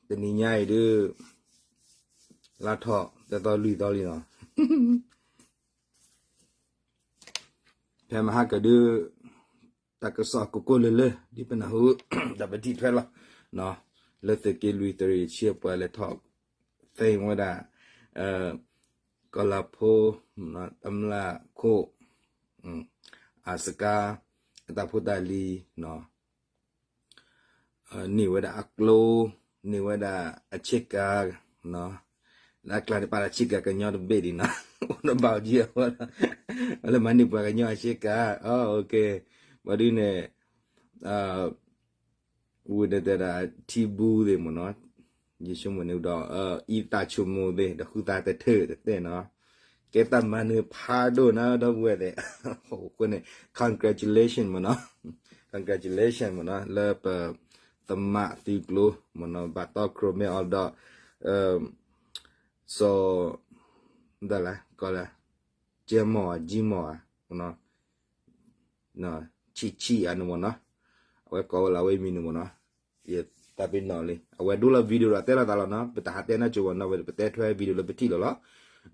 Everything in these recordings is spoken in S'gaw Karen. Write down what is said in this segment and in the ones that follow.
တနံၤညါအံၤဒုး လါထီၣ်တသီလွံၢ်သီလံနီၤ, ဖဲမဟါကဒုး တၢ်ကစီၣ်ကိးကိးလၢလၢ ဒ်ပနၢ်ဟူ ဒီးပထံၣ်ထွဲလီၤ လၢသုးက့လွံၢ်တရံးဆံအပှၤလဲၤထီၣ်သ့ဝဲဒၣ် ကီၢ်လၤဖိ တမျၢ်ခိၣ် အစကါ အတၢ်ဖိတၢ်လံၤ န့ၢ်ဝဲဒၣ်အကျိ, န့ၢ်ဝဲဒၣ်အဆ့ကၤ, လၢအကျါန့ၣ်ပာ်လၢဆ့ကၤကညီတဘ့ၣ်ဒံးနီၤ, အိၣ်ဒီးဘၣ်အီၤကံအဃိ, လၢမၤန့ၢ်ပှၤကညီအဆ့ကၤ, ဘၣ်ဒုးန့ၣ် ဝံၤဒီးတဲဒၣ်ထံဘူသ့ၣ်မ့ၢ်နီၤ, ယဆိကမိၣ်န့ၣ်ဒီး အံသးဆိကမိၣ်သ့ၣ် ဒီးဃုသးတထၢၣ်တတဲနီၤ, ကဲတၢ်မၤနၢၤဖးဒိၣ်နီၤ ဒီပုၢ်ဝဲၢ်သ့ၣ်, အဃိန့ၣ် congratulation မ့ၢ်နီၤ, congratulation မ့ၢ်နီၤ လၢပသမးသုကျိၤမ့ၢ်နီၤ ဘၣ်တီခိၣ်ရိၣ်မဲအီၤဒီး စီၤ ဒ်လဲၣ် ကီးလၢ ကဲမီၢ်ဧါ ကံမီၢ်ဧါ ဆံးဆံးအါန့ၣ်မ့ၢ်နီၤ, အဝဲကိးဝဲလၢအဝဲမံၤန့ၣ်မ့ၢ်နီၤ, ယသးပ့ၤနီၣ်လံ အဝဲဒိလီၤ video ဒီးတဲလီၤသးလီၤနီၤ, ပတဟးတဲနၢ်ကၠိဘၣ်နီၤ ဝဲပတဲထွဲ video လၢပထံၣ်လီၤလီၤ,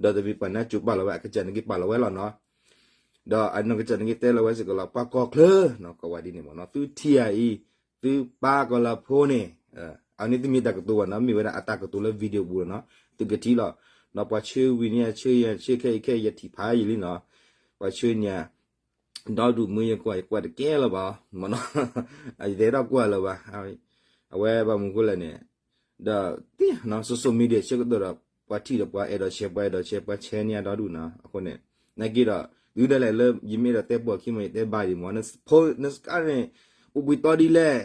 ဒီးတမ့ၢ်ပှၤနၢ်ကၠိပာ်လီၤဝဲ အကစၢ်န့ၣ်က့ၤပာ်လီၤဝဲလီၤနီၤ, ဒီးအနီၢ်ကစၢ်န့ၣ်က့ၤတဲလီၤဝဲစ့ၢ်ကီးလီၤ ပှၤကီၢ်ချၢနီၤ ကိးဝဲဒ်န့ၣ်မ့ၢ်နီၤ သုထံၣ်ဧါအံၤ သုပၢ်ကီၢ်လၤဖိန့ၣ်, အန့ၣ်တမ့ၢ်တၢ်ကတိၤဘၣ်နီၤ မ့ၢ်ဝဲဒၣ်အတၢ်ကတိၤလၢ video ပူၤလီၤနီၤ, သုကထံၣ်လီၤ, ဒီးပှၤဆှၢဝံၤန့ၣ် ဆှၢယဆှၢခဲအံၤခဲအံၤ ယထံၣ်ဖးယံာ်လံနီၤ, ပှၤဆှၢန့ၣ် ဒီဒူၣ်မုၢ်ယကွၢ် ယကွၢ်တကဲလၢၤဘၣ်မ့ၢ်နီၤ, ယတအဲၣ်ဒိးကွၢ်လၢၤဘၣ်, အဝဲဘၣ်မနုၤဃိလဲၣ်န့ၣ်, ဒီးသ့ၣ်နီၤ social media ဆၢကတီၢ်ဒီး ပှၤထံၣ်ဒီးပှၤအဲၣ်ဒိး share ပှၤအဲၣ်ဒိး share ပှၤဆဲန့ၢ်အဒီဒူၣ်နီၤ, အဃိန့ၣ် နာ်က့ဒီး တုၤဒၣ်လဲာ်လၢယမ့ၢ်အဲၣ်ဒိးတဲပိာ်ခံမ့ၢ် ယတဲဘၣ်ဒံးမ့ၢ် နဖိနစကါန့ၣ် အိၣ်ဘှံးတီဒ်လဲၣ်,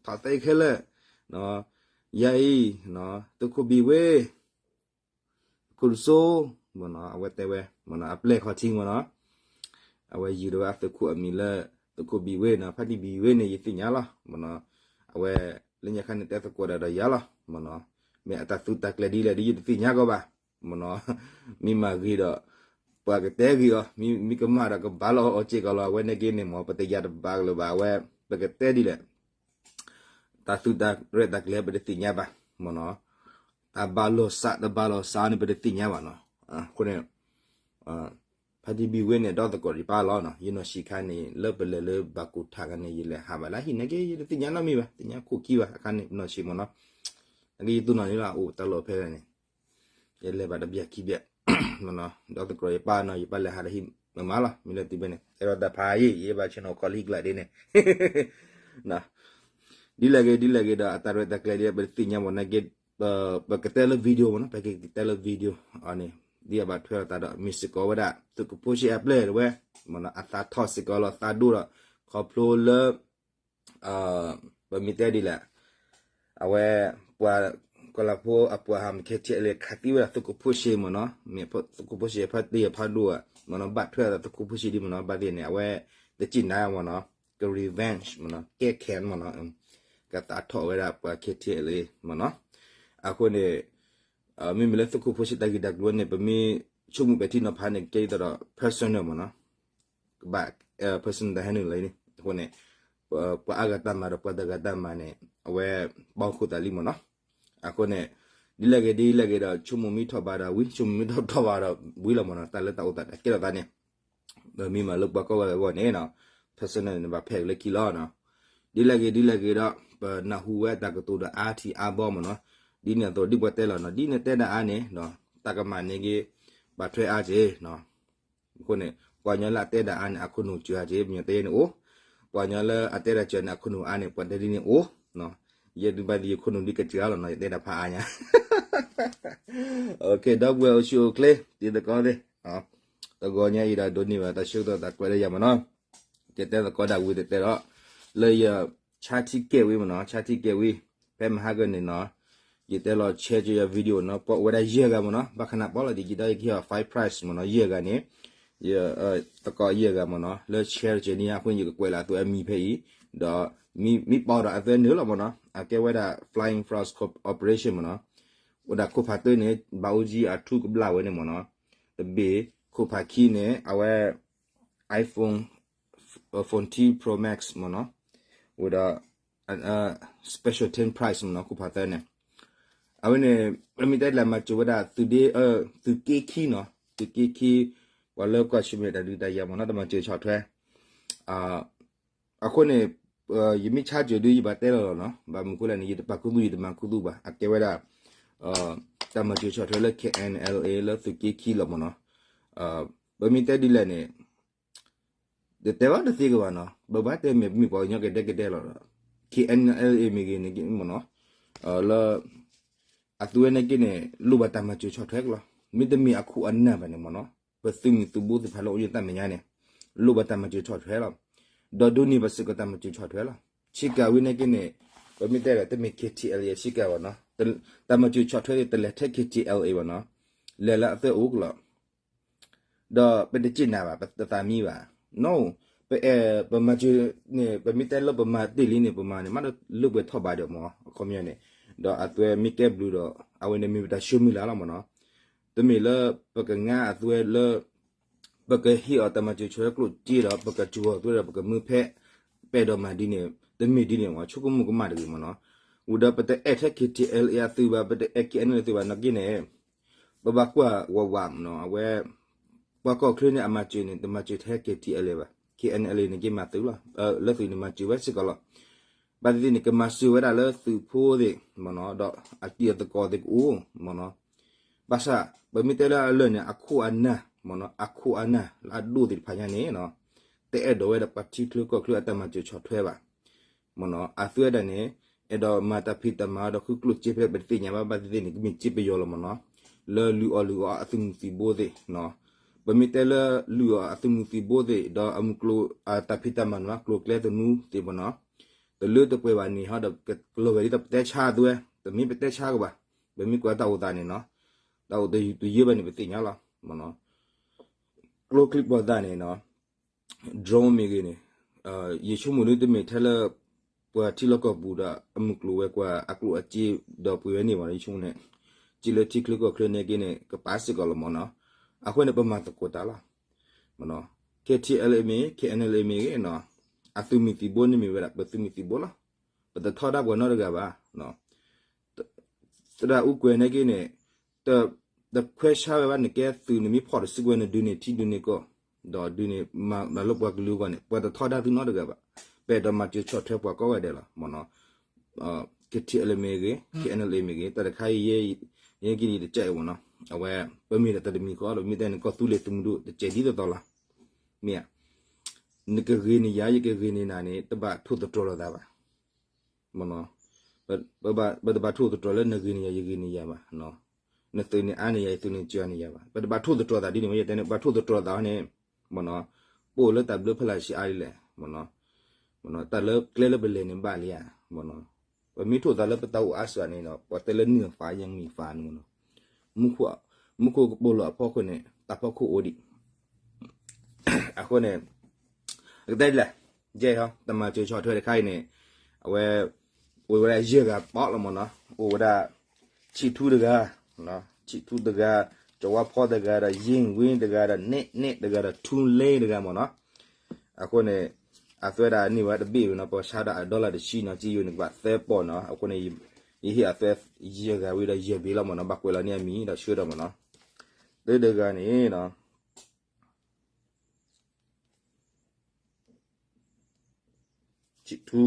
ထီၣ်သဲခဲလၢာ်, ယၤအံၤ သုးခိၣ်ဘံၣ်ဝ့ ခိၣ်တစိ, အဝဲတဲဝဲ အပျဲၢ်ခီၣ်ထံးမ့ၢ်နီၤ, အဝဲယုၢ်ဒီးဝဲအသုးခိၣ်အမံၤလၢ သုးခိၣ်ဘံၣ်ဝ့နီၤ, ဖါတံၢ်ဘံၣ်ဝ့န့ၣ် ယသ့ၣ်ညါလီၤမ့ၢ်နီၤ, အဝဲ လၢညါခါန့ၣ်တဲသကိးတၢ်ဒီးယၤလီၤမ့ၢ်နီၤ, မ့ၢ်အတၢ်သူတၢ်ကျဲၤဒ်လဲၣ်ဒီးယတသ့ၣ်ညါကီးဘၣ်မ့ၢ်နီၤ, မ့ၢ်မၤဂ့ၤဒီး ပှၤကတဲဂ့ၤအီၤ, မ့ၢ်ကမၣ်ဒီးကဘၣ်လီၤအီၤစ့ၢ်ကီးလီၤ, အဝဲန့ၣ်က့န့ၣ်မ့ၢ် ပတယၤတဘၣ်ကလၢၤဘၣ်, အဝဲ ပကတဲဒ်လဲၣ် တၢ်သူတၢ်ရဲၣ်တၢ်ကျဲၤပတသ့ၣ်ညါဘၣ်မ့ၢ်နီၤ, တၢ်ဘၣ်လိာ်စးတဘၣ်လိာ်စးန့ၣ် ပတသ့ၣ်ညါဘၣ်နီၤ, အဃိန့ၣ် ဖါတံၢ်ဘံၣ်ဝ့န့ၣ် ဒီသကိးတဖၣ်လီၤနီၤ, ယနီၢ်ဆံးခါန့ၣ် လၢပလဲၤလၢဘၣ်ကူၣ်ထးခါန့ၣ် ယလဲၤဟးဘၣ်လၢဟံၣ်နာ်က့ ယတသ့ၣ်ညါနီတမံၤဘၣ်, သ့ၣ်ညါခိၣ်ခံဘၣ်, အခါန့ၣ် နီၢ်ဆံးမ့ၢ်နီၤ, နာ်က့ယတိၢ်နီၣ်န့ၣ်လီၤ, အိၣ်တၢ်လီၢ်ဖဲလဲၣ်န့ၣ် ယလဲၤဘၣ်တဘျီခံဘျီ ဒီသကိးယပၢ်နီၤ, ယပၢ်လဲၤဟးဒီးဟံၣ်မးမးလီၤ, မ့ၢ်လၢတုၤဖဲန့ၣ် အဲၣ်ဒိးတၢ်ဖးယံာ် ယဘၣ်ဆ့ၣ်နီၤခီလၢဟံၣ်ကျါဒ်န့ၣ် ဒ်လဲၣ်ဂ့ၤ ဒ်လဲၣ်ဂ့ၤဒီး အတၢ်ရဲၣ်တၢ်ကျဲၤဒ်ပတသ့ၣ်ညါမ့ၢ်နာ်က့ ပကတဲလၢ video မ့ၢ်နီၤ, ပကတဲလၢ video အန့ၣ် ဒ်အဘၣ်ထွဲလိာ်သးဒီး မ့ၢ်စ့ၢ်ကီးဝဲဒၣ် သုးခိၣ်ဖိဆ့အပျဲၢ်တဝဲ မ့ၢ်နီၤ, အသးထီၣ်စ့ၢ်ကီးလီၤသးဒိၣ်ဒီး ခီဖျိလၢ ပမ့ၢ်တဲဒ်လဲၣ် အဝဲ ပှၤကီၢ်လၤဖိအပှၤဟးမ့ၢ်ခဲထံအလံၤ ခးသံဝဲဒၣ်သုးခိၣ်ဖိဆ့မ့ၢ်နီၤ, မ့ၢ်သုးခိၣ်ဖိဆ့အဖါတံၢ်အဖါဒိၣ်မ့ၢ်နီၤ, ဘၣ်ထွဲဒီးသုးခိၣ်ဖိဆ့ဒ်မ့ၢ်နီၤ, ဘၣ်သ့ၣ်န့ၣ် အဝဲတစံၣ်နါမ့ၢ်နီၤ, က revenge မ့ၢ်နီၤ, ကဲခဲမ့ၢ်နီၤ, ကသးထီၣ်ဝဲဒၣ်ပှၤခဲထံအလံၤမ့ၢ်နီၤ, အဃိန့ၣ် မ့မ့ၢ်လၢသုးခိၣ်ဖိဆ့တၢ်ဂ့ၢ်တၢ်ကျိၤန့ၣ် ပမ့ၢ်ဆိကမိၣ်ပဲာ်ထံနီၤဖးန့ၣ် ကဲဒ်သိးဒီး personal မ့ၢ်နီၤ, ကဘၣ် personal တၢ်ဟဲနုာ်လီၤအံၤန့ၣ်, အဃိန့ၣ် ပှၤအါဂၤတၢ်မၤဒီးပှၤတဂၤတၢ်မၤန့ၣ် အဝဲပီၣ်ခိၣ်သးလံမ့ၢ်နီၤ, အဃိန့ၣ် ဒ်လဲၣ်ဂ့ၤဒ်လဲၣ်ဂ့ၤဒီး ဆိကမိၣ်မ့ၢ်ထီၣ်ဘးဒီးဝံၤ ဆိကမိၣ်မ့ၢ်ထီၣ်ထီၣ်ဘးဒီးဝံၤလီၤမ့ၢ်နီၤ, တၢ်လၢတၢ်အိၣ်သးတၢ်ကဲထီၣ်သးန့ၣ် ဒီးမ့ၢ်မးလၢပှၤကိးဂၤအဂီၢ်န့ၣ်နီၤ, personal န့ၣ် ဘၣ်ဖဲးလၢခံလီၤနီၤ, ဒ်လဲၣ်ဂ့ၤဒ်လဲၣ်ဂ့ၤဒီး ပနၢ်ဟူဝဲတၢ်ကတိၤဒီးအါထံအါဘီမ့ၢ်နီၤ, ဒ်န့ၣ်အသိးဒ်ပှၤတဲလီၤနီၤ, ဒ်န့ၣ်တဲဒၣ်အါန့ၣ် တၢ်ကမၣ်န့ၣ်ဂ့ၤ ဘၣ်ထွဲအါက့ၤနီၤ အဃိန့ၣ် ပှၤကညီလၢအတဲဒၣ်အါန့ၣ် အခိၣ်နူာ်စှၤက့ၤ ပညီတဲယဲန့ၣ်အိၣ်, ပှၤကညီလၢအတဲဒၣ်စှၤန့ၣ် အခိၣ်နူာ်အါန့ၣ် ပှၤတဲဒ်န့ၣ်အိၣ်, ယဲဒုးဘၣ်သ့ၣ်ယခိၣ်နူာ်ဒ်ကစှၤလီၤနီၤ ယတဲဒၣ်ဖးအါညါ, ဒီပုၢ်ဝဲၢ်အိၣ်ဆူၣ်အိၣ်ချ့ တံၤသကိးသ့ၣ်, တဂီၤညါအံၤဒီးဒိးန့ၢ်ဘၣ်တၢ်ဆၢကတီၢ်သးကွဲးလၢယၤမ့ၢ်နီၤ, ယတဲသကိးဒၣ်ဝံၤတတဲဒီး လၢယ ဆါထံကဲဝံၤမ့ၢ်နီၤ, ဆါထံကဲဝံၤ ဖဲမဟါကန့ၣ်နီၤ ယတဲလီၤ share က့ၤယ video နီၤ, ပှၤအိၣ်ဝဲဒၣ်ယဲၢ်ဂၤမ့ၢ်နီၤ, ဘၣ်ခနၣ်ပီလီၤဒ်ယတဲက့ၤ five prize မ့ၢ်နီၤ, ယဲၢ်ဂၤန့ၣ် သကိးယဲၢ်ဂၤမ့ၢ်နီၤ, လၢ share က့ၤန့ၣ် အဃိန့ၣ် ယကကွဲးလၢအသုးအမံၤဖဲအံၤ, ဒီးမ့ၢ်ပီဒီးအသုးနုာ်လီၤမ့ၢ်နီၤ, အကဲဝဲဒၣ် Flying Frogs Corp Operation မ့ၢ်နီၤ, အိၣ်ဒၣ်ခိၣ်ဖးတၢၢ်န့ၣ် ဘၣ်အိၣ်ကံအထူကဘျၣ်ဝဲန့ၣ်မ့ၢ်နီၤ, တဘ့ၣ် ခိၣ်ဖးခံန့ၣ် အဝဲ iPhone fourteen Pro Max မ့ၢ်နီၤ, ဝံၤဒီး special ten prize မ့ၢ်နီၤ ခိၣ်ဖးသၢန့ၣ် အဝဲန့ၣ် ပမ့ၢ်တဲလၢမၤစၢၤဝဲဒၣ် သုးက့ခံနီၤ သုးက့ခံ ပှၤလၢကွၢ်ဆၢၣ်မဲာ်တၢ်ဒုးတၢ်ယၤမ့ၢ်နီၤ တၢ်မၤစၢၤဆီၣ်ထွဲ အဃိန့ၣ် ယမ့ၢ်ဆါစၢၤဒုးယဘၣ်တဲလီၤလီၤနီၤ ဘၣ်မနုၤဃိလဲၣ်န့ၣ် ယတပာ်ခူသူၣ်ယတမၤခူသူၣ်ဘၣ် အကဲဝဲဒၣ် တၢ်မၤစၢၤဆီၣ်ထွဲလၢ K N L A လၢသုးက့ခံလီၤမ့ၢ်နီၤ ပမ့ၢ်တဲဒ်လဲၣ်န့ၣ် တတဲဘၣ်တသ့ကဘၣ်နီၤ ပဘၣ်တဲမ့ၢ်ပမ့ၢ်ပှၤကညီကဒဲကဒဲလီၤ K N L A မ့ၢ်ဂ့ၤန့ၣ်မ့ၢ်နီၤ လၢ အသုဝဲန့ၣ်က့န့ၣ် လိၣ်ဘၣ်တၢ်မၤစၢၤဆီၣ်ထွဲကလီၤ မ့တမ့ၢ်အခိၣ်အနၢ်ဘၣ်န့ၣ်မ့ၢ်နီၤ ပသုးမုၢ်သုးဘိသ့ၣ်တဖၣ်လၢအိၣ်လၢတၢ်မဲာ်ညါန့ၣ် လိၣ်ဘၣ်တၢ်မၤစၢၤဆီၣ်ထွဲလီၤ ဒီးဒိးန့ၢ်ဘၣ်စ့ၢ်ကီးတၢ်မၤစၢၤဆီၣ်ထွဲလီၤ ဆ့ကၤဝဲန့ၣ်က့န့ၣ် ပမ့ၢ်တဲဒီးတမ့ၢ် K T L A ဆ့ကၤဘၣ်နီၤ တၢ်မၤစၢၤဆီၣ်ထွဲသ့ၣ်တလဲၤထဲ K T L A ဘၣ်နီၤ လဲၤလၢအသၢအိၣ်ကလီၤ ဒီးပတစ့ၣ်နၤဘၣ် ပတသးမံဘၣ် no ပအဲၣ် ပမၤစၢၤန့ၣ် ပမ့ၢ်တဲလၢပမၤတ့ၢ်လံန့ၣ် ပမၤန့ၣ် မ့ၢ်တလၢပှဲၤထီၣ်ဘးဒီးမ့ၢ် အခီပညီန့ၣ် ဒီးအသုဝဲမ့ၢ်ကဲဘျုးဒီး အဝဲန့ၣ်မ့ၢ်ပတၢ်ဆၢမုၢ်လၢ်လီၤမ့ၢ်နီၤ တမ့ၢ်လၢပကငါအသုဝဲလၢ ပကဟ့ၣ်အီၤတၢ်မၤစၢၤဆီၣ်ထွဲကျိၣ်စ့ဒီး ပကစှီၤအသုဝဲဒီး ပကမၢဖဲ ပဲၢ်ဒီးမၤဒ်န့ၣ် တမ့ၢ်ဒ်န့ၣ်မ့ၢ် ဆိကမိၣ်ကမၣ်တဂ့ၤမ့ၢ်နီၤ ဝံၤဒီးပတအဲၣ်ထဲ K T L A အသုးဘၣ် ပတအဲၣ် K N L A အသုးဘၣ်နာ်က့န့ၣ် ပဘၣ်ကွၢ်ဝးဝးမ့ၢ်နီၤ အဝဲ ပှၤကီၢ်ချၢန့ၣ် အမၤစၢၤန့ၣ် တမၤစၢၤထဲ K T L A ဘၣ် K N L A န့ၣ်က့မၤသုးလီၤ လၢသုးန့ၣ်မၤစၢၤဝဲစ့ၢ်ကီးလီၤ ဘၣ်သ့ၣ်သ့ၣ်န့ၣ် ကမၤစၢၤဝဲဒၣ်လၢသုးဖိသ့ၣ်မ့ၢ်နီၤ ဒီးအတံၤအသကိးသ့ၣ်ကအိၣ်မ့ၢ်နီၤ ဘၣ်ဆၣ် ပမ့ၢ်တဲလၢအလၢာ်န့ၣ် အခိၣ်အနၢ်မ့ၢ်နီၤ အခိၣ်အနၢ်လၢအဒိၣ်သ့ၣ်တဖၣ်ညါန့ၣ် တအဲၣ်ဒိးဝဲဒၣ်ပှၤထံချၢကီၢ်ချၢအတၢ်မၤစၢၤဆီၣ်ထွဲဘၣ် မ့ၢ်နီၤ အသုဝဲဒၣ်န့ၣ် အဲၣ်ဒိးမၤတၢ်ဖံးတၢ်မၤဒီးဃုကျိၣ်စ့ဖဲပတသ့ၣ်ညါဘၣ် ဘၣ်သ့ၣ်သ့ၣ်န့ၣ် ကမ့ၢ်စ့ပယီၤလီၤမ့ၢ်နီၤ လၢလုၢ်အီၣ်လုၢ်အီအသုးမုၢ်သံၣ်ဘိသ့ၣ်နီၤ ပမ့ၢ်တဲလၢလုၢ်အီၣ်အသုးမုၢ်သံၣ်ဘိသ့ၣ် ဒီးအမုၢ်ကျိၤ တၢ်ဖံးတၢ်မၤန့ၣ် ကျိၤကျဲသနူသ့ၣ်မ့ၢ်နီၤ တလၢတပှဲၤဘၣ်န့ၣ်ဟီဒီး ကလီၤဂာ်ဒ်သိးပတဲဆါအသုဝဲ တမ့ၢ်ပတဲဆါကဘၣ် ပမ့ၢ်ကွၢ်တၢ်အိၣ်သးန့ၣ်နီၤ တၢ်အိၣ်တယုၢ်ဘၣ်န့ၣ် ပသ့ၣ်ညါလီၤ မ့ၢ်နီၤ ကျိချံမျိာ်သၣ်န့ၣ်နီၤ drone မ့ၢ်ဂ့ၤန့ၣ် ယဆိကမိၣ်ဒ်တမ့ၢ်ထဲလၢ ပှၤထံလီၢ်ကီၢ်ပူၤဒီးအမုၢ်ကျိၤဝဲၤကွာ်အကျိၣ်အစ့ဒီးပှ့ၤဝဲန့ၣ်မ့ၢ်နီၤ ယဆိကမိၣ်န့ၣ် စ့လၢထံချၢကီၢ်ချၢန့ၣ်က့န့ၣ် ကပာ်စ့ၢ်ကီးလီၤမ့ၢ်နီၤ အဃိန့ၣ် ပမၤသကိးတၢ်လီၤ မ့ၢ်နီၤ K T L A မ့ၢ် K N L A မ့ၢ်ဂ့ၤနီၤ အသုးမုၢ်သံၣ်ဘိန့ၣ်မ့ၢ်ဝဲဒၣ် ပသုးမုၢ်သံၣ်ဘိလီၤ ပတထီဒါပှၤနီတဂၤဘၣ် သရၣ်အူကွဲၤန့ၣ်က့န့ၣ် တခွဲးဆါဝဲဘၣ် နကဲသုးန့ၣ်မ့ၢ်ဖီၣ်တစုကဝဲၤန့ၣ် ဒုးန့ၢ်ထံဒုးန့ၢ်ကီၢ် ဒီးဒုးန့ၢ်မၤလၢပှၤကလုာ်အဂီၢ်န့ၣ် ပှၤတထီဒါသုနီတဂၤဘၣ် ပအဲၣ်ဒိးမၤစၢၤဆီၣ်ထွဲပှၤကိးဂၤဒဲးလီၤ မ့ၢ်နီၤ K T L A မ့ၢ်ဂ့ၤ K N L A မ့ၢ်ဂ့ၤ တၢ်တခါအံၤ ယဲက့ၤန့ၣ်တကဲအံၤမ့ၢ်နီၤ အဝဲ ပမ့ၢ်ဒီးတၢ်တမံၤဃီလီၤ မ့ၢ်တဲန့ၣ် ကီၢ်သူလ့ၤသုးမုၢ်ဒိၣ် တကဲဒ်သိးသိးလီၤ မ့ၢ်ဧါ နကဂ့ၤန့ၢ်ယၤ ယကဂ့ၤန့ၢ်နၤန့ၣ် တဘၣ်ထိၣ်သတြီၤလိာ်သးဘၣ် မ့ၢ်နီၤ ပတဘၣ်ထိၣ်သတြီၤလၢနဂ့ၤန့ၢ်ယၤ ယဂ့ၤန့ၢ်ယၤဘၣ် နသုးန့ၣ်အါန့ၢ်ယၤ ယသုးန့ၣ်စှၤန့ၢ်ယၤဘၣ် ပတဘၣ်ထိၣ်သတြီၤသးဒ်န့ၣ် မ့ၢ်ယတဲန့ၣ် ပဘၣ်ထိၣ်သတြီၤသးန့ၣ် မ့ၢ်နီၤ ပအိၣ်လၢတၢ်ဘျၢဖဲလၢ်ဆံးအါဒ်လဲၣ် မ့ၢ်နီၤ မ့ၢ်နီၤ တၢ်လၢကျဲလၢပလဲၤန့ၣ်ဘၣ်လံဧါ မ့ၢ်နီၤ ပမ့ၢ်ထိၣ်သးလၢပတၢ်အိၣ်အါစှၤန့ၣ်ဒီး ပှၤတဲလၢနုာ်ဖးယံာ်မံၤဖးန့ၣ်မ့ၢ်နီၤ မူခိၣ်ကပိာ်လိာ်အဖီခိၣ်န့ၣ် တၢ်ဖီခိၣ်အိၣ်ဒံး အဃိန့ၣ် အကတဲဒ်လဲၣ် ယဲၢ်ဟီ တၢ်မၤစၢၤဆီၣ်ထွဲတခါအံၤန့ၣ် အဝဲ အိၣ်ဝဲဒၣ်ယဲၢ်ဂၤပီးလီၤမ့ၢ်နီၤ အိၣ်ဝဲဒၣ် ဆံးထူတဂၤ ဆံးထူတဂၤ ကၠီၤဝါဖီတဂၤဒီး ယ့ၣ်ဝ့တဂၤဒီး နဲၣ်နဲၣ်တဂၤဒီး ထူလ့တဂၤမ့ၢ်နီၤ အဃိန့ၣ် အသွဲဒၣ်န့ၢ်ဝဲတဘ့ၣ်ဝဲနီၤ ပှၤဆါဒၣ်အဒီလၣ်တဆံနီၤ ကံယိၤန့ၣ် ကဘၣ်သၢပီၢ်နီၤ အဃိန့ၣ် ယဟ့ၣ်အသွဲ ယဲၢ်ဂၤဝံၤဒီးယဲၢ်ဘ့ၣ်လီၤမ့ၢ်နီၤ ဘၣ်ကွဲးလီၤန့ၢ်အမံၤဒီးဆှၢဒီးမ့ၢ်နီၤ တၢတဂၤန့ၣ်နီၤ ဆံးထူ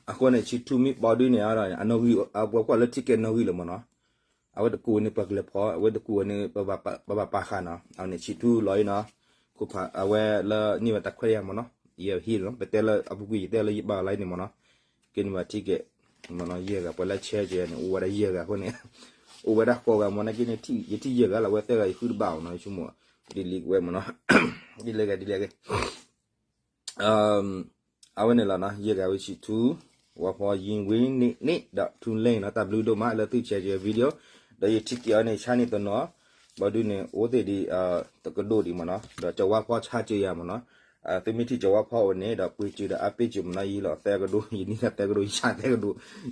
အဃိန့ၣ် ဆံးထူမ့ၢ်ပီဒုန့ၣ်ဒီး အနီၣ်ဂံၢ် ပှၤကွၢ်လၢ ticket နီၣ်ဂံၢ်လၢၤမ့ၢ်နီၤ, အဝဲတကူၣ်ဝဲန့ၣ် ပှၤကလဲၤဖီၣ် အဝဲတကူၣ်ဝဲန့ၣ် ပဘၣ်ပာ်ဃာ်နီၤ, အဝဲန့ၣ်ဆံးထူလီၤအံၤနီၤ, ခိၣ်ဖးအဝဲလၢန့ၢ်ဝဲတၢ်ခွဲးတၢ်ယာ်မ့ၢ်နီၤ, ယဟံၣ်လီၤ ပတဲလၢအပူၤကွံာ် ယတဲလၢယဘၣ်လီၤန့ၣ်မ့ၢ်နီၤ, ကဲန့ၣ်ဘၣ် ticket မ့ၢ်နီၤ, ယဲၢ်ဂၤ ပှၤလၢဆဲးကဲန့ၣ် အိၣ်ဝဲဒၣ်ယဲၢ်ဂၤအဃိန့ၣ်, အိၣ်ဝဲဒၣ်ဃိးဂၤမ့ၢ်နီၤ, ကဲန့ၣ် ယထံၣ်ယဲၢ်ဂၤလီၤ အဝဲသၢဂၤယဃုတဘၣ်အီၤနီၤ, ယဆိကမိၣ် ဒ်လံဝဲမ့ၢ်နီၤ, ဒ်လဲၣ်ဂ့ၤ ဒ်လဲၣ်ဂ့ၤ အဝဲန့ၣ်လီၤနီၤ, ယဲၢ်ဂၤဝဲဆံးထူ, ဝါဖီယံဝ့န့ၣ်န့ၣ် ဒီးထူလဲၣ်နီၤ, တၢ်ဘျုးဒိၣ်မးလၢသုဆဲးကဲ video, ဒီးယ ticket အီၤန့ၣ် ဆါန့ၢ်တနီၤ, ဘၣ်ဒုးန့ၣ် အိၣ်သ့ၣ်ဒံး တကဒိၣ်ဒံးမ့ၢ်နီၤ, ဒီးကၠီၤဝါဖီဆါစၢၤယၤမ့ၢ်နီၤ, သုမ့ၢ်ထံၣ်ကၠီၤဝါဖီအိၣ်န့ၣ် ဒီးပှ့ၤစၢၤဒီးအါပ့ၤစၢၤမ့ၢ်နီၤ, ယံၤလီၤသၢကဒိၣ်, ယနံၤသၢကဒိၣ်, ယဆါသၢကဒိ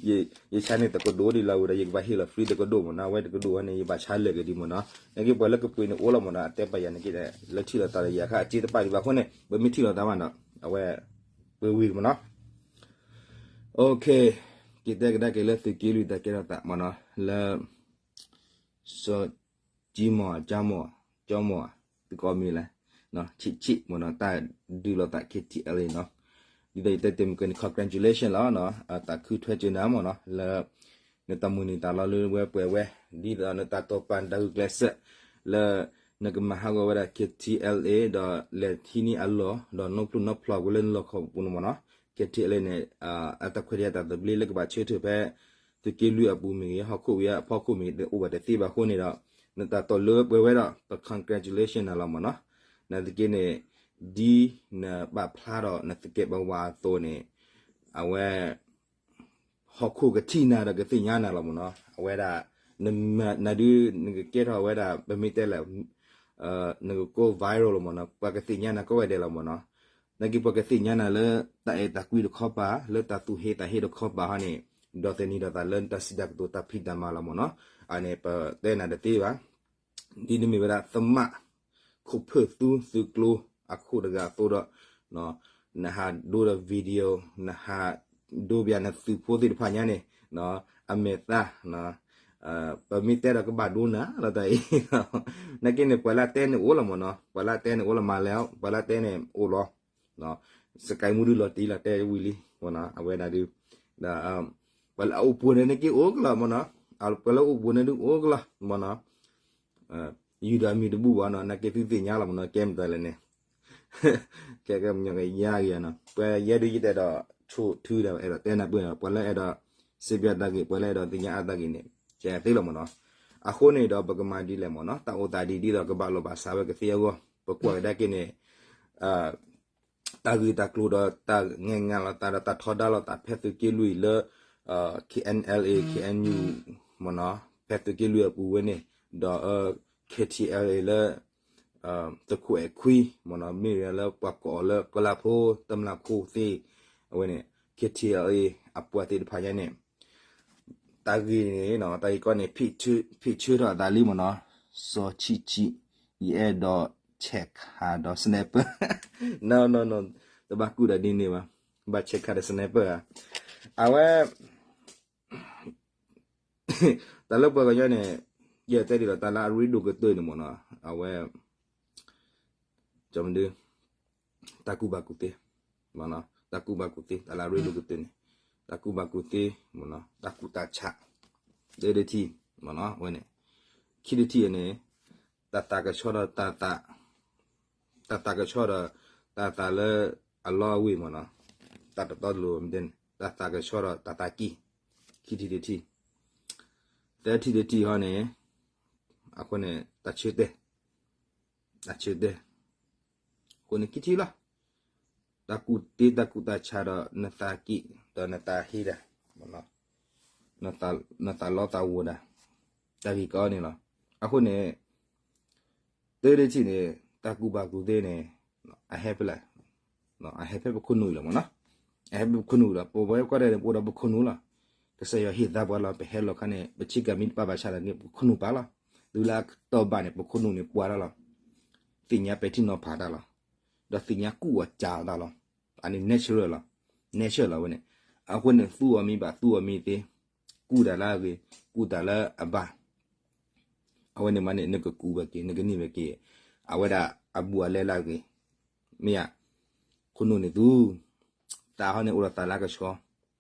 ၣ်, ယဆါန့ၢ်တကဒိၣ်ဒံးလီၤဝဲဒီး ယကဘၣ်ဟ့ၣ်လီၤ free တကဒိၣ်မ့ၢ်နီၤ, အဝဲတကဒိၣ်ဝဲန့ၣ် ယဘၣ်ဆါလၢာ်က့ၤဒံးမ့ၢ်နီၤ, နာ်က့ပှၤလၢကပှ့ၤန့ၣ်အိၣ်လီၤမ့ၢ်နီၤ, အတဲပာ်ယၤနာ်က့ဒီး လၢထံၣ်လိာ်သးဒီးယၤခါအစ့တပာ်ဒံးဘၣ်အဃိန့ၣ် ပမ့ၢ်ထံၣ်လိာ်သးဘၣ်နီၤ အဝဲ ပှဲၤဝံၤမ့ၢ်နီၤ. က့ၤတဲကဒါက့ၤလၢသုးက့လွံၢ်တၢ်ကဲထီၣ်သးမ့ၢ်နီၤ လၢ စီၤကၠံမီၢ် ကၠါမီၢ် ကၠီမီၢ် သုကိးမံၤလဲၣ် ဆံးဆံးမ့ၢ်နီၤ တၢ်ဒုးလိာ်သး K T L A နီၤ. ဒ်သိးယတဲတ့ၢ်မုၢ်ကန့ၣ် congratulation လီၤ တၢ်ခုထွဲစၢၤနၤမ့ၢ်နီၤ လၢ နတၢ်မုၢ်နံၤတၢ်လီၤလၢဝဲပှဲၤဝဲ ဒ်သိးနတၢ်တိာ်ပာ်နတၢ်ဂုာ်ကျဲးစၢး လၢ နကမၤဟးဂီၤဝဲဒၣ် K T L A ဒီးလဲၤထံနံၣ်အလီၢ် ဒီးနီၢ်ဖျိနီၢ်ဖျီဝဲလၢနလီၢ်ခီပူၤန့ၣ်မ့ၢ်နီၤ. K T L A န့ၣ် အတၢ်ခွဲးတၢ်ယာ်တၢ်သဘျ့လၢကဘၣ်ဆၢထၢၣ်ဖဲ သုးက့လွံၢ်အပူၤမ့ၢ်ဂ့ၤ ဟီၣ်ခိၣ်ဝံၤအဖီခိၣ်မ့ၢ်ဂ့ၤ တအိၣ်ဘၣ်တသ့ဘၣ်အဃိန့ၣ်ဒီး နတၢ်တိာ်လၢဝဲပှဲၤဝဲဒီး ပ congratulation နၤလီၤမ့ၢ်နီၤ. နာ်သက့န့ၣ် ဒ်နပာ်ဖျါဒီးနသကဲးပဝးအသိးန့ၣ် အဝဲ ဟီၣ်ခိၣ်ကထံၣ်နၤဒီးကသ့ၣ်ညါနၤလီၤမ့ၢ်နီၤ. အဝဲဒၣ် နဒုးနကကဲထီၣ်ဝဲဒၣ် ပမ့ၢ်တဲလဲၣ် နကကိး viral လီၤမ့ၢ်နီၤ ပှၤကသ့ၣ်ညါနၤကိးဂၤဒဲးလီၤမ့ၢ်နီၤ. နာ်က့ပှၤကသ့ၣ်ညါနၤလၢ တၢ်အဲၣ်တၢ်ကွံတခီပၤ လၢတၢ်သူၣ်ဟ့သးဟ့တခီပၤဟီန့ၣ် ဒီးသန့ၤဒီးသးလၢတၢ်စံးတၢ်ကတိၤတၢ်ဖံးတၢ်မၤလီၤမ့ၢ်နီၤ. အန့ၣ် ပတဲနၤတသ့ဘၣ် ဒ်နမ့ၢ်ဝဲဒၣ်သမၣ် ခိၣ်ဖၢၣ်သူသုးကျိၤအခိၣ်တဂၤအသိးဒီး နဟးဒိဒီး video နဟးဒိဘၣ်နသုးဖိသ့ၣ်တဖၣ်ညါန့ၣ် အမဲာ်သၣ် ပမ့ၢ်တဲဒီးကဘၣ်ဒိနၤလီၤတၢ်အံၤ နာ်က့န့ၣ် ပှၤလၢအတဲန့ၣ်အိၣ်လီၤမ့ၢ်နီၤ ပှၤလၢအတဲန့ၣ်အိၣ်လီၤမၤလဲၣ် ပှၤလၢအတဲန့ၣ်အိၣ်လီၤ စကဲမူဒုလီၤတံၢ်လီၤတဲဝံၤလံ အဝဲဒၣ်ဒု ဒီး ပှၤလၢအအိၣ်ပူၤန့ၣ်နက့အိၣ်ကလီၤမ့ၢ်နီၤ ပှၤလၢအအိၣ်ပူၤန့ၣ်ဒုအိၣ်ကလီၤမ့ၢ်နီၤ ယုၢ်ဒီးအမံၤတဘူၣ်ဘၣ်နီၤ နာ်က့သုသ့ၣ်ညါလီၤမ့ၢ်နီၤ ကဲမတၤလဲၣ်န့ၣ် ကဲကဲမညီကယါက့ၤနီၤ ပှၤယဲဒုယတဲဒီး ဆိၣ်ထုဒီး အဲၣ်ဒိးတဲနၢ်ပၢၢ်နီၤ ပှၤလၢအဲၣ်ဒိး စံးပၠးတၢ်ဂ့ၢ် ပှၤလၢအဲၣ်ဒိးသ့ၣ်ညါအါတၢ်ဂ့ၢ်န့ၣ် ကဲသ့လီၤမ့ၢ်နီၤ အဃိန့ၣ်ဒီး ပကမၤဒ်လဲၣ်မ့ၢ်နီၤ တၢ်အိၣ်သးဒ်ဒ်သိးကဘၣ်လိာ်ဘၣ်စးဝဲကသ့အဂီၢ် ပကွၢ်ကဒါက့ၤန့ၣ် တၢ်ဂ့ၢ်တၢ်ကျိၤဒီးတၢ်ငဲၤငါလိာ်သးဒီးတၢ်ထီဒါလိာ်သးဖဲသုးက့လွံၢ်လၢ K N L A K N U မ့ၢ်နီၤ ဖဲသုးက့လွံၢ်အပူၤဝဲန့ၣ် ဒီး K T L A လၢ သုးခိၣ်အဲၣ်ခွံ မ့ၢ်နီၤ မ့ၢ်လၢပှၤကိးအီၤလၢကလးဖိတမျၢ်ခိၣ်သ့ၣ် အဝဲန့ၣ် K T L A အပှၤသ့ၣ်တဖၣ်ညါန့ၣ် တၢ်ဂ့ၢ်န့ၣ် တၢ်ဂ့ၢ်ကီန့ၣ် ဖံးဆၢထီၣ်အသးလံမ့ၢ်နီၤ စီၤဆံးဆံး ယအဲၣ်ဒိး check ဟးဒီး sniper နီၤနီၤနီၤ တဘၣ်ကူၣ်ဒီးဒ်န့ၣ်ဘၣ် ဘၣ် check ဟးဒီး sniper ဧါ အဝဲ တၢ်လၢပှၤကညီန့ၣ် ယတဲဒ်လီၤ တၢ်လၢအရ့ဒိၣ်ကတၢၢ်န့ၣ်မ့ၢ်နီၤ အဝဲ ကမဒု တၢ်ကူၣ်ဘၣ်ကူၣ်သ့ တၢ်ကူၣ်ဘၣ်ကူၣ်သ့ တၢ်လၢအရ့ဒိၣ်ကတၢၢ်န့ၣ် တၢ်ကူၣ်ဘၣ်ကူၣ်သ့ မ့ၢ်နီၤ တၢ်ကူၣ်တၢ်ဆး တၢတထံၣ် မ့ၢ်နီၤ အဝဲန့ၣ် ခံတထံၣ်န့ၣ် တၢ်သးကဆှီဒီးတၢ်သး တၢ်သးကဆှီဒီး တၢ်သးလၢအလီအဝ့ၢ်မ့ၢ်နီၤ တၢ်တတီတလိၤ တၢ်သးကဆှီဒီးတၢ်သးကံၢ် ခံထံၣ်တထံၣ် သၢထံၣ်တထံၣ်ဟီန့ၣ် အဃိန့ၣ် တၢ်ဆၢတဲာ် တၢ်ဆၢတဲာ် အဃိန့ၣ်ခံထံၣ်လီၤ တၢ်ကူၣ်တ့တၢ်ကူၣ်တၢ်ဆးဒီးနသးကံၢ် ဒီးနသးဟ့တၢ် နသးလီသးဝီၤတၢ် တၢ်ဂ့ၢ်ကီန့ၣ်လီၤ အဃိန့ၣ် တၢတထံၣ်န့ၣ် တၢ်ကူၣ်ဘၣ်ကူၣ်သ့န့ၣ် အဟဲဖဲလဲၣ် အဟဲဖဲပခိၣ်နူာ်လီၤမ့ၢ်နီၤ အဟဲဖဲပခိၣ်နူာ်လီၤ ပဝဲကွၢ်ဒၣ်န့ၣ် ပအိၣ်ဒီးပခိၣ်နူာ်လီၤ ကစၢ်ယွၤဟ့ၣ်သါပှၤလီၤ ပဟဲလီၤခါန့ၣ် ပဆ့ကၤမ့ၢ်တပာ်ဘၣ်ဆၣ်ဒီးန့ၣ် ပခိၣ်နူာ်ပာ်လီၤ တုၤလၢအတီၢ်ဘၣ်န့ၣ် ပခိၣ်နူာ်န့ၣ်ပှၤတၢ်လီၤ သ့ၣ်ညါပဲာ်ထံနီၤဖးတၢ်လီၤ ဒီးသ့ၣ်ညါကူၣ်အီၤကၢ်အီၤတၢ်လီၤ အန့ၣ် natural လီၤ natural လီၤဝဲန့ၣ် အဃိန့ၣ် သူအီၤမ့ၢ်ဘၣ် သူအီၤမ့ၢ်သ့ ကူၣ်တၢ်လၢအဂ့ၤ ကူၣ်တၢ်လၢအဘၣ် အဝဲန့ၣ်မးန့ၣ် နကကူၣ်ဝဲက့ၤ နကန့ၢ်ဝဲက့ၤ အဝဲဒၣ်အဘူးအလဲလၢအဂ့ၤ မ့ၢ်ဧါ ခိၣ်နူာ်န့ၣ်သူ သးဟီန့ၣ်အိၣ်ဒီးသးလၢကဆှီ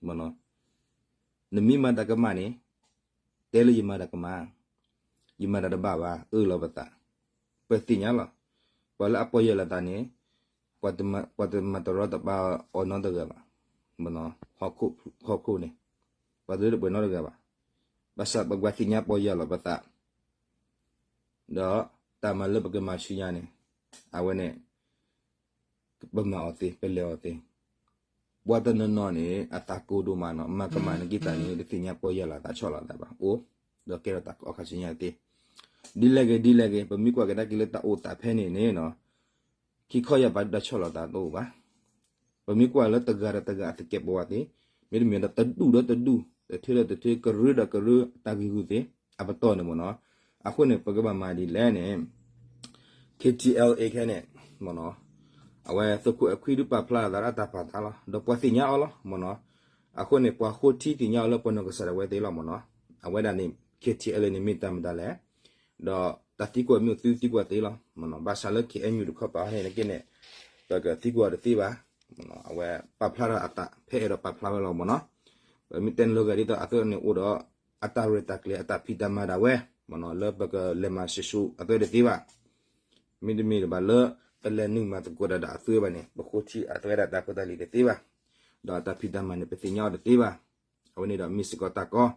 မ့ၢ်နီၤ နမ့ၢ်မၤတၢ်ကမၣ်န့ၣ် တဲလၢယမၤတၢ်ကမၣ် ယမၤတၢ်တဘၣ်ဘၣ် အၢၣ်လီၤပသး ပသ့ၣ်ညါလီၤ ပှၤလၢအပီၢ်ယၢ်လီၤသးန့ၣ် ပှၤတမၤတရီတပါအီၤနီတဂၤဘၣ် မ့ၢ်နီၤ ဟီၣ်ခိၣ်န့ၣ် ပှၤတလၢတပှဲၤနီတဂၤဘၣ် ဘၣ်ဆၣ်ပကဘၣ်သ့ၣ်ညါပီၢ်ယၢ်လီၤပသး ဒီးတၢ်မၤလၢပကမၤဆူညါန့ၣ် အဝဲန့ၣ် ပမၤအီၤသ့ ပလဲၤအီၤသ့ ပှၤတနီၤနီၤန့ၣ် အသးကိၢ်ဒိၣ်မးနီၤ မၤကမၣ်နက့တၢ်န့ၣ် တသ့ၣ်ညါပီၢ်ယၢ်လီၤသးဆီၣ်လီၤသးဘၣ် အိၣ် ဒီးကဲထီၣ်တၢ်ကအီၣ်ခါဆူညါသ့ ဒ်လဲၣ်ဂ့ၤ ဒ်လဲၣ်ဂ့ၤ ပမ့ၢ်ကွၢ်ကဒါက့ၤလၢတၢ်အိၣ်သးဖဲန့ၣ်န့ၣ်နီၤ ခံခီယၢ်ပၤဒုးတၢ်ဆီၣ်လီၤသးတအိၣ်ဘၣ် ပမ့ၢ်ကွၢ်လၢတဂၤဒီးတဂၤအသကဲးပဝးသ့ မ့တမ့ၢ်ဒီးတဒူၣ်ဒီးတဒူၣ် တထၢဒီးတထၢ ကရၢဒီးကရၢ တၢ်ဂ့ၢ်ဂုာ်သ့ အပတီၢ်န့ၣ်မ့ၢ်နီၤ အဃိန့ၣ် ပကဘၣ်မၤဒ်လဲၣ်န့ၣ် K T L A ခဲန့ၣ် မ့ၢ်နီၤ အဝဲသုးခိၣ်အဲၣ်ခွံဒုးပာ်ဖျါလီၤသးလၢအတၢ်ပာ်သးလီၤ. ဒီးပှၤသ့ၣ်ညါအီၤလီၤမ့ၢ်နီၤ. အဃိန့ၣ် ပှၤဃိထံသ့ၣ်ညါအီၤလၢပှၤနီၢ်ကစၢ်ဒၣ်ဝဲသ့ၣ်လီၤမ့ၢ်နီၤ. အဝဲဒၣ်န့ၣ် KTLA န့ၣ်မ့ၢ်တၢ်မတၤလဲၣ်. ဒီးတၢ်သံကွၢ်မ့ၢ်အိၣ်သုသံကွၢ်သ့လီၤမ့ၢ်နီၤ. ဘၣ်ဆၣ်လၢ KNU တခီပၤန့ၣ် နက့န့ၣ် ပကသံကွၢ်အီၤတသ့ဘၣ်. အဝဲပာ်ဖျါထီၣ်အသး ဖဲအဲၣ်ဒိးပာ်ဖျါဝဲလီၤမ့ၢ်နီၤ. ပမ့ၢ်တဲန့ၣ်လီၤဂာ်ဒ်သိးအသးန့ၣ်အိၣ်ဒီး အတၢ်ရဲၣ်တၢ်ကျဲၤအတၢ်ဖံးတၢ်မၤဒၣ်ဝဲမ့ၢ်နီၤ လၢပကလဲၤမၤဆှဲးဆှိးအသးတသ့ဘၣ်. မ့တမ့ၢ်ဘၣ်လၢ ပလဲၤနုာ်မၤသကိးတၢ်ဒီးအသးဘၣ်န့ၣ် ပဃိထံအသးဝဲဒၣ်တၢ်ဖိတၢ်လံၤတသ့ဘၣ်. ဒီးအတၢ်ဖံးတၢ်မၤန့ၣ် ပသ့ၣ်ညါအီၤတသ့ဘၣ်. အဝဲန့ၣ်ဒီးမ့ၢ်စ့ၢ်ကီးတၢ်ကီ,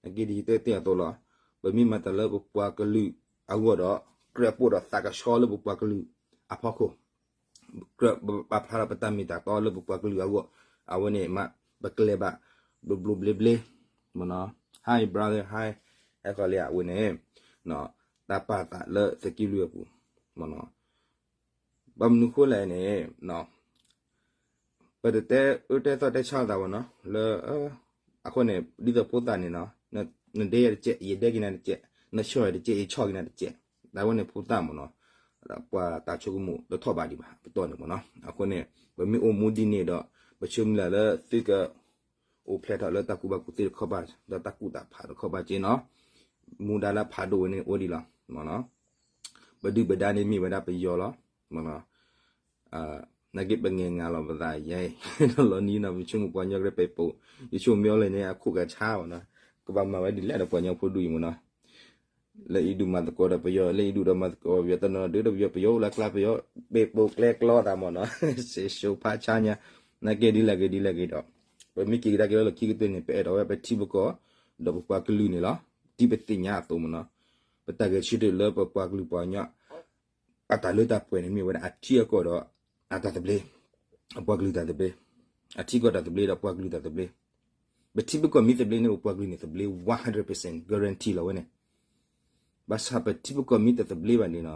နက့ဒ်ယတဲတ့ၢ်အသိးလီၤ. ပမ့ၢ်မၤတၢ်လၢပပှၤကလုာ်အဂီၢ်ဒီး ကြၢးပိာ်ဒီးသးကဆှီလၢပပှၤကလုာ်အဖီခိၣ် ကြၢးပာ်ဖျါထီၣ်ပတၢ်မ့ၢ်တၢ်တီလၢပပှၤကလုာ်အဂီၢ်, အဝဲန့ၣ်မ့ၢ်ပကလဲၤဘၣ် ဘျိဘျိဘျ့ဘျ့, မ့ၢ်နီၤ. Hi brother, hi, ဟဲခီလံအဝဲန့ၣ် တၢ်ပာ်သးလၢသုးက့လွံၢ်အပူၤ, မ့ၢ်နီၤ. ဘၣ်မနုၤဃိလဲၣ်န့ၣ် ပတတဲအၢတဲသီၣ်တဲဆါလိာ်သးဘၣ်နီၤ, လၢ အဃိန့ၣ် ဒ်သိးဖိသၣ်န့ၣ်နီၤ, နဒဲယၤတကဲး ယဒဲက့ၤနၤတကဲး, နဆှၢယၤတကဲး ယဆှၢက့ၤနၤတကဲး, တၢ်ဝဲန့ၣ်ဖိသၣ်မ့ၢ်နီၤ, ပှၤတၢ်ဆိကမိၣ်တထီၣ်ဘးဒံးဘၣ် ပတီၢ်န့ၣ်မ့ၢ်နီၤ. အဃိန့ၣ် ပမ့ၢ်အိၣ်မူဒ်န့ၣ်ဒီး ပဆၢမုၢ်လၢ်လၢသုက အိၣ်ဖျဲၣ်ထီၣ်လၢတၢ်ကူၣ်ဘၣ်ကူၣ်သ့တခီဘၣ် ဒီးတၢ်ကူၣ်တၢ်ဖးတခီဘၣ်က့နီၤ, မူဒါလၢဖးဒိၣ်ဝဲန့ၣ်အိၣ်ဒံးလီၤ, မ့ၢ်နီၤ. ပဒုၣ်ပဒါန့ၣ်မ့ၢ်ဝဲဒၣ်ပယီၤလီၤ, မ့ၢ်နီၤ. နာ်က့ပငဲၤငါလီၤပသးယဲအံၤ, လီၤနံၤနီၤ ပဆိကမိၣ်ပှၤကညီကရၢပဲာ်ပိာ်, ယဆိကမိၣ်မ့ၢ်အီၤလဲၣ်န့ၣ် အခိၣ်ကဆါမ့ၢ်နီၤ, ကဘၣ်မၤဝဲဒ်လဲၣ်ဒီးပှၤကညီဖိဒူၣ်အံၤမ့ၢ်နီၤ. လၢအံၤဒုးမၤသကိးဒီးပယီၤ, လၢအံၤဒုးဒီးမၤသကိးပယီၤ, တနီၤဒုးဒီးပယီၤ, ပယီၤအိၣ်လၢကျါပယီၤ, ပဲာ်ပိာ်ကျဲကျီသးမ့ၢ်နီၤ, စ့ၣ်ၡိဖးဆါညါ, နာ်က့ဒ်လဲၣ်ဂ့ၤဒ်လဲၣ်ဂ့ၤဒီး, ပမ့ၢ်က့ၤကဒါက့ၤလၢလီၢ်ခံကတၢၢ်န့ၣ် ပအဲၣ်ဒိးဝဲပထံပကီၢ်, ဒီးပပှၤကလုာ်န့ၣ်လီၤ, ဒ်ပသ့ၣ်ညါအသိးမ့ၢ်နီၤ, ပတၢ်ဂဲၤဆၢထၢၣ်လၢပပှၤကလုာ်ပှၤကညီ အတၢ်လၢတၢ်ပှဲၤန့ၣ်မ့ၢ်ဝဲဒၣ်အထံအကီၢ်ဒီး အတၢ်သဘျ့, အပှၤကလုာ်တၢ်သဘျ့, အထံကီၢ်တၢ်သဘျ့ဒီးပှၤကလုာ်တၢ်သဘျ့, ပထံပကီၢ်မ့ၢ်သဘျ့န့ၣ် ပပှၤကလုာ်န့ၣ်သဘျ့ one hundred percent guarantee လီၤဝဲန့ၣ်, ဘၣ်ဆၣ်ပထံပကီၢ်မ့ၢ်တသဘျ့ဘၣ်န့ၣ်နီၤ,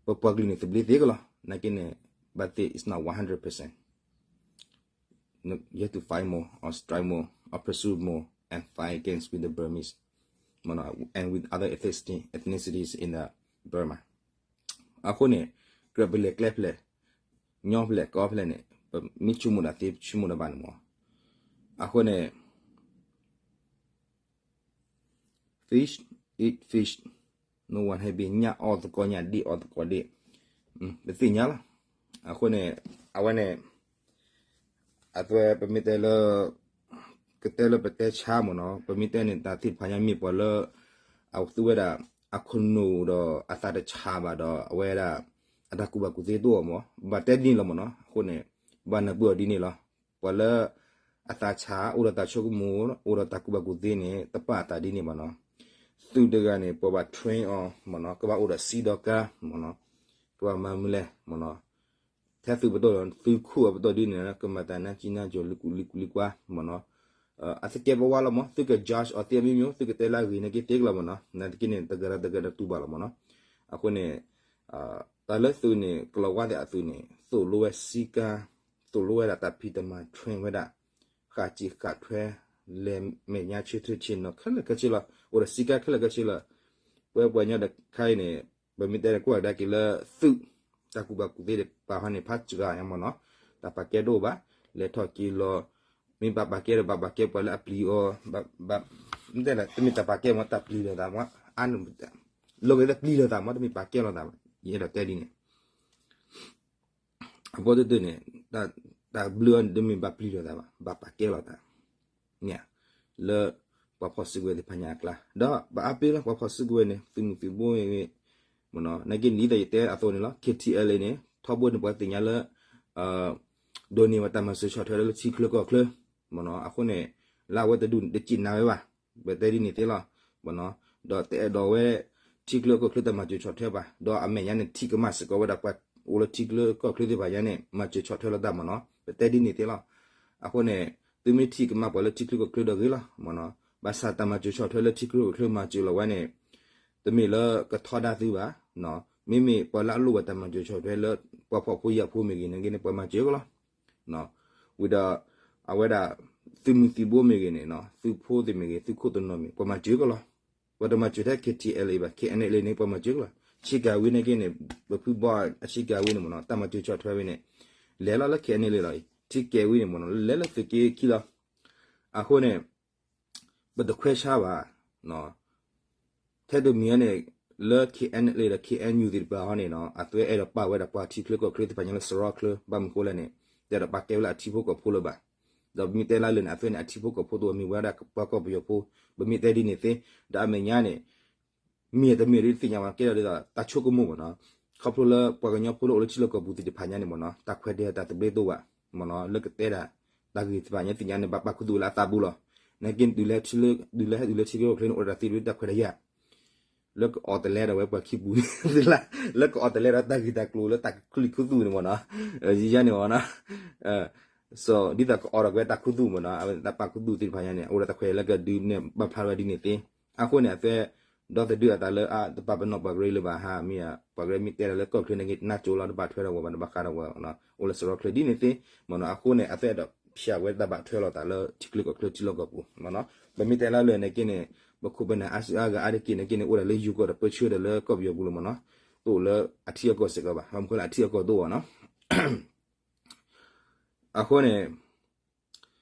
ပပှၤကလုာ်န့ၣ်သဘျ့သ့ကလီၤ, နာ်က့န့ၣ်, but this is not one hundred percent. You have to fight more or strive more or pursue more and fight against with the Burmese, မ့ၢ်နီၤ, and with other ethnicity, ethnicities in the Burma. အဃိန့ၣ်, ကြၢးပလဲၤကျဲဖျဲး, ညီဖျဲးကီဖျဲးန့ၣ်, ပမ့ၢ်ဆိကမိၣ်တၢ်သ့ ပဆိကမိၣ်တၢ်ဘၣ်န့ၣ်မ့ၢ်, အဃိန့ၣ် Fish eat fish, no one happy, ညၣ်အီၣ်သကိးညၣ်, ဒ့ၣ်အီၣ်သကိးဒ့ၣ်, ပသ့ၣ်ညါလီၤ. အဃိန့ၣ်, အဝဲန့ၣ်, အဝဲပမ့ၢ်တဲလၢ, ကတဲလၢပတဲဆါမ့ၢ်နီၤ, ပမ့ၢ်တဲန့ၣ် တၢ်သ့ၣ်တဖၣ်ညါမ့ၢ်ပှၤလၢ အသူဝဲဒၣ် အခိၣ်နူာ်ဒီးအသးတဆါဘၣ်ဒီး အဝဲဒၣ် အတၢ်ကူၣ်ဘၣ်ကူၣ်သ့တအိၣ်မ့ၢ်, ဘၣ်တဲဒ်န့ၣ်လီၤမ့ၢ်နီၤ. အဃိန့ၣ်, ဘၣ်နၢ်ပၢၢ်အီၤဒ်န့ၣ်လီၤ. ပှၤလၢ အသးဆါ အိၣ်ဒီးတၢ်ဆိကမိၣ် အိၣ်ဒီးတၢ်ကူၣ်ဘၣ်ကူၣ်သ့န့ၣ် တပာ်အသးဒ်န့ၣ်ဘၣ်နီၤ. သုးတဂၤန့ၣ် ပှၤဘၣ် train အီၤမ့ၢ်နီၤ, ကဘၣ်အိၣ်ဒီးစံးဒီးကါမ့ၢ်နီၤ, ကဘၣ်မၤမနုၤလဲၣ်မ့ၢ်နီၤ, ထဲသုးပတီၢ်ဒီး သုးခိၣ်အပတီၢ်ဒ်န့ၣ် ကမၤတၢ်နါကံနါကၠိၤ လံကူလံကူလံကွါမ့ၢ်နီၤ. အသကဲးပဝါလီၤမ့ၢ် သုက judge အီၤသ့အမံၤမံၤ သုကတဲလၢအဂ့ၤန့ၣ်က့သ့ကလီၤမ့ၢ်နီၤ. နာ်သက့န့ၣ် တဂၤဒီးတဂၤဒီးတူၢ်ဘၣ်လီၤမ့ၢ်နီၤ. အဃိန့ၣ် တၢ်လၢသုးန့ၣ် ကလီၤဝါသ့ၣ်အသုးန့ၣ် သိၣ်လိဝဲစံးကါ, သိၣ်လိဝဲဒၣ်တၢ်ဖံးတၢ်မၤ train ဝဲဒၣ်, ဃၣ်စံးဃၣ်ထွဲ, လဲၤမဲာ်ညါဆၢထၢၣ်ဆ့ၣ်နီၤ ခဲလၢာ်ခဲဆ့လီၤ. အိၣ်ဒီးစံးကါခဲလၢာ်ခဲဆ့လီၤ. ပဝဲပှၤကညီတခါအံၤန့ၣ် ပမ့ၢ်တဲကွၢ်ကဒါက့ၤလၢသုး တၢ်ကူၣ်ဘၣ်ကူၣ်သ့တပၤဟီန့ၣ် ဖးစှၤညါမ့ၢ်နီၤ. တၢ်ပာ်ကဲတအိၣ်ဘၣ်, လဲၤထီၣ်က့ၤလီၤ, မ့ၢ်ဘၣ်ပာ်ကဲဒီးဘၣ်ပာ်ကဲပှၤလၢအပျံၤအီၤ, မ့ၢ်တဲဒၣ် တမ့ၢ်တၢ်ပာ်ကဲမ့ၢ် တၢ်ပျံၤလိာ်သးမ့ၢ်, အါန့ၣ် လီၤဂ့ၤလၢပျံၤလိာ်သးမ့ၢ် တမ့ၢ်ပာ်ကဲလိာ်သး, ယအဲၣ်ဒိးတဲဒ်န့ၣ် အဘီတဒုန့ၣ် တၢ်ဘျုးအီၤန့ၣ် တမ့ၢ်ဘၣ်ပျံၤလိာ်သးဘၣ်, ဘၣ်ပာ်ကဲလိာ်သး လၢပှၤဖီၣ်စုကဝဲၤသ့ၣ်တဖၣ်ညါအကျါ, ဒီးပအါပ့ၤလီၤ ပှၤဖီၣ်စုကဝဲၤန့ၣ် သုးမုၢ်သံၣ်ဘိမ့ၢ်ဂ့ၤ, မ့ၢ်နီၤ, နာ်က့န့ၣ် ဒ်သိးယတဲအသိးန့ၣ်လီၤ, KTLA န့ၣ် ထီဘိန့ၣ် ပှၤသ့ၣ်ညါလၢ ဒိးန့ၢ်ဝဲတၢ်မၤစၢၤဆီၣ်ထွဲလၢထံချၢကီၢ်ချၢ, မ့ၢ်နီၤ, အဃိန့ၣ် လၢအဝဲတဒူၣ်န့ၣ် တစံၣ်နၤဝဲဘၣ်, ပတဲဒ်န့ၣ်သ့လီၤ, မ့ၢ်နီၤ, ဒီးတအဲၣ်ဒိးဝဲ ထံချၢကီၢ်ချၢတၢ်မၤစၢၤဆီၣ်ထွဲဘၣ်, ဒီးအမဲာ်ညါန့ၣ် ထံၣ်ကမၣ်စ့ၢ်ကီးဝဲဒၣ်ပှၤအိၣ်လၢထံချၢကီၢ်ချၢသ့ၣ်တဖၣ်ညါန့ၣ် မၤစၢၤဆီၣ်ထွဲလိာ်သးမ့ၢ်နီၤ, ပတဲဒ်န့ၣ်သ့လီၤ, အဃိန့ၣ် သုမ့ၢ်ထံၣ်ကမၣ်ပှၤလၢထံချၢကီၢ်ချၢဒီးဂ့ၤလီၤ, မ့ၢ်နီၤ, ဘၣ်ဆၣ်တၢ်မၤစၢၤဆီၣ်ထွဲလၢထံချၢကီၢ်ချၢမၤစၢၤလီၤဝဲန့ၣ် တမ့ၢ်လၢကထီဒါသုဘၣ်, မ့မ့ၢ်ပှၤလၢအလိၣ်ဘၣ်တၢ်မၤစၢၤဆီၣ်ထွဲလၢ ပှၤဖှီၣ်ဖိယာ်ဖိမ့ၢ်ဂ့ၤန့ၣ်ဂ့ၤန့ၣ် ပှၤမၤစၢၤကလီၤ ဝံၤဒီး အဝဲဒၣ် သုးမုၢ်သံၣ်ဘိမ့ၢ်ဂ့ၤန့ၣ် သုးဖိသ့ၣ်မ့ၢ်ဂ့ၤ သုးခိၣ်တနီၤမ့ၢ် ပှၤမၤစၢၤကလီၤ, ပှၤတမၤစၢၤထဲ KTLA ဘၣ်, KNLA န့ၣ် ပှၤမၤစၢၤကလီၤ, ဆ့ကၤဝ့န့ၣ်ဂ့ၤန့ၣ် ပဖုဘီအဆ့ကၤဝ့န့ၣ်မ့ၢ်နီၤ တၢ်မၤစၢၤဆီၣ်ထွဲဝဲန့ၣ် လဲၤလီၤလၢ K N L A လီၤအံၤ ထံကဲဝံၤန့ၣ်မ့ၢ်နီၤ လဲၤလၢသုးက့ခံလီၤ. အဃိန့ၣ် ပတခွဲးဆါဘၣ် ထဲတမံၤန့ၣ် လၢ K N L A ဒီး K N U သ့ၣ်တဖၣ်ဟီန့ၣ်နီၤ အသွဲအဲၣ်ဒိးပာ်ဝဲဒၣ်ပှၤထံချၢကီၢ်ချၢသ့ၣ်တဖၣ်ညါလၢစရီချၢ ဘၣ်မနုၤဃိလဲၣ်န့ၣ် တအဲၣ်ဒိးပာ်ကဲဝဲလၢအထံဖိကီၢ်ဖိလၢၤဘၣ်. ဒီးပမ့ၢ်တဲလၢလၢာ်န့ၣ် အသွဲန့ၣ်အထံဖိကီၢ်ဖိတအိၣ် မ့ၢ်ဝဲဒၣ်ပှၤကီၢ်ပယီၤဖိ ပမ့ၢ်တဲဒ်န့ၣ်သ့ ဒီးအမဲာ်ညါန့ၣ် မ့ၢ်တမ့ၢ်ဒ်တသ့ၣ်ညါဘၣ် ကဲထီၣ်ဒ်သိးတၢ်ဆိကမိၣ်မ့ၢ်နီၤ ခီဖျိလၢပှၤကညီဖိလၢအိၣ်လၢထံလီၢ်ကီၢ်ပူၤသ့ၣ်တဖၣ်ညါန့ၣ်မ့ၢ်နီၤ တၢ်ခွဲးတၢ်ယာ်တၢ်သဘျ့တအိၣ်ဘၣ်မ့ၢ်နီၤ လၢကတဲဒၣ် တၢ်ဂ့ၢ်သ့ၣ်တဖၣ်ညါသ့ၣ်ညါန့ၣ် ဘၣ်ပာ်ခူသူၣ်ဝဲလၢအသးပူၤလီၤ. နာ်က့ တုၤလၢဟဲတုၤလၢထံကီၢ်ချၢန့ၣ် အိၣ်ဒီးတၢ်သ့တၢ်ခွဲးတၢ်ယာ် လၢကအိးတလဲဒီးဝဲပှၤခံပူၤန့ၣ် လၢကအိးတလဲဒီးတၢ်ဂ့ၢ်တၢ်ကျိၤလၢတၢ်ကလုၢ်ခူသူၣ်န့ၣ်မ့ၢ်နီၤ ယယါန့ၣ်မ့ၢ်နီၤ ဒ်သိးကအိးထီၣ်ကွံာ်တၢ်ခူသူၣ်မ့ၢ်နီၤ အဝဲတၢ်ပာ်ခူသူၣ်သ့ၣ်တဖၣ်ညါန့ၣ် အိၣ်ဒီးတၢ်ခွဲးလၢကဒုးနဲၣ်ပာ်ဖျါဝဲဒ်န့ၣ်သ့. အဃိန့ၣ် အသွဲ ဒီသဒၢအသးလၢအတပာ်ပနီၣ်ပှၤကရၢလၢၤဘၣ်ဟါ မ့ၢ်ပှၤကရၢမ့ၢ်တဲဒီးလၢကီၢ်ချၢန့ၣ်က့ၤတနၢ်ကၠိလီၤ တဘၣ်ထွဲဒီးဝဲဘၣ် တဘၣ်ဃးဒီးဝဲ အိၣ်လၢစရီချၢဒ်န့ၣ်သ့မ့ၢ်နီၤ. အဃိန့ၣ် အသွဲအဲၣ်ဒိးဖျါဝဲတၢ်ဘၣ်ထွဲလိာ်သးလၢထံချၢကီၢ်ချၢထံလီၢ်ကီၢ်ပူၤမ့ၢ်နီၤ. ပမ့ၢ်တဲလၢလၢာ်နာ်က့န့ၣ် ပခိၣ်ပနၢ်အါစုအါဂၤအါတက့ၢ်နာ်က့န့ၣ် အိၣ်ဒၣ်လၢယိၤကီၢ်ဒီးပၢဆှၢဒီးလၢကီၢ်ပယီၤပူၤလီၤမ့ၢ်နီၤ. တအိၣ်လၢအထံအကီၢ်စ့ၢ်ကီးဘၣ် ဘၣ်မနုၤဃိလၢအထံအကီၢ်တအိၣ်ဘၣ်နီၤ. အဃိန့ၣ်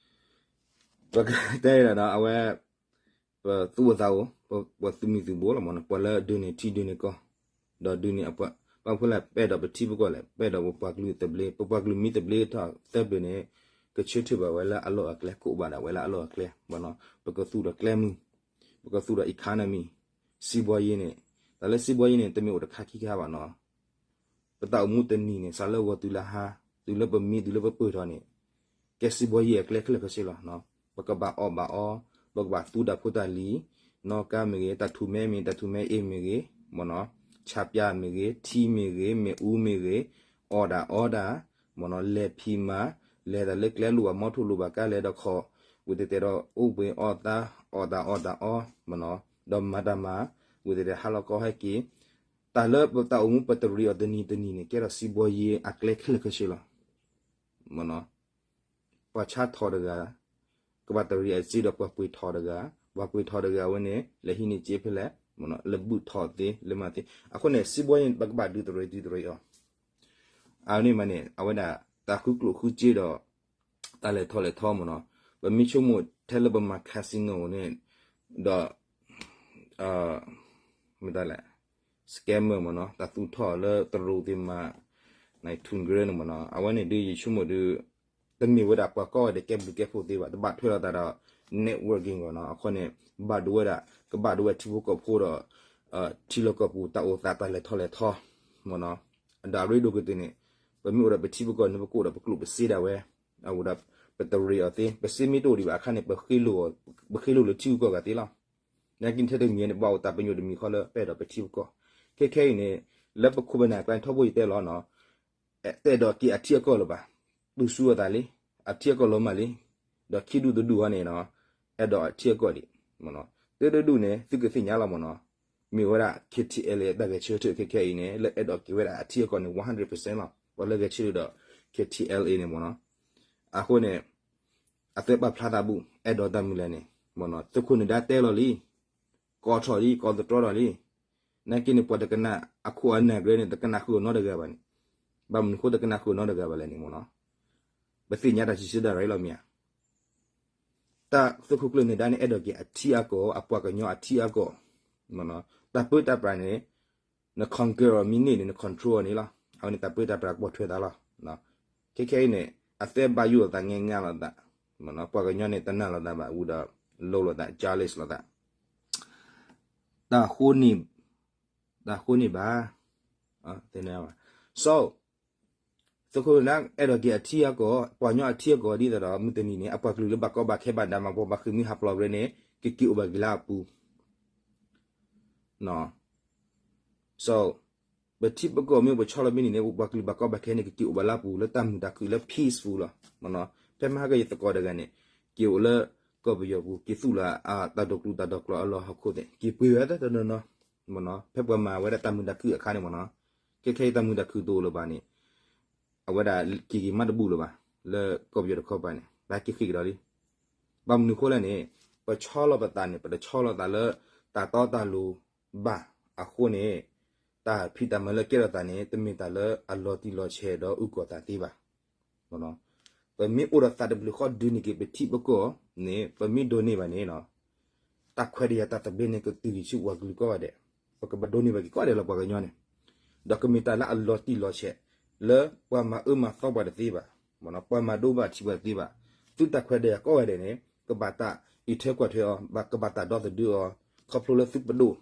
ပကတဲဒီး အဝဲ ပသူၣ်အိၣ်သးအိၣ် ပသုးမုၢ်သုးဘိလီၤမ့ၢ်နီၤ. ပှၤလၢဒုးန့ၢ်ထံဒုးန့ၢ်ကီၢ် ဒီးဒုးန့ၢ်အပှၤ ဘၣ်မနုၤဃိလဲၣ် ပအဲၣ်ဒိးပထံပကီၢ်လဲၣ် ပအဲၣ်ဒိးပပှၤကလုာ်သဘျ့ ပပှၤကလုာ်မ့ၢ်သဘျ့ထီၣ်သၢပျၢၤန့ၣ် ကဆၢထၢၣ်ဘၣ်ဝဲလၢအလီၢ်အကျဲ ကအိၣ်ဘၣ်ဒၣ်ဝဲလၢအလီၢ်အကျဲမ့ၢ်နီၤ. ပကသူၣ်ဒီးကျဲမုၢ် ပကသူၣ်ဒီး economy စံးဘီယ့န့ၣ် တၢ်လၢစံးဘီယ့န့ၣ် တမ့ၢ်အိၣ်တခါခံခါဘၣ်နီၤ. ပတၢ်အိၣ်မူတနံၤန့ၣ် စးလၢဂီၤတုၤလၢဟါ တုၤလၢပမံ တုၤလၢပပၢၢ်ထီၣ်န့ၣ် ကဲစံးဘီယ့အကျဲခဲလၢာ်ခဲဆ့လီၤ. ပကဘၣ်အီၣ်ဘၣ်အီ ပကဘၣ်သူတၢ်ဖိတၢ်လံၤ နီၣ်ကါမ့ၢ်ဂ့ၤ တၢ်ထူၣ်မဲမ့ၢ် တၢ်ထူၣ်မဲအ့မ့ၢ်ဂ့ၤ မ့ၢ်နီၤ ဆၣ်ပၠၣ်မ့ၢ်ဂ့ၤ ထံမ့ၢ်ဂ့ၤ မ့ၣ်အူမ့ၢ်ဂ့ၤ အီၣ်ဒၣ်အီဒၣ် မ့ၢ်နီၤ လဲၤဖံးမၤ လဲၤတၢ်လၢကျဲလိၣ်ဘၣ်မီထိၣ်လိၣ်ဘၣ်ကါလဲၤဒီးခီၣ် ဝံၤတဲတဲဒီးအိၣ်ဘှံးအီၣ်သါ အီၣ်တၢ်အီၣ်တၢ်အီ မ့ၢ်နီၤ ဒီးမၤတၢ်မၤ ဝံၤတဲတဲဟါလီၤကီဟဲက့ၤ တၢ်လၢပတၢ်အိၣ်မူပတရံးအီၤတနံၤတနံၤန့ၣ် ကဲထီၣ်စံးဘီယ့အကျဲခဲလၢာ်ခဲဆ့လီၤ. မ့ၢ်နီၤ ပှၤဆါထီၣ်တဂၤ ကဘၣ်တရံးအစ့ဒီးပှၤပှ့ၤထီၣ်တဂၤ ပှၤပှ့ၤထီၣ်တဂၤအဝဲန့ၣ် လဲၤဟံးန့ၢ်စ့ဖဲလဲၣ် မ့ၢ်နီၤ လဲၤဘုၣ်ထီၣ်သ့ လဲၤမၤသ့ အဃိန့ၣ် စံးဘီယ့န့ၣ် ပကဘၣ်ဒုးတရံးဒုးတရံးအီၤ အဝဲန့ၣ်မးန့ၣ် အဝဲဒၣ်တၢ်ဃုကျိၣ်ဃုစ့ဒီး တၢ်လဲၤထီၣ်လဲၤထီမ့ၢ်နီၤ ပမ့ၢ်ဆိကမိၣ်ထဲလၢပမၤ casino န့ၣ် ဒီး မ့ၢ်တၢ်လဲၣ် scammer မ့ၢ်နီၤ တၢ်သူၣ်ထီၣ်လၢတရူးသ့ၣ်မး နထုၣ်ကရၢန့ၣ်မ့ၢ်နီၤ အဝဲန့ၣ်ဒုးယဆိကမိၣ်ဒုး တမ့ၢ်ဝဲဒၣ်ပှၤကီၢ်ဝဲဒၣ်ကဲဘျုးကဲဖှိၣ်သ့ဘၣ် တဘၣ်ထွဲလိာ်သးဒီး networking မ့ၢ်နီၤ အဃိန့ၣ် ဘၣ်ဒိဝဲဒၣ် ကဘၣ်ဒိဝဲထံဖိကီၢ်ဖိဒီး ထံလီၢ်ကီၢ်ပူၤတၢ်အိၣ်သးတၢ်လဲၤထီၣ်လဲၤထီ မ့ၢ်နီၤ ဒီးအရ့ဒိၣ်ကတၢၢ်န့ၣ် ပမ့ၢ်အိၣ်ဒီးပထံပကီၢ်န့ၣ် ပကအိၣ်ဒီးပကျိၣ်ပစ့ဒၣ်ဝဲ အဝဲဒီး ပတရံးအီၤသ့ ပစ့မ့ၢ်တအိၣ်ဒံးဘၣ်အခါန့ၣ် ပဃ့လိၢ်လၢထံဂုၤကီၢ်ဂၤသ့လီၤ. နာ်က့ထဲတမံၤန့ၣ် ဘၣ်အိၣ်တၢ်ပညိၣ်တမံၤဃီလၢပအဲၣ်ဒိးပထံပကီၢ် ခဲခဲအံၤန့ၣ် လၢပခိၣ်ပနၢ်ကျါန့ၣ် ထီဘိယတဲလီၤနီၤ တအဲၣ်ဒိးက့ၤအထံအကီၢ်လၢၤဘၣ် တူၢ်ဆူအသးလံ အထံအကီၢ်လီၤမၢ်လံ ဒီးခံဒူၣ်တဒူၣ်ဟီန့ၣ်နီၤ အဲၣ်ဒိးအထံအကီၢ်ဒံး တဒူၣ်န့ၣ် သုကသ့ၣ်ညါလီၤမ့ၢ်နီၤ မ့ၢ်ဝဲဒၣ် K T L A တၢ်ဂဲၤဆၢထၢၣ်ခဲခဲအံၤန့ၣ် လၢအဲၣ်ဒိးက့ၤဝဲဒၣ်အထံအကီၢ်န့ၣ် one hundred percent လီၤ ပှၤလၢဂဲၤဆၢထၢၣ်ဒီး K T L A န့ၣ်မ့ၢ်နီၤ အဃိန့ၣ် အသ့ပာ်ဖျါသးဘူး အဲၣ်ဒိးတၢ်မုၢ်လၢ်န့ၣ် မ့ၢ်နီၤ သုးခိၣ်နၢၤဒါတဲလီၤလံ ကိးထီၣ်လံ ကိးသတြီထီၣ်လံ နာ်က့န့ၣ် ပှၤတကနၣ်အခိၣ်အနၢ်ကရၢန့ၣ် တကနၣ်ဃုာ်အီၤနီတဂၤဘၣ်န့ၣ် ဘၣ်မနုၤဃိတကနၣ်ဃုာ်အီၤနီတဂၤဘၣ်လဲၣ်န့ၣ်မ့ၢ်နီၤ ပသ့ၣ်ညါတၢ်စံးဆၢဒၣ်ရၤလီၤမ့ၢ်ဧါ တၢ်သုးခိၣ်ကျၢၢ်နၢၤဒါန့ၣ် အဲၣ်ဒိးက့ၤအထံအကီၢ် အပှၤကညီအထံအကီၢ် တၢ်ပၢတၢ်ပြးန့ၣ် န conquer အီၤမ့ၢ်န့ၢ်န့ၣ် န control အီၤန့ၣ်လီၤ အဝဲန့ၣ်တၢ်ပၢတၢ်ပြးကပိာ်ထွဲသးလီၤ ခဲခဲအံၤန့ၣ် အသ့ဘၣ်ယိၣ်လိာ်သး ငဲငါလိာ်သး ပှၤကညီန့ၣ် တနာ်လိာ်သးဘၣ် ဝံၤဒီး လိၤလိာ်သး jealous လိာ်သး တၢ်ဃိန့ၣ် တၢ်ဃိန့ၣ်ဘၣ် so သုးခိၣ်နၢၤဒါ အဲၣ်ဒိးက့ၤအထံအကီၢ် ပှၤကညီအထံအကီၢ်ဒ်သိးဒီး မုၢ်တနံၤန့ၣ် အပှၤကလုာ်လၢဘၣ်ကီဘၣ်ခဲဘၣ်ဒါမၤပှၤ ဘၣ်ဃ့ၢ်မှံဟးဖျိးကရၢန့ၣ် ကက့ၤအိၣ်ဘၣ်က့ၤလၢအပူၤ so ပထံပကီၢ်မ့ၢ်ပဆီလီၤမ့ၢ်န့ၣ်န့ၣ် ပှၤကလုာ်ဘၣ်ကီဘၣ်ခဲန့ၣ် ကက့ၤအိၣ်ဘၣ်လၢအပူၤ လၢတၢ်မုာ်တၢ်ခုၣ်လၢ peaceful လီၤ ဖဲမဟါကယသကိးတဂၤန့ၣ် က့ၤအိၣ်လၢကီၢ်ပယီၤပူၤ က့ၤသူၣ်လီၤအတၢ်ဒိးကျူတၢ်ဒိးကျီအလီၢ်ဟီၣ်ခိၣ်သ့ၣ် က့ၤပှ့ၤဝဲတနီၤနီၤ ဖဲပှၤမၤဝဲဒၣ်တၢ်မုာ်တၢ်ခုၣ်အခါန့ၣ်မ့ၢ်နီၤ ခဲခဲအံၤတၢ်မုာ်တၢ်ခုၣ်တအိၣ်လၢၤဘၣ်န့ၣ် အဝဲဒၣ်က့ၤက့ၤမးတဘူၣ်လၢၤဘၣ် လၢကီၢ်ပယီၤတခီပၤန့ၣ် ဘၣ်က့ၤဃ့ၢ်ကဒီးလံ ဘၣ်မနုၤအဃိလဲၣ်န့ၣ် ပဆီလီၤပသးန့ၣ် ပတဆီလီၤသးလၢ တၢ်တီတၢ်လိၤဘၣ်အဃိန့ၣ် တၢ်ဖံးတၢ်မၤလၢကဲထီၣ်သးန့ၣ် တမ့ၢ်တၢ်လၢအလီၤတံၢ်လီၤဆဲးဒီးအုၣ်ကီၤသးသ့ဘၣ် ပမ့ၢ်အိၣ်ဒီးသးတဘျုးဃီဒုးန့ၢ်က့ၤပထံပကီၢ်န့ၣ် ပမ့ၢ်ဒိးန့ၢ်ဘၣ်န့ၣ် တၢ်ခွဲးတၢ်ယာ်တၢ်သဘျ့န့ၣ် ကတုၤက့ၤဆူပှၤကလုာ်ကိးဂၤဒဲး, ပကဘၣ်ဒိးန့ၢ်ဘၣ်က့ၤကိးဂၤဒဲးလီၤ ပှၤကညီန့ၣ်, ဒီးကမ့ၢ်တၢ်လၢအလီၤတံၢ်လီၤဆဲး လၢပှၤမၤအၢမၤသီပှၤတသ့ဘၣ်, ပှၤမၤဒိဘၣ်ထံးပှၤတသ့ဘၣ်, သုတၢ်ခွဲးတၢ်ယာ်ကိးဂၤဒဲးန့ၣ် ကဘၣ်တၢ်အံးထွဲကွၢ်ထွဲအီၤ, ကဘၣ်တၢ်ဒီသဒၢအီၤ, ခီဖျိလၢသုပဒိၣ်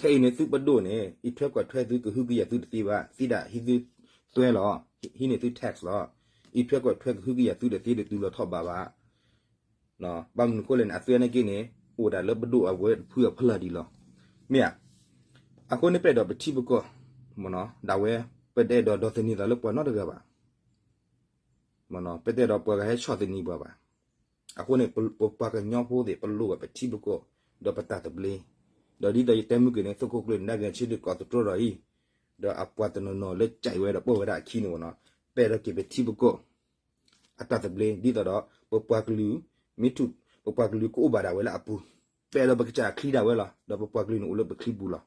ခဲအံၤန့ၣ်သုပဒိၣ်န့ၣ် အံးထွဲကွၢ်ထွဲသု ကဟုကယာ်သုတသ့ဘၣ်, သံဒၣ်ဟံးသုသွဲလီၤ, ဟံးန့ၢ်သု tax လီၤ, အံးထွဲကွၢ်ထွဲကဟုကယာ်သုတသ့ဒီး တုၤလီၤထီၣ်ဘးဘၣ်, ဘၣ်မနုၤဃိလဲၣ်န့ၣ် အသွဲန့ၣ်က့န့ၣ် အိၣ်ဒၣ်လၢပဒိၣ်အဝဲတဖုအဖီလာ်ဒံးလီၤ, မ့ၢ်ဧါ, အဃိန့ၣ်ပအဲၣ်ဒိးပထံပကီၢ်, ဒၣ်ဝဲ ပတအဲၣ်ဒိးဒိးသန့ၤသးလၢပှၤနီတဂၤဘၣ် ပတအဲၣ်ဒိးပှၤဂၤဟဲဆီၣ်သနံးပှၤဘၣ်. အဃိန့ၣ် ပပှၤကညီဖိသ့ၣ် ပလိၣ်ဘၣ်ပထံပကီၢ် ဒီးပတၢ်သဘျ့, ဒီးဒ်သိးယတဲမုၢ်က့ၤန့ၣ် သုးခိၣ်ကျၢၢ်နဒါဂဲၤဆၢထၢၣ်ကိးသတြီဒီးအံၤ, ဒီးအပှၤတနီၤနီၤလၢကဲဝဲဒီးပၢၢ်ဝဲဒၣ်အခံန့ၣ်မ့ၢ်နီၤ, ပအဲၣ်ဒိးက့ၤပထံပကီၢ် အတၢ်သဘျ့ ဒ်သိးဒီး ပပှၤကလုာ် မ့ၢ်ထူၣ် ပပှၤကလုာ်ကအိၣ်ဘၣ်ဒၣ်ဝဲလၢအပူၤ, ပအဲၣ်ဒိးပကစၢ်ချံဒၣ်ဝဲလီၤ, ဒီးပပှၤကလုာ်န့ၣ်အိၣ်လၢပချံပူၤလီၤ.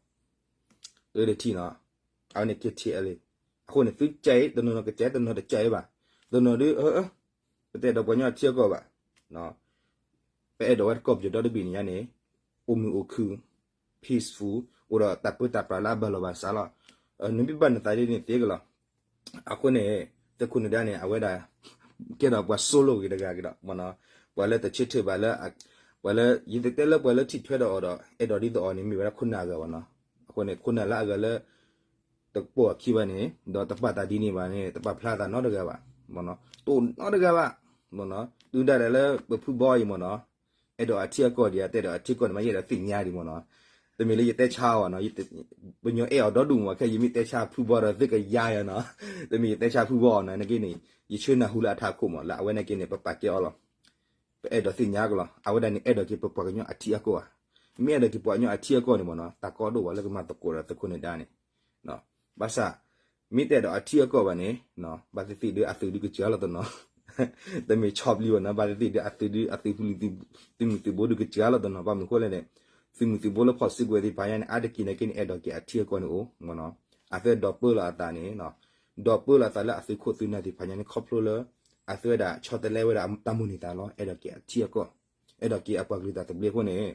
အၢတထံၣ်နီၤ, အဝဲန့ၣ် ကဲထံၣ်လံ, အဃိန့ၣ် သုကဲအံၤ တနီၤနီၤကဲ တနီၤတကဲဘၣ်, တနီၤဒုး ပတအဲၣ်ဒိးပှၤကညီအထံအကီၢ်ဘၣ်, ပအဲၣ်ဒိးဝဲတကီၢ်ပယီၤဒီတဘ့ၣ်န့ၣ်ညါန့ၣ် အိၣ်မုာ်အိၣ်ခုၣ် peaceful အိၣ်ဒီးတၢ်ပၢတၢ်ပြးလၢအဘၣ်လီၤဘၣ်စးလီၤ, နမ့ၢ်ဘၣ်နသးဒ်န့ၣ်သ့ကလီၤ. အဃိန့ၣ် သုးခိၣ်နဒါန့ၣ် အဝဲဒၣ် ကဲဒီးပှၤစိၢ်လိာ်ဂ့ၤတဂၤကဒီးမ့ၢ်နီၤ, ပှၤလၢတဆၢထၢၣ်ဘၣ်လၢ ပှၤလၢ ယတတဲလၢပှၤလၢထံၣ်ထွဲဒီးအီၤဒီး အဲၣ်ဒိးဒ်သိးအီၤန့ၣ် မ့ၢ်ဝဲဒၣ်ခိၣ်နၢ်အဂၤဘၣ်နီၤ. အဃိန့ၣ် ခိၣ်နၢ်လၢအဂၤလၢ တပိာ်အခံဘၣ်န့ၣ် ဒီးတပာ်သးဒ်န့ၣ်ဘၣ်န့ၣ် တပာ်ဖျါသးနီတဂၤဘၣ်မ့ၢ်နီၤ, တအိၣ်နီတဂၤဘၣ်မ့ၢ်နီၤ, တုၤဒၣ်လဲာ်လၢပဖုဘီအံၤမ့ၢ်နီၤ အဲၣ်ဒိးအထံအကီၢ်ဒံးဧါ, တအဲၣ်ဒိးအထံအကီၢ်န့ၣ်မး ယအဲၣ်ဒိးသ့ၣ်ညါဒံးမ့ၢ်နီၤ, တမ့ၢ်လၢယတဲဆါအီၤနီၤ, ပညီအဲၣ်အီၤဒီဒူၣ်မ့ၢ်ခဲ ယမ့ၢ်တဲဆါဖုဘီဒီးသ့ၣ်ကယါယၤနီၤ, တမ့ၢ်ယတဲဆါဖုဘီအီၤနီၤ, နာ်က့န့ၣ် ယဆၢနၢ်ဟူလၢအထးခိၣ်မ့ၢ် လၢအဝဲနာ်က့န့ၣ် ပပာ်ကဲအီၤလီၤ. ပအဲၣ်ဒိးသ့ၣ်ညါကလီၤ, အဝဲဒၣ်န့ၣ် အဲၣ်ဒိးက့ၤပပှၤကညီအထံအကီၢ်ဧါ, မ့ၢ်အဲၣ်ဒိးက့ၤပှၤကညီအထံအကီၢ်န့ၣ်မ့ၢ်နီၤ တၢ်ကီဒိၣ်ဝဲလၢကမၤသကိးဒီးသုးခိၣ်နဒါန့ၣ် ဘၣ်ဆၣ် မ့ၢ်တအဲၣ်ဒိးအထံအကီၢ်ဘၣ်န့ၣ် ဘၣ်သ့ၣ်သ့ၣ်ဒုးအသုးဒုးကစၢ်လီၤတနီၤ, တမ့ၢ်ဆီပျံၤဘၣ်နီၤ, ဘၣ်သ့ၣ်သ့ၣ်ဒုးအသုးဒုးအသုး သုးမုၢ်သုးဘိဒုးကစၢ်လီၤတနီၤ, ဘၣ်မနုၤဃိလဲၣ်န့ၣ် သုးမုၢ်သုးဘိလၢဖီၣ်စုကဝဲၤသ့ၣ်တဖၣ်ညါန့ၣ် အါတက့ၢ်နာ်က့န့ၣ် အဲၣ်ဒိးက့ၤအထံအကီၢ်န့ၣ်အိၣ်မ့ၢ်နီၤ, အသးဒိးပၢလီၤအသးန့ၣ် ဒိးပၢလီၤအသးလၢအသုးခိၣ်သုးနၢ်သ့ၣ်တဖၣ်ညါန့ၣ် ခီဖျိလၢ အသးဝဲဒၣ်ဆီတလဲဝဲဒၣ်တၢ်မိၣ်န့ၢ်သးလီၤ, အဲၣ်ဒိးက့ၤအထံအကီၢ်, အဲၣ်ဒိးက့ၤအပှၤကလုာ်တၢ်သဘျ့အဃိန့ၣ်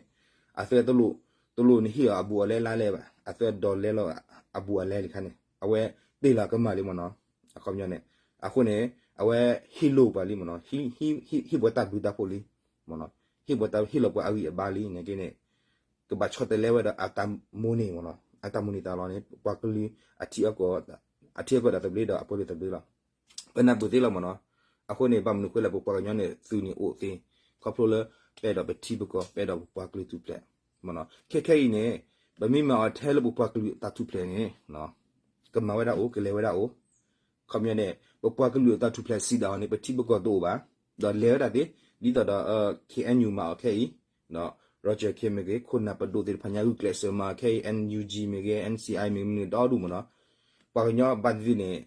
အသးတလိၣ် တလိၣ်န့ၣ်ဟ့ၣ်အီၤအဘူးအလဲလါလဲဘၣ်, အသးဒိးလဲလီၤအဘူးအလဲလံခါန့ၣ် အဝဲတ့ၢ်လီၤကမၣ်လံမ့ၢ်နီၤ, အခီပညီန့ၣ် အဃိန့ၣ် အဝဲဟ့ၣ်လိာ်ပှၤလံမ့ၢ်နီၤ, ဟ့ၣ်ပှၤတၢ်ဘျုးတၢ်ဖှိၣ်လံမ့ၢ်နီၤ, ဟ့ၣ်ပှၤတၢ်ဟ့ၣ်လီၤပှၤအဂံၢ်အဘါလံန့ၣ်က့န့ၣ် ကဘၣ်ဆီတလဲဝဲဒီးအတၢ်မိၣ်န့ၢ်မ့ၢ်နီၤ, အတၢ်မိၣ်န့ၢ်သးလီၤန့ၣ် ပှၤကလုာ်အထံအကီၢ်, အထံအကီၢ်တၢ်သဘျ့ဒီးအပှၤကလုာ်တၢ်သဘျ့လီၤ. ပနၢ်ပၢၢ်သ့လီၤမ့ၢ်နီၤ, အဃိန့ၣ် ဘၣ်မနုၤဃိလဲၣ် ပပှၤကညီန့ၣ် သုးန့ၣ်အိၣ်သ့, ခီဖျိလၢ ပအဲၣ်ဒိးပထံပကီၢ် ပအဲၣ်ဒိးပပှၤကလုာ်ထူၣ်ဖျဲးမ့ၢ်နီၤ, ခဲခဲအံၤန့ၣ် ပမ့ၢ်မၤအီၤထဲလၢပပှၤကလုာ်အတၢ်ထူၣ်ဖျဲးန့ၣ် ကမၤဝဲဒၣ်အိၣ် ကလဲၤဝဲဒၣ်အိၣ်, ခီပညီန့ၣ် ပပှၤကလုာ်အတၢ်ထူၣ်ဖျဲးစံးဒၣ်အီၤန့ၣ် ပထံပကီၢ်တအိၣ်ဘၣ်, ဒီးလဲၤဝဲဒၣ်သ့, ဒ်သိးဒီး KNU မၤအီၤခဲအံၤ, Roger Khin မ့ၢ်ဂ့ၤ ခိၣ်နၢ်ပဒိၣ်သ့ၣ်တဖၣ်ညါဂုာ်ကျဲးစၢးမၤအီၤခဲအံၤ NUG မ့ၢ်ဂ့ၤ NCI မ့ၢ်ဂ့ၤ မနုၤဒီဒူၣ်မ့ၢ်နီၤ, ပှၤကညီဘၣ်သ့ၣ်သ့ၣ်န့ၣ်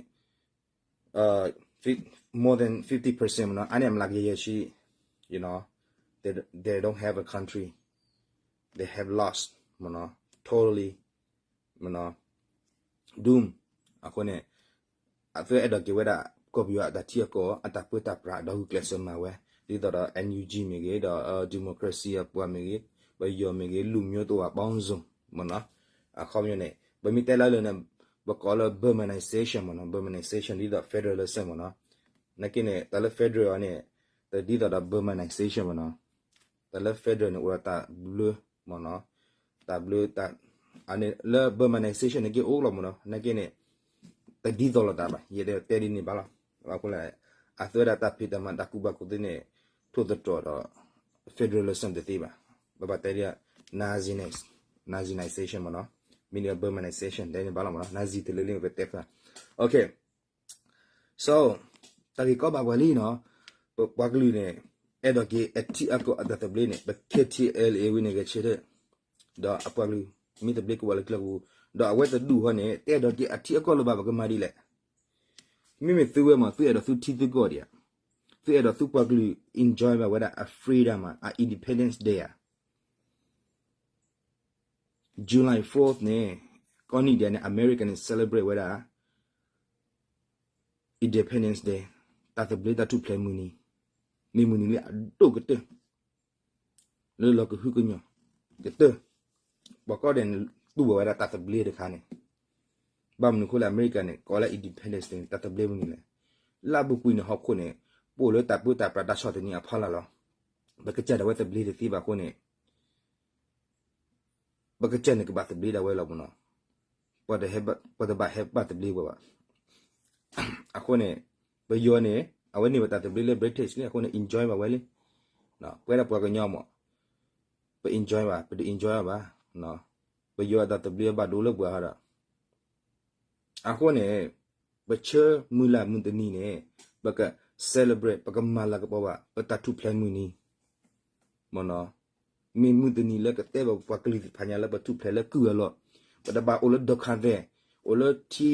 more than fifty percent မ့ၢ်နီၤ, အါန့ၢ်အမျးကယၤယဲၢ်ဆံ, you know, they, they don't have a country, they have lost မ့ၢ်နီၤ, totally မ့ၢ်နီၤ, doom. အဃိန့ၣ် အသးအဲၣ်ဒိးက့ၤဝဲဒၣ် ကီၢ်ပယီၤအတၢ်ထံအကီၢ် အတၢ်ပၢတၢ်ပြးဒီးဂုာ်ကျဲးစၢးမၤဝဲ ဒ်သိးဒီး NUG မ့ၢ်ဂ့ၤ ဒီး democracy အပှၤမ့ၢ်ဂ့ၤ ပယီၤမ့ၢ်ဂ့ၤ လူမျိုးတဝါပေါင်းစုံ မ့ၢ်နီၤ, အခီပညီန့ၣ် ပမ့ၢ်တဲလၢလၢန့ၣ် ပကိးလၢ Burmanization မ့ၢ်နီၤ, Burmanization ဒ်သိး federalism မ့ၢ်နီၤ, နာ်က့န့ၣ် တၢ်လၢ federal အီၤန့ၣ် တဒ်သိးဒီး Burmanization မ့ၢ်နီၤ, တၢ်လၢ federal န့ၣ် အိၣ်ဒီးတၢ်ဘျၢ မ့ၢ်နီၤ, တၢ်ဘျၢတၢ် အန့ၣ်လၢ Burmanization န့ၣ်က့အိၣ်လီၤမ့ၢ်နီၤ, နာ်က့န့ၣ် တဒ်သိးလိာ်သးဘၣ်, ယတဲဒ်န့ၣ်ဘၣ်လီၤ, အဃိလၢ အသးဝဲဒၣ်တၢ်ဖံးတၢ်မၤတၢ်ကူၣ်ဘၣ်ကူၣ်သ့န့ၣ် ထိၣ်သတြီၤဒီး federalism တသ့ဘၣ်, ပဘၣ်တဲဒ် Nazi, Nazinization မ့ၢ်နီၤ, မ့ၢ်န့ၣ် Burmanization တဲန့ၣ်ဘၣ်လီၤမ့ၢ်နီၤ, Nazi တလၢလၢပတဲဖျါ, okay. So တၢ်ဂ့ၢ်ကီဘၣ်ပှၤလံနီၤ, ပပှၤကလုာ်န့ၣ် အဲၣ်ဒိးက့ၤအထံအကီၢ်အတၢ်သဘျ့န့ၣ် ပ K T L A ဝဲန့ၣ်ဂဲၤဆၢထၢၣ်, ဒီးအပှၤကလုာ် မ့ၢ်သဘျ့ကဝီၤလၢကျဲကပူၤ, ဒီးအဝဲတဒူၣ်ဃီန့ၣ် တအဲၣ်ဒိးက့ၤအထံအကီၢ်လၢၤဘၣ် ပကမၤဒ်လဲၣ်, မ့မ့ၢ်သုဝဲမး သုအဲၣ်ဒိးသုထံသုကီၢ်ဒံးဧါ, သုအဲၣ်ဒိးသုပှၤကလုာ် enjoy ဘၣ်ဝဲဒၣ်အ freedom မး အ independence day ဧါ. July fourth န့ၣ် ကိးနံၣ်ဒဲးန့ၣ် America န့ၣ် celebrate ဝဲဒၣ် Independence Day, တၢ်သဘျ့တၢ်ထူၣ်ဖျဲးမုၢ်နံၤ, မ့ၢ်မုၢ်နံၤလၢအဒိၣ်ကတၢၢ် လၢလီၤကဟုကညီၢ်ကတၢၢ်, ပှၤကိးဂၤဒဲးန့ၣ် တူၢ်ဘၣ်ဝဲဒၣ်တၢ်သဘျ့တခါန့ၣ်, ဘၣ်မနုၤအဃိလၢအမဲရကၤန့ၣ် ကိးလၢ independence န့ၣ် တၢ်သဘျ့မုၢ်နံၤလဲၣ်. လၢအပူၤကွံာ်န့ၣ် ဟီၣ်ခိၣ်န့ၣ် ပအိၣ်လၢတၢ်ပၢတၢ်ပြးတၢ်ဆီၣ်သနံးအဖီလာ်လီၤ. ပကစၢ်ဒၣ်ဝဲသဘျ့တသ့ဘၣ်အဃိန့ၣ် ပကစၢ်န့ၣ်ကဘၣ်သဘျ့ဒၣ်ဝဲလီၤမ့ၢ်နီၤ. ပှၤတဘၣ်ဟဲဘၣ်သဘျ့ဝဲဘၣ်. အဃိန့ၣ် ပယီၤန့ၣ် အဝဲန့ၢ်ဘၣ်တၢ်သဘျ့လၢ British လံအဃိန့ၣ် enjoy ဘၣ်ဝဲလံ. ပဝဲဒၣ်ပှၤကညီမ့ၢ် ပ enjoy ဘၣ် ပတ enjoy ဘၣ်. ပယီၤအတၢ်သဘျ့ဘၣ်ဒိလၢပှၤဟီဒီး အဃိန့ၣ် ပဆၢမုၢ်လၢ်မုၢ်တနံၤန့ၣ် ပက celebrate ပကမၤလၤကပီၤဘၣ် ပတၢ်ထူၣ်ဖျဲးမုၢ်နံၤ မ့ၢ်နီၤ. မ့ၢ်မုၢ်တနံၤလၢကတဲဘၣ်ပှၤကလုာ်သ့ၣ်တဖၣ်ညါလၢပထူၣ်ဖျဲးလၢကုၢ်အလီၢ်, ပတဘၣ်အိၣ်လၢ ဒုက္ခသည်, အိၣ်လၢထံကျိ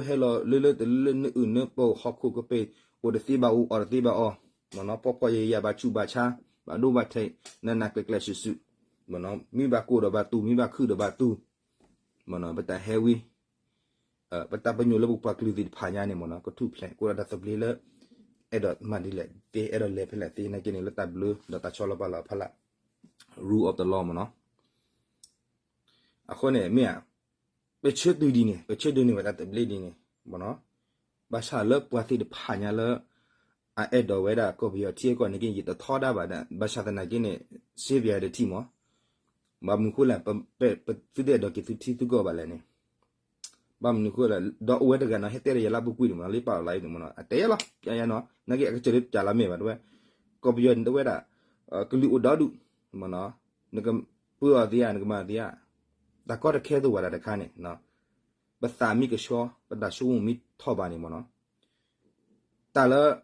ဟဲလီၤလၢလၢတလၢလၢနအုၣ်နပီၢ်ဟီၣ်ခိၣ်ကပ့ၤ, အိၣ်တသ့ဘၣ်အိၣ်အီၣ်တသ့ဘၣ်အီၣ်, မ့ၢ်နီၤ, ပီၢ်ပီၢ်ယၢ်ယၢ်ဘၣ်ဆူးဘၣ်ဆါ, ဘၣ်ဒိဘၣ်ထံး, နးနးကျဲၤကျဲၤဆူးဆူး, မ့ၢ်နီၤ, မ့ၢ်ဘၣ်ကိၢ်ဒီးဘၣ်တူၢ်, မ့ၢ်ဘၣ်ခုၣ်ဒီးဘၣ်တူၢ်, မ့ၢ်နီၤ, ပတၢ်ဟဲဝံ ပတၢ်ပညိၣ်လၢပပှၤကလုာ်သ့ၣ်တဖၣ်ညါန့ၣ်မ့ၢ်နီၤ ကထူၣ်ဖျဲး ကအိၣ်ဒီးတၢ်သဘျ့လၢ အဲၣ်ဒိးမၤဒ်လဲၣ်သ့ အဲၣ်ဒိးလဲၤဖဲလဲၣ်သ့ နာ်က့န့ၣ် လၢတၢ်ဘျၢဒီးတၢ်ဆီလီၤပာ်လီၤအဖီလာ် rule of the law မ့ၢ်နီၤ. အဃိန့ၣ် မ့ၢ်ဧါ, ပဆၢတုၤဒ်န့ၣ် ပဆၢဒိးန့ၢ်ဝဲတၢ်သဘျ့ဒ်န့ၣ် မ့ၢ်နီၤ, ဘၣ်ဆၣ်လၢပှၤသ့ၣ်တဖၣ်ညါလၢ အအဲၣ်ဒိးဝဲဒၣ်ကီၢ်ပယီၤထံအကီၢ်န့ၣ်က့ ယတထီဒါဘၣ်ဒီး ဘၣ်ဆၣ်သနာ်က့န့ၣ် စ့ပယၤတထံၣ်မ့ၢ် ဘၣ်မနုၤဃိလဲၣ်, ပသုတအဲၣ်ဒိးက့ၤသုထံသုကီၢ်ဘၣ်လဲၣ်န့ၣ်, ဘၣ်မနုၤဃိလဲၣ်, ဒီးအိၣ်ဝဲတဂၤနီၤ ဟဲတဲဒီးယၤလၢအပူၤကွံာ်န့ၣ်မ့ၢ်နီၤ, လၢပာ်လီၤအံၤန့ၣ်မ့ၢ်နီၤ, အတဲယၤလီၤ, ယၤနီၤ, နာ်က့အကစၢ်လၢတၢ်လၢမ့ၢ်ဘၣ်တဝဲ, ကီၢ်ပယီၤန့ၣ်တဝဲဒၣ် ကလုာ်အိၣ်ဒီဒူၣ်, မ့ၢ်နီၤ, နကပၢအီၤသ့ဧါ နကမၤသ့ဧါ, တၢ်ကီတခဲသိးဝဲဒၣ်တခါန့ၣ်, ပသးမ့ၢ်ကဆှီ ပတၢ်ဆိကမိၣ်မ့ၢ်ထီၣ်ဘၣ်န့ၣ်မ့ၢ်နီၤ, တၢ်လၢ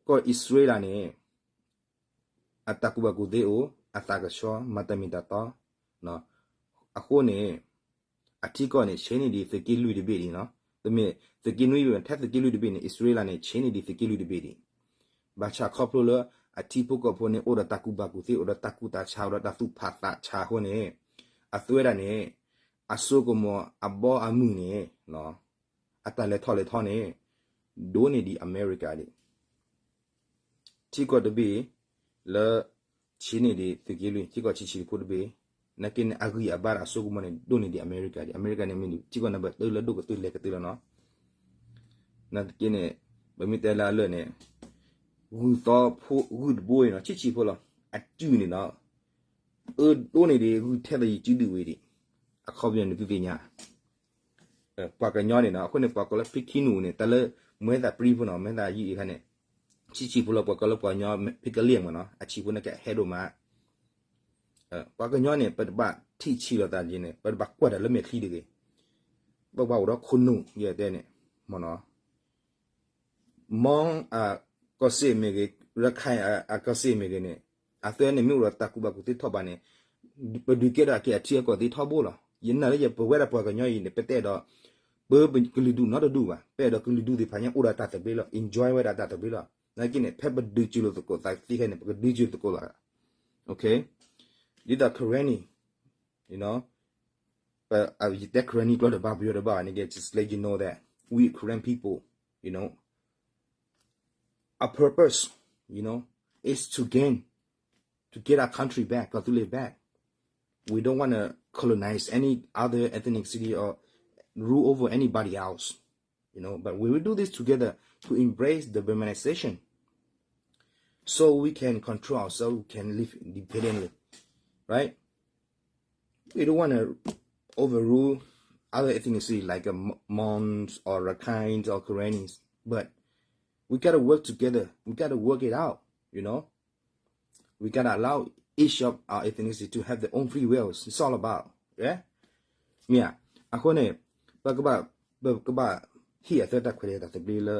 ကီၢ်အံၣ်စရ့လးန့ၣ် အတၢ်ကူၣ်ဘၣ်ကူၣ်သ့အိၣ်, အသးကဆှီ မၤတၢ်မ့ၢ်တၢ်တီ, အဃိန့ၣ် အထံကီၢ်န့ၣ် ဆ့န့ၢ်ဒံးသုးက့လွံၢ်တဘ့ၣ်ဒံးနီၤ, တမ့ၢ်သုးက့နွံဘ့ၣ် ထဲသုးက့လွံၢ်တဘ့ၣ်န့ၣ် အံၣ်စရ့လးန့ၣ် ဆ့န့ၢ်ဒံးသုးက့လွံၢ်တဘ့ၣ်ဒံး, ဘၣ်ဆၣ်ခီဖျိလၢ အထံဖိကီၢ်ဖိန့ၣ် အိၣ်ဒီးတၢ်ကူၣ်ဘၣ်ကူၣ်သ့ အိၣ်ဒီးတၢ်ကူၣ်တၢ်ဆး အိၣ်ဒီးတၢ်သူၣ်ဖးသးဆးအဃိန့ၣ်, အသုဝဲဒၣ်န့ၣ် အစိကမီၤအဘီအမုၢ်န့ၣ် အတၢ်လဲၤထီၣ်လဲၤထီန့ၣ် ဒိၣ်န့ၢ်ဒံးအမဲရကၤဒံး, ထံကီၢ်တဘ့ၣ် လၢ ဆ့န့ၢ်ဒံးသုးက့လွံၢ် ထံကီၢ်ဆံးဆံးဖိတဘ့ၣ်, နာ်က့န့ၣ် အဂံၢ်အဘါဒီးအစိကမီၤန့ၣ် ဒိၣ်န့ၢ်ဒံးအမဲရကၤဒံး, အမဲရကၤန့ၣ်မ့ၢ်ဒံး ထံကီၢ်နံပါတ်သၢ လၢဒိၣ်ကတၢၢ်လဲၤကတၢၢ်လီၤနီၤ, နာ်က့န့ၣ် ပမ့ၢ်တဲလၢအလၢာ်န့ၣ် ဂုၢ်သီဖိ ဂုၢ်တဘိအံၤနီၤ ဆံးဆံးဖိလီၤ, အစုန့ၣ်နီၤ အၢဒိၣ်န့ၢ်ဒံး ဂုၢ်ထဲသိးယစုဒုးဝံၤဒံး, အခီပညီန့ၣ်သုသ့ၣ်ညါ ပှၤကညီန့ၣ်နီၤ, အဃိန့ၣ် ပှၤကိးလၢ ဖံခံနူၣ် န့ၣ် တၢ်လၢ မွဲသးပြံဖိနီၤ, မွဲသးယံာ်အခါန့ၣ်, ဆံးဆံးဖိလီၤ ပှၤကိးလၢပှၤကညီ ဖံကလံၣ်မ့ၢ်နီၤ, အဆံးဖိန့ၣ်ကဟဲဒိၣ်မး, ပှၤကညီန့ၣ် ပတဘၣ်ထံၣ်ဆံးလိာ်သးက့န့ၣ် ပတဘၣ်ကွၢ်တၢ်လၢမဲာ်ချံတဂ့ၤ, ပဘၣ်အိၣ်ဒီးခိၣ်နူာ် ယတဲန့ၣ်, မ့ၢ်နီၤ မွန်အကီၢ်စ့ၣ်မ့ၢ်ဂ့ၤ, ရခိုင်အကီၢ်စ့ၣ်မ့ၢ်ဂ့ၤန့ၣ်, အသုန့ၣ်မ့ၢ်အိၣ်ဒီးတၢ်ကူၣ်ဘၣ်ကူၣ်သ့ထီၣ်ဘးန့ၣ်, ပဒုးကဲထီၣ်က့ၤအထံအကီၢ်သ့ထီဘိလီၤ. ယနာ်လၢယပဝဲဒၣ်ပှၤကညီအံၤန့ၣ် ပတအဲၣ်ဒိး ပၢကလုာ်ဒူၣ်နီတဒူၣ်ဘၣ်, ပအဲၣ်ဒိးကလုာ်ဒူၣ်သ့ၣ်တဖၣ်ညါအိၣ်ဒီးတၢ်သဘျ့လီၤ, enjoy ဝဲဒၣ်တၢ်သဘျ့လီၤ. နာ်က့န့ၣ် ဖဲပဒုးစၢၤလိာ်သကိးသးသ့ခဲန့ၣ် ပကဒုးစၢၤသကိးလီၤ. ဒ်သိး Karenni, ယတဲ Karenni ကျိာ်တဘၣ် ပယီၤတဘၣ်န့ၣ်က့ just let you know that we Karen people, you know, our purpose, you know, is to gain, to get our country back, ကီၢ်သူလ့ၤ back. We don't want to colonize any other ethnicity or rule over anybody else. You know, but we will do this together to embrace the Burmanization so we can control ourselves, we can live independently, right? We don't want to overrule other ethnicity like uh, Mons or Rakhines or Karennis, but we got to work together. We got to work it out, you know? We got to allow each of our ethnicity to have their own free wills. It's all about, yeah? မ့ၢ်ဧါ, အဃိန့ၣ် ပကဘၣ်, ပကဘၣ်ဟ့ၣ်အသၢတၢ်ခွဲးတၢ်သဘျ့လၢ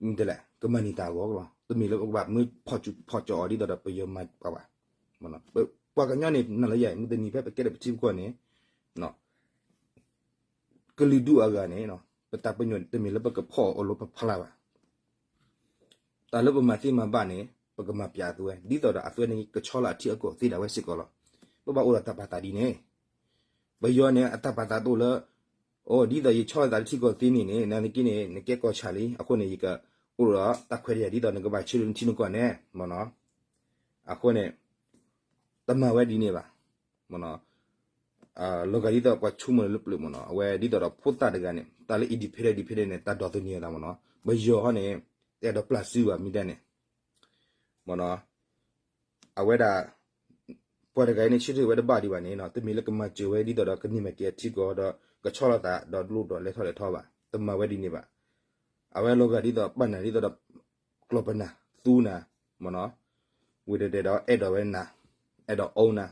မ့ၢ်တဲလဲၣ် ကမၤန့ၢ်တၢ်အဂီၢ်လီၤ. တမ့ၢ်လၢပကဘၣ်မ့ၢ်ဖီၣ်ကၠီအီၤဒ်သိးဒီးပယီၤမၤပှၤဘၣ်. ပှၤကညီန့ၣ် နလၢယၤ မုၢ်တနံၤဖဲပကဲဒီးပထံပကီၢ်န့ၣ် ကလုာ်ဒူၣ်အဂၤန့ၣ် ပတၢ်ပညိၣ်တမ့ၢ်လၢပကဖီၣ်အီၤလၢပဖီလာ်ဘၣ်. တၢ်လၢပမၤသ့မၤဘၣ်န့ၣ် ပကမၤပျးအသုဝဲ ဒ်သိးဒီးအသုဝဲန့ၣ် ကဆီလၢအထံအကီၢ်သ့ဒၣ်ဝဲစ့ၢ်ကီးလီၤ. ပဘၣ်အိၣ်ဒီးတၢ်ပာ်သးဒ်န့ၣ် ပယီၤန့ၣ် အတၢ်ပာ်သးတအိၣ်လၢ အိၣ် ဒ်သိးယဆီလီၤသးလၢထံကီၢ်သ့န့ၣ်န့ၣ် နာ်သက့န့ၣ် နကဲကီၢ်ဆၣ်လံ အဃိန့ၣ် ယက အိၣ်ဒီးတၢ်ခွဲးတၢ်ယာ်ဒ်သိးနကဘၣ်ဆှၢလၢနထံနကီၢ်န့ၣ်မ့ၢ်နီၤ. အဃိန့ၣ် တမၤဝဲဒ်န့ၣ်ဘၣ်မ့ၢ်နီၤ. လီၤဂာ်ဒ်သိးပှၤဆိကမိၣ်လၢပျၢၤမ့ၢ်နီၤ, အဝဲဒ်သိးဒီးဖိသၣ်တဂၤန့ၣ် တၢ်လၢ independent independent န့ၣ် တၢ်ဒိးသန့ၤအသးမ့ၢ်နီၤ. ပယီၤဟီန့ၣ် တအဲၣ်ဒိးပျၢ်စုဘၣ်မ့ၢ်ဒ်န့ၣ်မ့ၢ်နီၤ. အဝဲဒၣ် ပှၤတဂၤအံၤန့ၣ် ဆၢထၢၣ်ဝဲတဘၣ်ဒံးဘၣ်န့ၣ်နီၤ, တမ့ၢ်လၢကမၤစၢၤဝဲဒ်သိးဒီးကန့ၢ်မ့ၢ်က့ၤအထံကီၢ်ဒီး ကဆီလီၤသးဒီးလိၣ်ဒီးလဲၤထီၣ်လဲၤထီဘၣ်, တမၤဝဲဒ်န့ၣ်ဘၣ်. အဝဲလီၤဂာ်ဒ်သိးပာ်နၤဒ်သိးဒီး ကျီၢ်ပနၢ်သူနၤမ့ၢ်နီၤ, ဝံၤတဲတဲဒီးအဲၣ်ဒိးဝဲနၤ, အဲၣ်ဒိး own နၤ.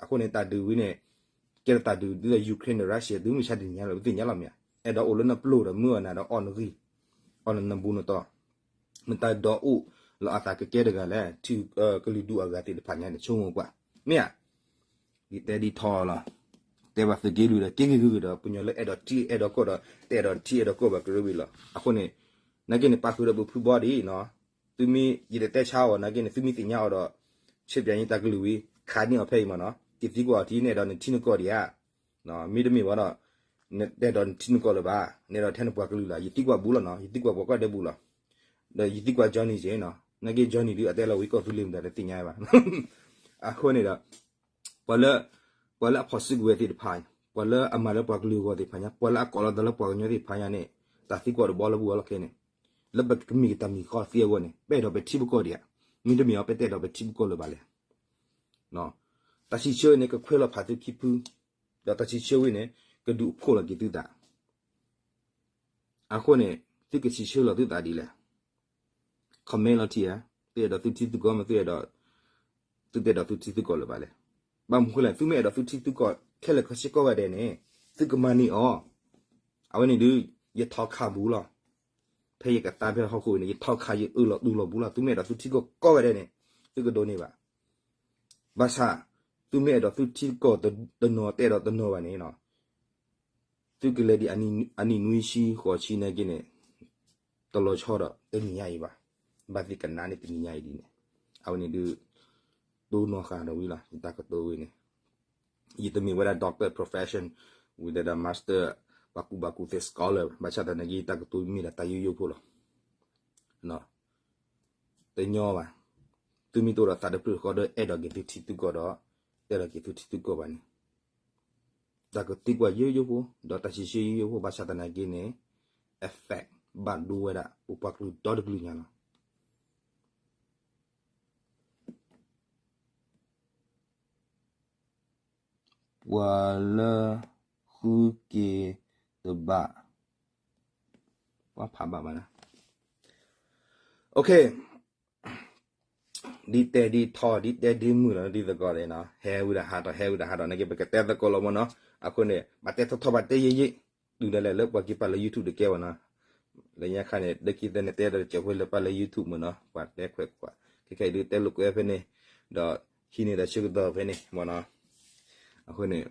အဃိန့ၣ် တၢ်ဒုးဝံၤန့ၣ် ကဲထီၣ်တၢ်ဒုးဒ်သိး Ukraine ဒီး Russia သုမုၢ်ဆါတနံၤညါလီၤ ပသ့ၣ်ညါလီၤမ့ၢ်ဧါ. အဲၣ်ဒိးအိၣ်လၢနပျိၢ်ဒီးမုၢ်အီၣ်နၤဒီးအီၣ်နဂံၢ်, အီၣ်နနဘူးနတီၤ နတၢ်ဒိးအိၣ်လီၤအသးကကဲတဂၤလဲၣ်, ထံကလုာ်ဒူၣ်အဂၤသ့ၣ်တဖၣ်ညါန့ၣ် ဆိကမိၣ်ကွၢ် မ့ၢ်ဧါ. ဒ်တဲဒ်ထီလီၤ, တဲဘၣ်သုးက့လွံၢ်ဒီး က့ဂ့ၤဂ့ၤဒီး ပညီလၢအဲၣ်ဒိးထံအဲၣ်ဒိးကီၢ်ဒီး တအဲၣ်ဒိးထံအဲၣ်ဒိးကီၢ်ဘၣ်ကရၢဝံၤလီၤ. အဃိန့ၣ် နာ်က့န့ၣ် ပာ်ဃုာ်ဒီးပဖုဘီဒ်နီၤ, သုမ့ၢ်ယတတဲဆါအီၤနာ်က့န့ၣ် သုမ့ၢ်သ့ၣ်ညါအီၤဒီး ဆဲးပၠးန့ၢ်တၢ်ကလုၢ်ဝံၤ ခးန့ၢ်အီၤဖဲအံၤမ့ၢ်နီၤ, က့ၤသံကွၢ်အီၤထံ နအဲၣ်ဒိးနထံနကီၢ်ဒံးဧါ. မ့တမ့ၢ်ဘၣ်ဒီး နတအဲၣ်ဒိးနထံနကီၢ်လၢၤဘၣ်, နအဲၣ်ဒိးထဲနပှၤကလုာ်လီၤ. ယသံကွၢ်ဘူးလီၤနီၤ, ယသံကွၢ်ပှၤကိးဂၤဒဲးဘူးလီၤ. ဒီးယသံကွၢ် Johnny က့နီၤ, နာ်က့ Johnny ဒုးအတဲလီၤဝံၤကီၢ်သူလ့ၤမတၤတသ့ၣ်ညါဘၣ်. အဃိန့ၣ်ဒီး ပှၤလၢ ပှၤလၢအဖီၣ်စုကဝဲၤသ့ၣ်တဖၣ်, ပှၤလၢအမၤလၢပှၤကလုာ်အဂီၢ်သ့ၣ်တဖၣ်ညါ, ပှၤလၢအကိးလီၤသးလၢပှၤကညီသ့ၣ်တဖၣ်ညါန့ၣ် တၢ်သံကွၢ်တဘီလၢပဂီၢ်လီၤခဲန့ၣ်, လၢပကမ့ၢ်က့ၤတၢ်မံၤဃီသ့အဂီၢ်န့ၣ် ပအဲၣ်ဒိးပထံပကီၢ်ဒံးဧါ, မ့တမ့ၢ်အီၤ ပတအဲၣ်ဒိးပထံပကီၢ်လၢၤဘၣ်လဲၣ်. တၢ်စံးဆၢန့ၣ် ကခွဲးလီၤဖးသုခံဖု, ဒီးတၢ်စံးဆၢဝံၤန့ၣ် ကဒုးအိၣ်ဖှိၣ်လီၤက့ၤသုသး. အဃိန့ၣ် သုကစံးဆၢလီၤသုသးဒ်လဲၣ်. comment လီၤထံဧါ, သုအဲၣ်ဒိးသုထံသုကီၢ်မ့ၢ်သုအဲၣ်ဒိး, သုတအဲၣ်ဒိးသုထံသုကီၢ်လၢၤဘၣ်လဲၣ်. ဘၣ်မနုၤဃိလဲၣ်, သုမ့ၢ်အဲၣ်ဒိးသုထံသုကီၢ်ခဲလၢာ်ခဲဆ့ကိးဂၤဒဲးန့ၣ် သုကမၤန့ၢ်အီၤ. အဝဲန့ၣ်ဒုး ယထီခးဘူးလီၤ. ဖဲယကသါဖဲဟီၣ်ခိၣ်အံၤန့ၣ် ယထီခးယအၢၣ်လီၤတူၢ်လီၤဘူးလီၤ. သုမ့ၢ်အဲၣ်ဒိးသုထံကီၢ်ကိးဂၤဒဲးန့ၣ် သုကဒိးန့ၢ်ဘၣ်. ဘၣ်ဆၣ် သုမ့ၢ်အဲၣ်ဒိးသုထံကီၢ်တနီၤတအဲၣ်ဒိးတနီၤဘၣ်န့ၣ် သုကလဲၤဒံးအနံၣ်နွံဆံဃိးဆံနာ်က့န့ၣ် တလီၤဆီဒီးတနံၤညါအံၤဘၣ်. ဘၣ်သ့ၣ်ကနၣ်န့ၣ်တနံၤညါအံၤဒ်န့ၣ်, အဝဲန့ၣ်ဒုး တိၢ်နီၣ်ဃာ်ဒီးဝံၤလီၤ ယတၢ်ကတိၤဝံၤန့ၣ်. ယတမ့ၢ်ဝဲဒၣ် doctor profession ဝံၤဒီး master ပှၤကူၣ်ဘၣ်ကူၣ်သ့ scholar ဘၣ်ဆၣ်သနာ်က့ ယတၢ်ကတိၤမ့ၢ်ဒၣ်တၢ်ယိယိဖိလီၤ. တညီဘၣ်. သုမ့ၢ်တအိၣ်ဒီးသးတဖျၢၣ်ဃီဒီး အဲၣ်ဒိးက့ၤသုထံသုကီၢ်ဒီး တအဲၣ်ဒိးက့ၤသုထံသုကီၢ်ဘၣ်န့ၣ် တၢ်ကသံကွၢ်ယိယိဖိ ဒီးတၢ်စံးဆၢယိယိဖိ ဘၣ်ဆၣ်သနာ်က့န့ၣ် effect ဘၣ်ဒိဝဲဒၣ် ပပှၤကလုာ်ဒီတကလုာ်ညါလီၤ. ပှၤလၢဃုက့ၤတဘၣ် ပှၤဖးဘၣ်ဘၣ်နၤ. OK, ဒ်တဲဒ်ထီ ဒ်တဲဒ်မုာ်လီၤ ဒ်သကိးသ့ၣ်နီၤ, ဟဲဝံၤဒီးဟးထီၣ် ဟဲဝံၤဒီးဟးထီၣ် နာ်က့ ပကတဲသကိးလီၤမ့ၢ်နီၤ. အဃိန့ၣ် ဘၣ်တဲထီထီၣ် ဘၣ်တဲယံာ်ယံာ် တုၤဒၣ်လဲာ်လၢပှၤက့ၤပာ်လၢ YouTube တကဲဘၣ်နီၤ. လၢညါခါန့ၣ် ဒ်ခံသၢန့ၣ် တဲဒီးစဲးဖိလၢပာ်လၢ YouTube မ့ၢ်နီၤ, ပှၤတဲခွဲးခွး ခဲခဲအံၤဒုးတဲလိာ်ကွဲဖဲန့ၣ် ဒီးဟံးန့ၢ်တၢ်ဆၢကတီၢ်ဖဲန့ၣ်မ့ၢ်နီၤ. အဃိန့ၣ်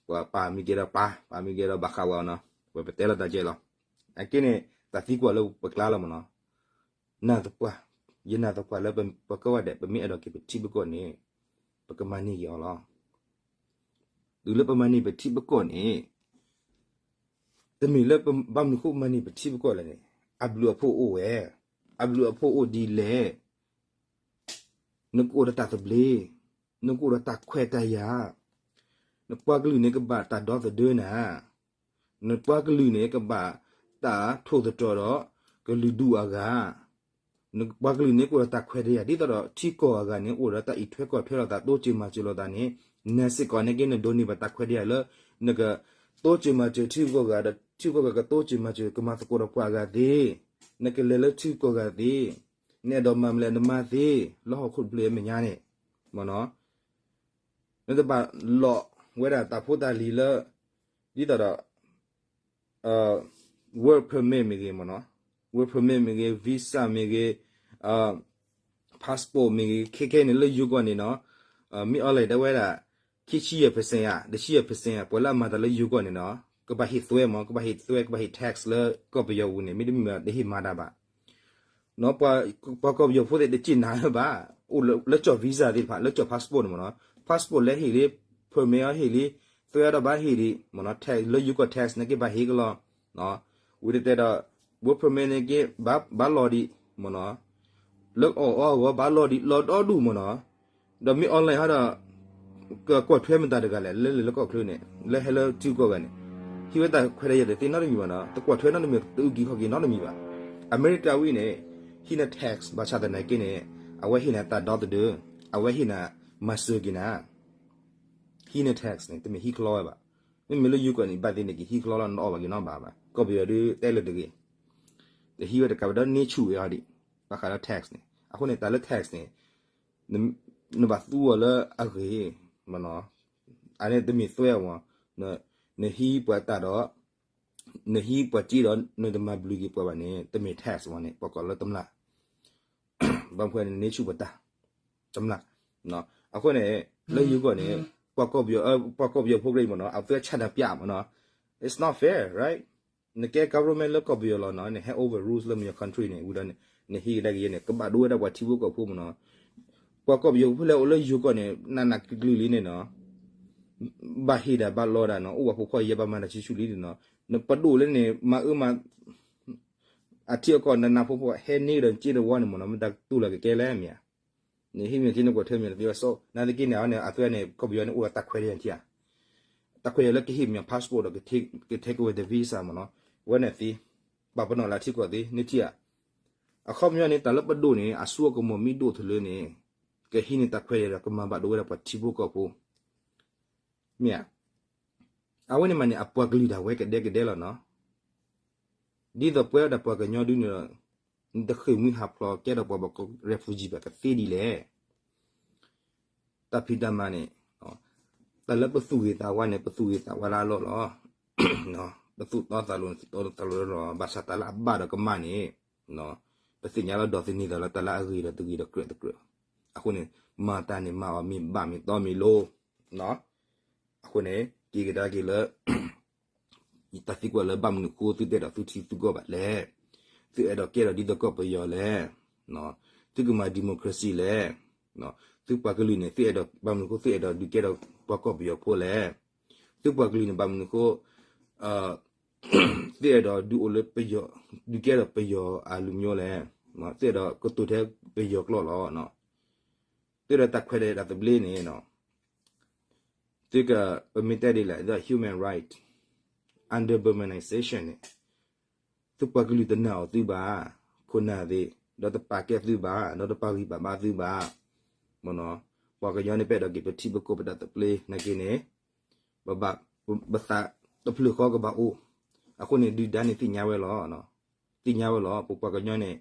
ပှၤပာ်မ့ၢ်ကဲဒီးပာ် ပာ်မ့ၢ်ကဲဒီးဘၣ်ဃးဝဲနီၤ, ပဝဲပတဲလီၤတၢ်ကဲလီၤ. အက့န့ၣ် တၢ်သံကွၢ်လၢပကျါလီၤမ့ၢ်နီၤ. နာ်သပှၢ်, ယနာ်သပှၢ်လၢပကိးဂၤဒဲး ပမ့ၢ်အဲၣ်ဒိးက့ၤပထံပကီၢ်န့ၣ် ပကမၤန့ၢ်က့ၤအီၤလီၤ. တုၤလၢပမၤန့ၢ်ပထံပကီၢ်န့ၣ် တမ့ၢ်လၢဘၣ်မနုၤအဃိမၤန့ၢ်ပထံပကီၢ်လဲၣ်န့ၣ် အဘျုးအဖှိၣ်အိၣ်ဝဲ, အဘျုးအဖှိၣ်အိၣ်ဒ်လဲၣ်. နကအိၣ်ဒီးတၢ်သဘျ့, နကအိၣ်ဒီးတၢ်ခွဲးတၢ်ယာ်, နပှၤကလုာ်န့ၣ်ကဘၣ်တၢ်ဒီသဒၢနၤ, နပှၤကလုာ်န့ၣ်ကဘၣ်တၢ်ထိၣ်သတြီၤဒီး ကလုာ်ဒူၣ်အဂၤ, နပှၤကလုာ်န့ၣ်ကအိၣ်ဒီးတၢ်ခွဲးတၢ်ယာ် ဒ်သိးဒီးထံကီၢ်အဂၤန့ၣ် အိၣ်ဒီးတၢ်အံးထွဲကွၢ်ထွဲလိာ်သး တိစၢၤမၤစၢၤလိာ်သးန့ၣ် နၤစ့ၢ်ကီးနာ်က့ နဒိးန့ၢ်ဘၣ်တၢ်ခွဲးတၢ်ယာ်လၢ နကတိစၢၤမၤစၢၤထံဂုၤကီၢ်ဂၤဒီး ထံဂုၤကီၢ်ဂၤကတိစၢၤမၤစၢၤ ကမၤသကိးဒီးပှၤအဂၤသ့, နကလဲၤလၢထံဂုၤကီၢ်ဂၤသ့, နအဲၣ်ဒိးမၤမလဲၣ်နမါသ့, လၢဟီၣ်ခိၣ်တဖျၢၣ်အမဲာ်ညါန့ၣ် မ့ၢ်နီၤ, နတဘၣ်လိးဝဲဒၣ်တၢ်ဖိတၢ်လံၤလၢ ဒ်သိးဒီး work permit မ့ၢ်ဂ့ၤမ့ၢ်နီၤ, work permit မ့ၢ်ဂ့ၤ, visa မ့ၢ်ဂ့ၤ, passport မ့ၢ်ဂ့ၤ, ခဲခဲန့ၣ်လၢယိၤကီၢ်န့ၣ်နီၤ, မ့ၢ်အီၤလဲၣ်တဲဝဲဒၣ် ခံဆံယဲၢ် percent ဧါ, တဆံယဲၢ် percent ဧါ, ပှၤလၢအမၤတၢ်လၢယိၤကီၢ်န့ၣ်နီၤ ကဘၣ်ဟ့ၣ်သွဲမ့ၢ်, ကဘၣ်ဟ့ၣ်သွဲ ကဘၣ်ဟ့ၣ် tax လၢကီၢ်ပယီၤပူၤန့ၣ် မ့တမ့ၢ်တဟ့ၣ်မၤတၢ်ဘၣ် ပှၤကီၢ်ပယီၤဖိသ့ၣ်တစံၣ်နၤလၢၤဘၣ်, အိၣ်လၢကၠီၣ် visa သ့ၣ်တဖၣ် လၢကၠီၣ် passport န့ၣ်မ့ၢ်နီၤ, passport လဲၤဟ့ၣ်လံ, permit အီၤဟ့ၣ်လံ, သွဲအီၤဒီးဘၣ်ဟ့ၣ်ဒံး, မ့ၢ်နီၤ, tax လၢယိၤကီၢ် tax နာ်က့ဘၣ်ဟ့ၣ်ကလီၤ, ဝံၤတတဲဒီး work permit န့ၣ်က့ ဘၣ်လီၤဒံးမ့ၢ်နီၤ, လၢအီၣ်အီအဂီၢ်ဘၣ်လီၤဒံး လီၤဒီဒူၣ်မ့ၢ်နီၤ, ဒီးမ့ၢ် online ဟီဒီး ကကွၢ်ထွဲမတၤတဂၤလဲၣ် လၢလၢလၢကီၢ်ချၢန့ၣ် လၢဟဲလၢထံကီၢ်ဂၤန့ၣ် ဟံးဝဲတၢ်ခွဲးတၢ်ယာ်တသ့နီတမံၤဘၣ်နီၤ, တကွၢ်ထွဲနီတမံၤ တအုၣ်က့ၤခီၣ်က့ၤနီတမံၤဘၣ်. အမဲရကၤဝံၤန့ၣ် ဟံးန့ၢ် tax ဘၣ်ဆၣ်သနာ်က့န့ၣ် အဝဲဟ့ၣ်နၤတၢ်ဒီသဒၢ, အဝဲဟ့ၣ်နၤ မၤစၢၤက့ၤနၤ ဟံးန့ၢ် tax န့ၣ် တမ့ၢ်ဟံးချီဝဲဘၣ်. မ့မ့ၢ်လၢယိၤကီၢ်န့ၣ် ဘၣ်သ့ၣ်န့ၣ်က့ၤဟံးချီလီၤ နအီၣ်ဘၣ်က့ၤနီတဘၣ်ဘၣ်. ကီၢ်ပယီၤဒုးတဲလၢတဂ့ၤ, တဟံးဝဲတကးဘၣ်ဒီးန့ၢ်ဆူၣ်ဝဲအီၤဒံး ဘၣ်ဃးလၢ tax န့ၣ်. အဃိန့ၣ် တၢ်လၢ tax န့ၣ် နဘၣ်သူအီၤလၢအဂ့ၤမ့ၢ်နီၤ, အန့ၣ်တမ့ၢ်သွဲအီၤ, နဟံးပှၤတၢ်ဒီး နဟံးပှၤစ့ဒီး နတမၤဘျုးက့ၤပှၤဘၣ်န့ၣ် တမ့ၢ် tax ဝဲန့ၣ် ပှၤကိးလၢတမျၢ် ဘၣ်မနုၤန့ၣ် န့ၢ်ဆူၣ်ပတၢ် တမျၢ်. အဃိန့ၣ် လၢယိၤကီၢ်န့ၣ် ပှၤကီၢ်ပယီၤ ပှၤကီၢ်ပယီၤဖိကြိးမ့ၢ်နီၤ အဝဲဆၣ်နၤပျၢ်မ့ၢ်နီၤ, it's not fair, right? နကဲ government လၢကီၢ်ပယီၤလီၤနီၤ, နဟဲ overrules လၢမယီၤ country န့ၣ် ဝံၤဒီး နဟ့ၣ်ကဒါက့ၤယဲန့ၣ် ကဘၣ်ဒိဝဲဒၣ်ပှၤထံဖိကီၢ်ဖိမ့ၢ်နီၤ. ပှၤကီၢ်ပယီၤဖိလၢအိၣ်လၢယိၤကီၢ်န့ၣ် နးနးကလုာ်ကလုာ်လံန့ၣ်နီၤ ဘၣ်ဟ့ၣ်ဒၣ်ဘၣ်လီဒၣ်နီၤ, အိၣ်ဘၣ်ဖိခွါယဲၢ်ဘၣ်မၤတၢ်ဆံးဆူၣ်လံန့ၣ်နီၤ, နပဒိၣ်လၢန့ၣ် မၤအၢမၤ အထံအကီၢ်နနၢ်ဖိဖိဟဲန့ၢ်ဒီးက့တဝီန့ၣ်မ့ၢ်နီၤ, မတၤတူၢ်လီၤကကဲလဲၣ်မ့ၢ်ဧါ. နဟံးမ့ၢ်က့နကွၢ်ထွဲမ့ၢ်နသ့ဝဲစိ, နာ်သက့န့ၣ် အဝဲန့ၣ် အသွဲန့ၣ် ကီၢ်ပယီၤန့ၣ် အိၣ်ဒီးတၢ်ခွဲးတၢ်ယာ်ထံဧါ, တၢ်ခွဲးတၢ်ယာ်လၢကဟ့ၣ်မ့ၢ် passport ဒီးက take away the visa မ့ၢ်နီၤ, ဝဲန့ၣ်သ့ ပာ်ပနီၣ်လၢထံကီၢ်သ့ နထံၣ်ဧါ. အခီပညီန့ၣ် တၢ်လၢပဒိၣ်န့ၣ် အစိအကမီၤမ့ၢ်ဒိၣ်ထီၣ်လၢန့ၣ် ကဟံးန့ၢ်တၢ်ခွဲးတၢ်ယာ်ဒီးကမၤဘၣ်ဒိဝဲဒၣ်ပှၤထံဖိကီၢ်ဖိ မ့ၢ်ဧါ. အဝဲန့ၣ်မးန့ၣ် အပှၤကလုာ်ဒၣ်ဝဲကဒဲကဒဲလီၤနီၤ. ဒ်သိးပဝဲဒၣ်ပှၤကညီဒုန့ၣ်ဒီး နတဃ့ၢ်မှံဟးဖျိးကဲဒီးပှၤဘၣ်ကီ refugee ဘၣ်ကသ့ဒ်လဲၣ်. တၢ်ဖံးတၢ်မၤန့ၣ် တၢ်လၢပသူၣ်ဂ့ၤသးဝါန့ၣ် ပသူၣ်ဂ့ၤသးဝါလၢအလီၢ်လီၤ. ပသူၣ်တီသးလိၤန့ၣ် သူၣ်တီသးလိၤလီၤ. ဘၣ်ဆၣ်တၢ်လၢအဘၣ်ဒီးကမၣ်န့ၣ် ပသ့ၣ်ညါလီၤဒီးသန့ၤသးလၢတၢ်လၢအဂ့ၤဒီးတဂ့ၤဒီးကြၢးတကြၢး. အဃိန့ၣ် မၤတၢ်န့ၣ်မၤအီၤမ့ၢ်ဘၣ်မ့ၢ်တီမ့ၢ်လိၤ အဃိန့ၣ် က့ၤကဒါက့ၤလၢ တၢ်သံကွၢ်လၢဘၣ်မနုၤဃိသုတအဲၣ်ဒိးသုထံသုကီၢ်ဘၣ်လဲၣ်. သုအဲၣ်ဒိးကဲထီၣ်ဒ်သိးကီၢ်ပယီၤလဲၣ်. သုကမၤ democracy လဲၣ်. သုပှၤကလုာ်န့ၣ် သုအဲၣ်ဒိး ဘၣ်မနုၤဃိသုအဲၣ်ဒိးဒုးကဲထီၣ်ပှၤကီၢ်ပယီၤဖိလဲၣ်. သုပှၤကလုာ်န့ၣ် ဘၣ်မနုၤဃိ သုအဲၣ်ဒိးဒုးအိၣ်လၢပယီၤ ဒုးကဲထီၣ်ပယီၤအလူၤမျိုးလဲၣ်. သုအဲၣ်ဒိးကတိၤထဲပယီၤကျိာ်လီၤ. သုဒီးတၢ်ခွဲးတၢ်ယာ်တၢ်သဘျ့န့ၣ် သုက ပမ့ၢ်တဲဒ်လဲၣ် the human right under Burmanization န့ၣ် သုပှၤကလုာ်တနာ်အီၤသုဘၣ်, ခိၣ်နၢ်သ့ၣ် ဒီးတပာ်ကဲသုဘၣ်, ဒီးတပာ်ဂံၢ်ပာ်ဘါသုဘၣ်, မ့ၢ်နီၤ, ပှၤကညီန့ၣ် ပအဲၣ်ဒိးက့ၤပထံပကီၢ်ပတၢ်သဘျ့နာ်က့န့ၣ် ပဘၣ် ပသးတဖျၢၣ်ဃီကဘၣ်အိၣ်, အဃိန့ၣ် ဒုၣ်ဒါန့ၣ်သ့ၣ်ညါဝဲလီၤ. သ့ၣ်ညါဝဲလီၤ. ပပှၤကညီန့ၣ်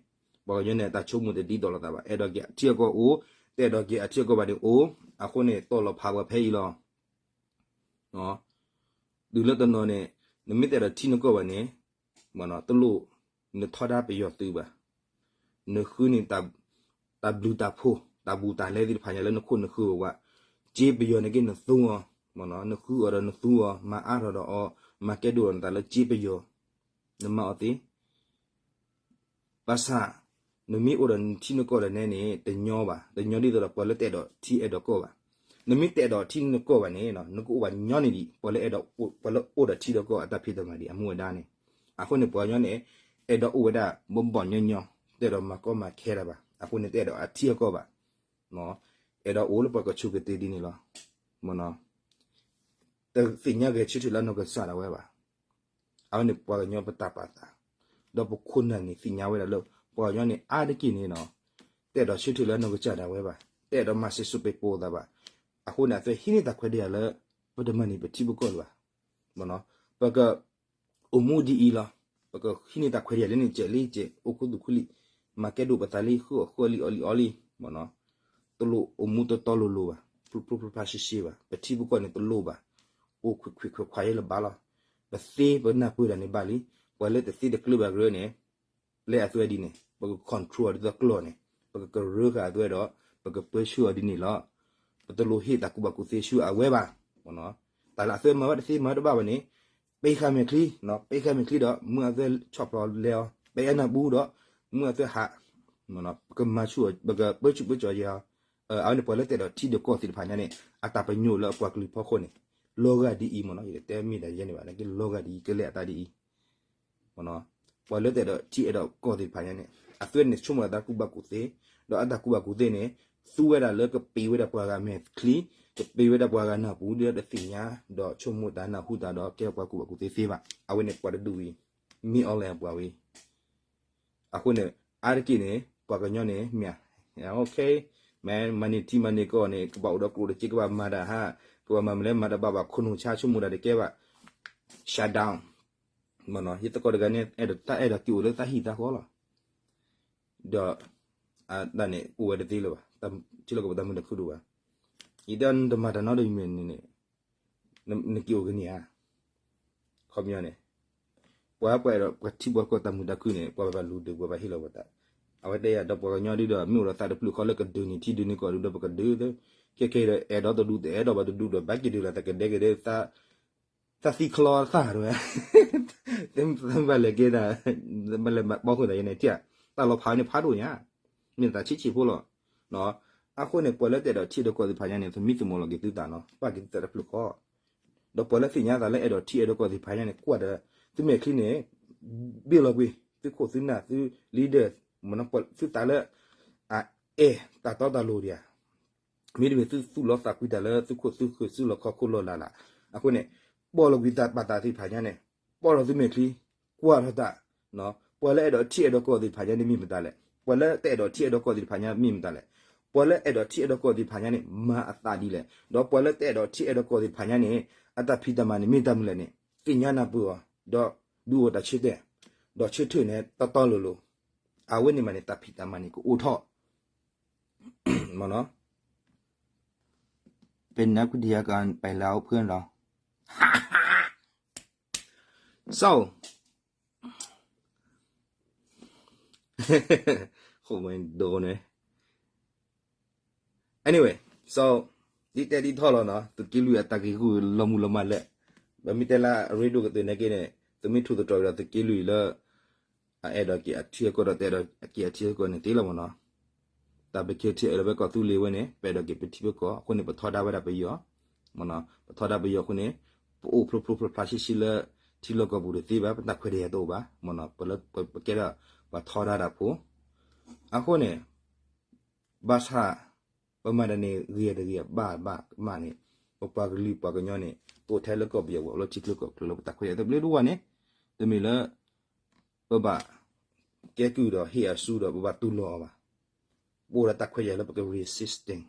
ပှၤကညီန့ၣ် အတၢ်ဆိကမိၣ်တဒ်သိးလိာ်သးဘၣ်. အဲၣ်ဒိးက့ၤအထံအကီၢ်အိၣ်, တအဲၣ်ဒိးက့ၤအထံအကီၢ်ဘၣ်န့ၣ်အိၣ်, အဃိန့ၣ် တီၢ်လီၤဖးပှၤဖဲအံၤလီၤ. တုၤလၢတနီၤန့ၣ် နမ့ၢ်တအဲၣ်ဒိးထံနကီၢ်ဘၣ်န့ၣ် တလိၣ်နထီဒါပယီၤသုးဘၣ်. နဃုန့ၢ် တၢ်ဘျုးတၢ်ဖှိၣ် တၢ်ဘူးတၢ်လဲသ့ၣ်တဖၣ်ညါလၢနခိၣ်နဃၢၤဝဲ, စ့ပယီၤန့ၣ်က့နသူအီၤ, နဃုအီၤဒီးနသူအီၤ, မၤအါထီၣ်ဒီးအီၤ, မၤကဲဒိၣ်ဒီးနသးလၢစ့ပယီၤ, နမၤအီၤသ့ ဘၣ်ဆၣ် နမ့ၢ်အိၣ်ဒီးနထံနကီၢ်ဒီးနဲန့ၣ် တညီဘၣ်, တညီဒ်သိးဒီးပှၤလၢတအဲၣ်ဒိးထံအဲၣ်ဒိးကီၢ်ဘၣ်. နမ့ၢ်တအဲၣ်ဒိးထံနကီၢ်ဘၣ်န့ၣ် နကအိၣ်ဘၣ်ညီန့ၣ်ဒံး ပှၤလၢအဲၣ်ဒိး ပှၤလၢအိၣ်ဒီးထံဒီးကီၢ်အတၢ်ဖံးတၢ်မၤဒံး အမူအဒါန့ၣ်. အဃိန့ၣ် ပှၤကညီန့ၣ် အဲၣ်ဒိးအိၣ်ဝဲဒၣ်ဘီၣ်ဘီၣ်ညီညီ, တအဲၣ်ဒိးမၤကီမၤခဲတၢ်ဘၣ်. အဃိန့ၣ် တအဲၣ်ဒိးအထံအကီၢ်ဘၣ်. အဲၣ်ဒိးအိၣ်လၢပှၤကဆိးကတ့ၤဒ်န့ၣ်လီၤ. တသ့ၣ်ညါဂဲၤဆၢထၢၣ်လၢနီၢ်ကစၢ်ဒၣ်ဝဲဘၣ်. အဝဲန့ၣ်ပှၤကညီပတၢ်ပာ်သး, ဒီးပခိၣ်နၢ်န့ၣ်သ့ၣ်ညါဝဲဒၣ်လၢ ပှၤကညီန့ၣ်အါတက့ၢ်န့ၣ်နီၤ, တအဲၣ်ဒိးဆၢထၢၣ်လၢနီၢ်ကစၢ်ဒၣ်ဝဲဘၣ်, တအဲၣ်ဒိးမၤစၢၤစိပ့ၤပိာ်သးဘၣ်. အဃိန့ၣ် အသွဲဟံးန့ၢ်တၢ်ခွဲးတၢ်ယာ်လၢ ပတမၤန့ၢ်ပထံပကီၢ်လၢၤဘၣ်. ပက အိၣ်မူဒ်အံၤလီၤ. ပကဟံးန့ၢ်တၢ်ခွဲးတၢ်ယာ်လၢန့ၣ် ကဲးလံကဲး အိၣ်ခူသူၣ်ခူလံာ်, မၤကဲဒိၣ်ပသးလံ ဃုအီၣ်ဃုအီလံ အီၣ်လံအီလံ, တလိၣ်အိၣ်မူတီတီလိၤလိၤဘၣ်, ဖျိဖျိဖျါဖျါရှဲရှဲဘၣ်, ပထံပကီၢ်န့ၣ်တလိၣ်ဘၣ်, အိၣ်ခွဲးခွဲးခွဲးခွဲးယဲလၢၤဘၣ်လီၤ. ပသ့ပနၢ်ပၢၢ်တၢ်န့ၣ်ဘၣ်လံ, ပှၤလၢတသ့တကျၢၤဘၣ်ကရၢန့ၣ် ပျဲအသွဲဒ်န့ၣ်, ပက control အီၤဒ်သိးကျီၢ်န့ၣ်, ပကကရၢဃာ်အသွဲဒီး ပကပၢဆှၢအီၤဒ်န့ၣ်လီၤ. ပတလိၣ်ဟ့ၣ်တၢ်ကူၣ်ဘၣ်ကူၣ်သ့ဆူအဝဲဘၣ်. တၢ်လၢအသွဲမၤဘၣ်တသ့မၤတဘၣ်ဘၣ်န့ၣ်, ပ့ဃာ်မဲာ်ချံ, ပ့ဃာ်မဲာ်ချံဒီး မုၢ်အသွဲဆီၣ်ဖျိးလဲအီၤ, ပအဲနၢ်ပူၤဒီး မုၢ်အသွဲဟး, ပကမၤဆူၣ်အီၤ ပကပၢဆူၣ်ပၢစိးယဲအီၤ. အဝဲန့ၣ်ပှၤလၢတအဲၣ်ဒိးထံဒီးကီၢ်သ့ၣ်တဖၣ်ညါန့ၣ် အတၢ်ပညိၣ်လၢအပှၤကလုာ်ဖီခိၣ်န့ၣ် လီၤဂာ်ဒ်အံၤမ့ၢ်နီၤ, ယကတဲမ့ၢ်တၢ်ယဲန့ၣ်ဘၣ်, နကလီၤဂာ်ဒ်အံၤ ကလဲၤအသးဒ်အံၤ မ့ၢ်နီၤ. ပှၤလၢတအဲၣ်ဒိးထံအဲၣ်ဒိးကီၢ်သ့ၣ်တဖၣ်ညါန့ၣ် အသွဲၣ်န့ၣ်ဆိကမိၣ်လၢတၢ်ကူၣ်ဘၣ်ကူၣ်သ့, ဒီးအတၢ်ကူၣ်ဘၣ်ကူၣ်သ့န့ၣ် သူဝဲဒၣ်လၢကပ့ၤဝဲဒၣ်ပှၤဂၤမဲာ်ချံ, ကပ့ၤဝဲဒၣ်ပှၤဂၤနၢ်ပူၤ ဒီးတသ့ၣ်ညါ ဒီးဆိကမိၣ်တၢ်နၢ်ဟူတၢ်ဒီးကဲပှၤကူၣ်ဘၣ်ကူၣ်သ့သ့ဘၣ်. အဝဲန့ၣ်ပှၤတဒူၣ်ဝံၤ မ့ၢ်အီၤလဲၣ်ပှၤဝံၤ အဃိန့ၣ် အါတက့ၢ်န့ၣ် ပှၤကညီန့ၣ် မ့ၢ် okay, မ့ၢ်မၤန့ၢ်ထံမၤန့ၢ်ကီၢ်န့ၣ် ကဘၣ်အိၣ်ဒီးကျိၣ်ဒီးစ့ ကဘၣ်မၤတၢ်ဟါ, ကဘၣ်မၤမလဲၤမၤတဘၣ်ဘၣ် ခိၣ်နူာ်ဆါဆိကမိၣ်တၢ်တကဲဘၣ် shut down. မ့ၢ်နီၤ ယသကိးတဂၤန့ၣ် အဲၣ်ဒိးတၢ်အဲၣ်ဒိးက့ၤအိၣ်လၢတၢ်ဟံၣ်တၢ်ဃီလီၤ. ဒီး အတၢ်န့ၣ်အိၣ်ဝဲတသ့လၢၤဘၣ်, ထံလီၢ်ကီၢ်ပူၤတၢ်မုာ်တၢ်ခုၣ်ဒိၣ်ဘၣ်. ယတဲနတမၤတၢ်နီတမံၤန့ၣ်န့ၣ် နက့ၤအိၣ်ကန့ၢ်ဧါ. ခီပညီန့ၣ် ပှၤပှၤအဲၣ်ဒိးပှၤထံပှၤကီၢ်တၢ်မုာ်တၢ်ခုၣ်န့ၣ် ပှၤဘၣ်လူၤဒုးပှၤဘၣ်ဟ့ၣ်လီၤပှၤသး. အဝဲတဲယၤဒီးပှၤကညီဒ်ဒီး မ့ၢ်အိၣ်ဒီးသးတဖျၢၣ်ဃီလၢကဒုးန့ၢ်ထံဒုးန့ၢ်ကီၢ်ဒုးဒီးပကဒုး, ခဲခဲဒီးအဲၣ်ဒိးတဒုးတအဲၣ်ဒိးဘၣ်တဒုးဒီးဘၣ်က့ၤဒုးလီၤသးကဒဲကဒဲသး သးသံချီသးတဝဲ သးဘၣ်လဲၤကဲဒၣ် ဘၣ်လဲၤဘီဃုာ်သးယဲန့ၣ်ထံၣ်, တၢ်လီၤဖးန့ၣ်ဖးဒိၣ်ညါ, မ့ၢ်တၢ်ဆံးဆံးဖိလီၤ. အဃိန့ၣ် ပှၤလၢတအဲၣ်ဒိးထံအဲၣ်ဒိးကီၢ်သ့ၣ်တဖၣ်ညါန့ၣ် သမံသမိးလီၤက့ၤသုသးနီၤ, ပာ်က့ၤသုသးတဖျၢၣ်ဃီ, ဒီးပှၤလၢသ့ၣ်ညါသးလၢအဲၣ်ဒိးထံအဲၣ်ဒိးကီၢ်သ့ၣ်တဖၣ်ညါန့ၣ် ကွၢ်ဒီး သုမဲာ်ချံန့ၣ် ဘ့ၣ်လီၤကွံာ် သုခိၣ်သုနၢ်သု leader မ့ၢ်နီၤ သုသးလၢ အအဲၣ်တၢ်တီတၢ်လိၤဒံးဧါ မ့တမ့ၢ်သုသူၣ်လီၤသးကွံတၢ်လၢသုခိၣ်သုဃၢၤသုလီၢ်ခီခိၣ်လီၢ်လၢ်လၢ်, အဃိန့ၣ် ပီၢ်လီၤကွံာ်တၢ်ပာ်သးသ့ၣ်တဖၣ်ညါန့ၣ် ပီၢ်လီၤသုမဲာ်ချံ, ကွၢ်ထီၣ်တၢ်, ပှၤလၢအဲၣ်ဒိးထံအဲၣ်ဒိးကီၢ်သ့ၣ်တဖၣ်ညါန့ၣ်မ့ၢ်မတၤလဲၣ်, ပှၤလၢတအဲၣ်ဒိးထံအဲၣ်ဒိးကီၢ်သ့ၣ်တဖၣ်ညါမ့ၢ်မတၤလဲၣ်, ပှၤလၢအဲၣ်ဒိးထံအဲၣ်ဒိးကီၢ်သ့ၣ်တဖၣ်ညါန့ၣ် မၤအသးဒ်လဲၣ်, ဒီးပှၤလၢတအဲၣ်ဒိးထံအဲၣ်ဒိးကီၢ်သ့ၣ်တဖၣ်ညါန့ၣ် အတၢ်ဖံးတၢ်မၤန့ၣ်မ့ၢ်တၢ်မနုၤလဲၣ်န့ၣ် သ့ၣ်ညါနၢ်ပၢၢ်အီၤ, ဒီးဒုးအိၣ်တၢ်ဆၢတဲာ်, ဒီးဆၢထၢၣ်န့ၣ်တီတီလိၤလိၤ, အဝဲန့ၣ်မးန့ၣ် တၢ်ဖံးတၢ်မၤန့ၣ်ကအိၣ်ထီၣ် မ့ၢ်နီၤ, เป็นนักวิทยาการไปแล้วเพื่อนเรา so ဃိမဒိန့ၣ် anyway, so ဒ်တဲဒ်ထီၣ်လီၤနီၤ သုးက့လွံၢ်အတၢ်ဂ့ၢ်ဂူၢ်လီၤမုၢ်လီၤမၢ်လၢ ပမ့ၢ်တဲလၢအရ့ဒိၣ်ကတၢၢ်န့ၣ်က့န့ၣ် သုမ့ၢ်ထူးသတြီၤဒီးသုးက့လွံၢ်လၢ အအဲၣ်ဒိးက့ၤအထံအကီၢ်ဒီးတအဲၣ်ဒိးက့ၤအထံအကီၢ်န့ၣ်သ့လီၤမ့ၢ်နီၤ, တၢ်ပကဲထံအဲၣ်ဒိးဝဲကီၢ်သူလ့ၤဝဲန့ၣ် ပအဲၣ်ဒိးက့ၤပထံပကီၢ်အဃိန့ၣ် ပထီဒါဝဲဒၣ်ပယီၤ မ့ၢ်နီၤ, ပထီဒါပယီၤအဃိန့ၣ် ပအိၣ်ဖျိဖျိဖျါဖျါဆံးဆံးလၢ ထံလီၢ်ကီၢ်ပူၤတသ့ဘၣ် ပတၢ်ခွဲးတၢ်ယာ်တအိၣ်ဘၣ် မ့ၢ်နီၤ, ပကဲဒၣ်ပှၤထီဒါတၢ်ဖိ အဃိန့ၣ် ဘၣ်ဆၣ် ပမၤတၢ်န့ၣ်ဂ့ၤတဂ့ၤဘၣ်ဘၣ်မးန့ၣ် ပပှၤကလုာ်ပှၤကညီန့ၣ် တအိၣ်ထဲလၢကီၢ်ပယီၤပူၤ လၢထံချၢကီၢ်ချၢလၢပတၢ်ခွဲးတၢ်ယာ်သဘျ့ဒိၣ်ဝဲန့ၣ် တမ့ၢ်လၢ ပဘၣ်ကဲကုၢ်ဒီးဟ့ၣ်အစုဒီးပဘၣ်တူၢ်လိာ်အီၤဘၣ်. ပအိၣ်ဒီးတၢ်ခွဲးတၢ်ယာ်လၢပက resisting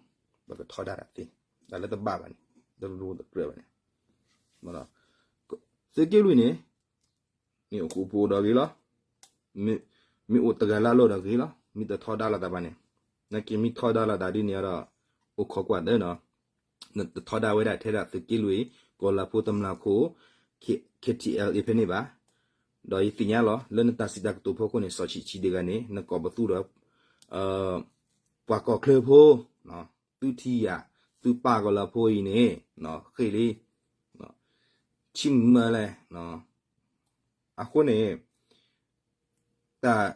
ပကထီဒါတၢ်သ့ တၢ်လၢတဘၣ်ဘၣ်န့ၣ် တရူတကြၢးဘၣ်န့ၣ် သုးက့လွံၢ်န့ၣ် မ့ၢ်အိၣ်ဃူအိၣ်ဖိးဒီးဂ့ၤလီၤ. မ့ၢ်အိၣ်တဂၤလၢအလီၢ်ဒီးဂ့ၤလီၤ. မ့ၢ်တထီဒါလိာ်သးဘၣ်န့ၣ် နက့ၤမ့ၢ်ထီဒါလိာ်သးဒ်န့ၣ်ဒီး အိၣ်ခိးကွၢ်သၢနီၤ နတထီဒါဝဲဒၣ်ထဲဒၣ်သုးက့လွံၢ် ကီၢ်လၤဖိတမျးခိၣ် K- KTLA ဖဲန့ၣ်ဘၣ်. ဒီးယသ့ၣ်ညါလီၤ လၢနတၢ်စံးတၢ်ကတိၤဖီခိၣ်န့ၣ် စီၤဆံးဆံးတဂၤန့ၣ် နကိးပသူဒီး ပှၤကီၢ်ချၢဖိ သုထံၣ်ယၤ သုပာ်ကီၤလၤဖိအံၤန့ၣ် ဃ့ၢ်လံ ဆံၣ်မၢလဲၣ် အဃိန့ၣ် တၢ်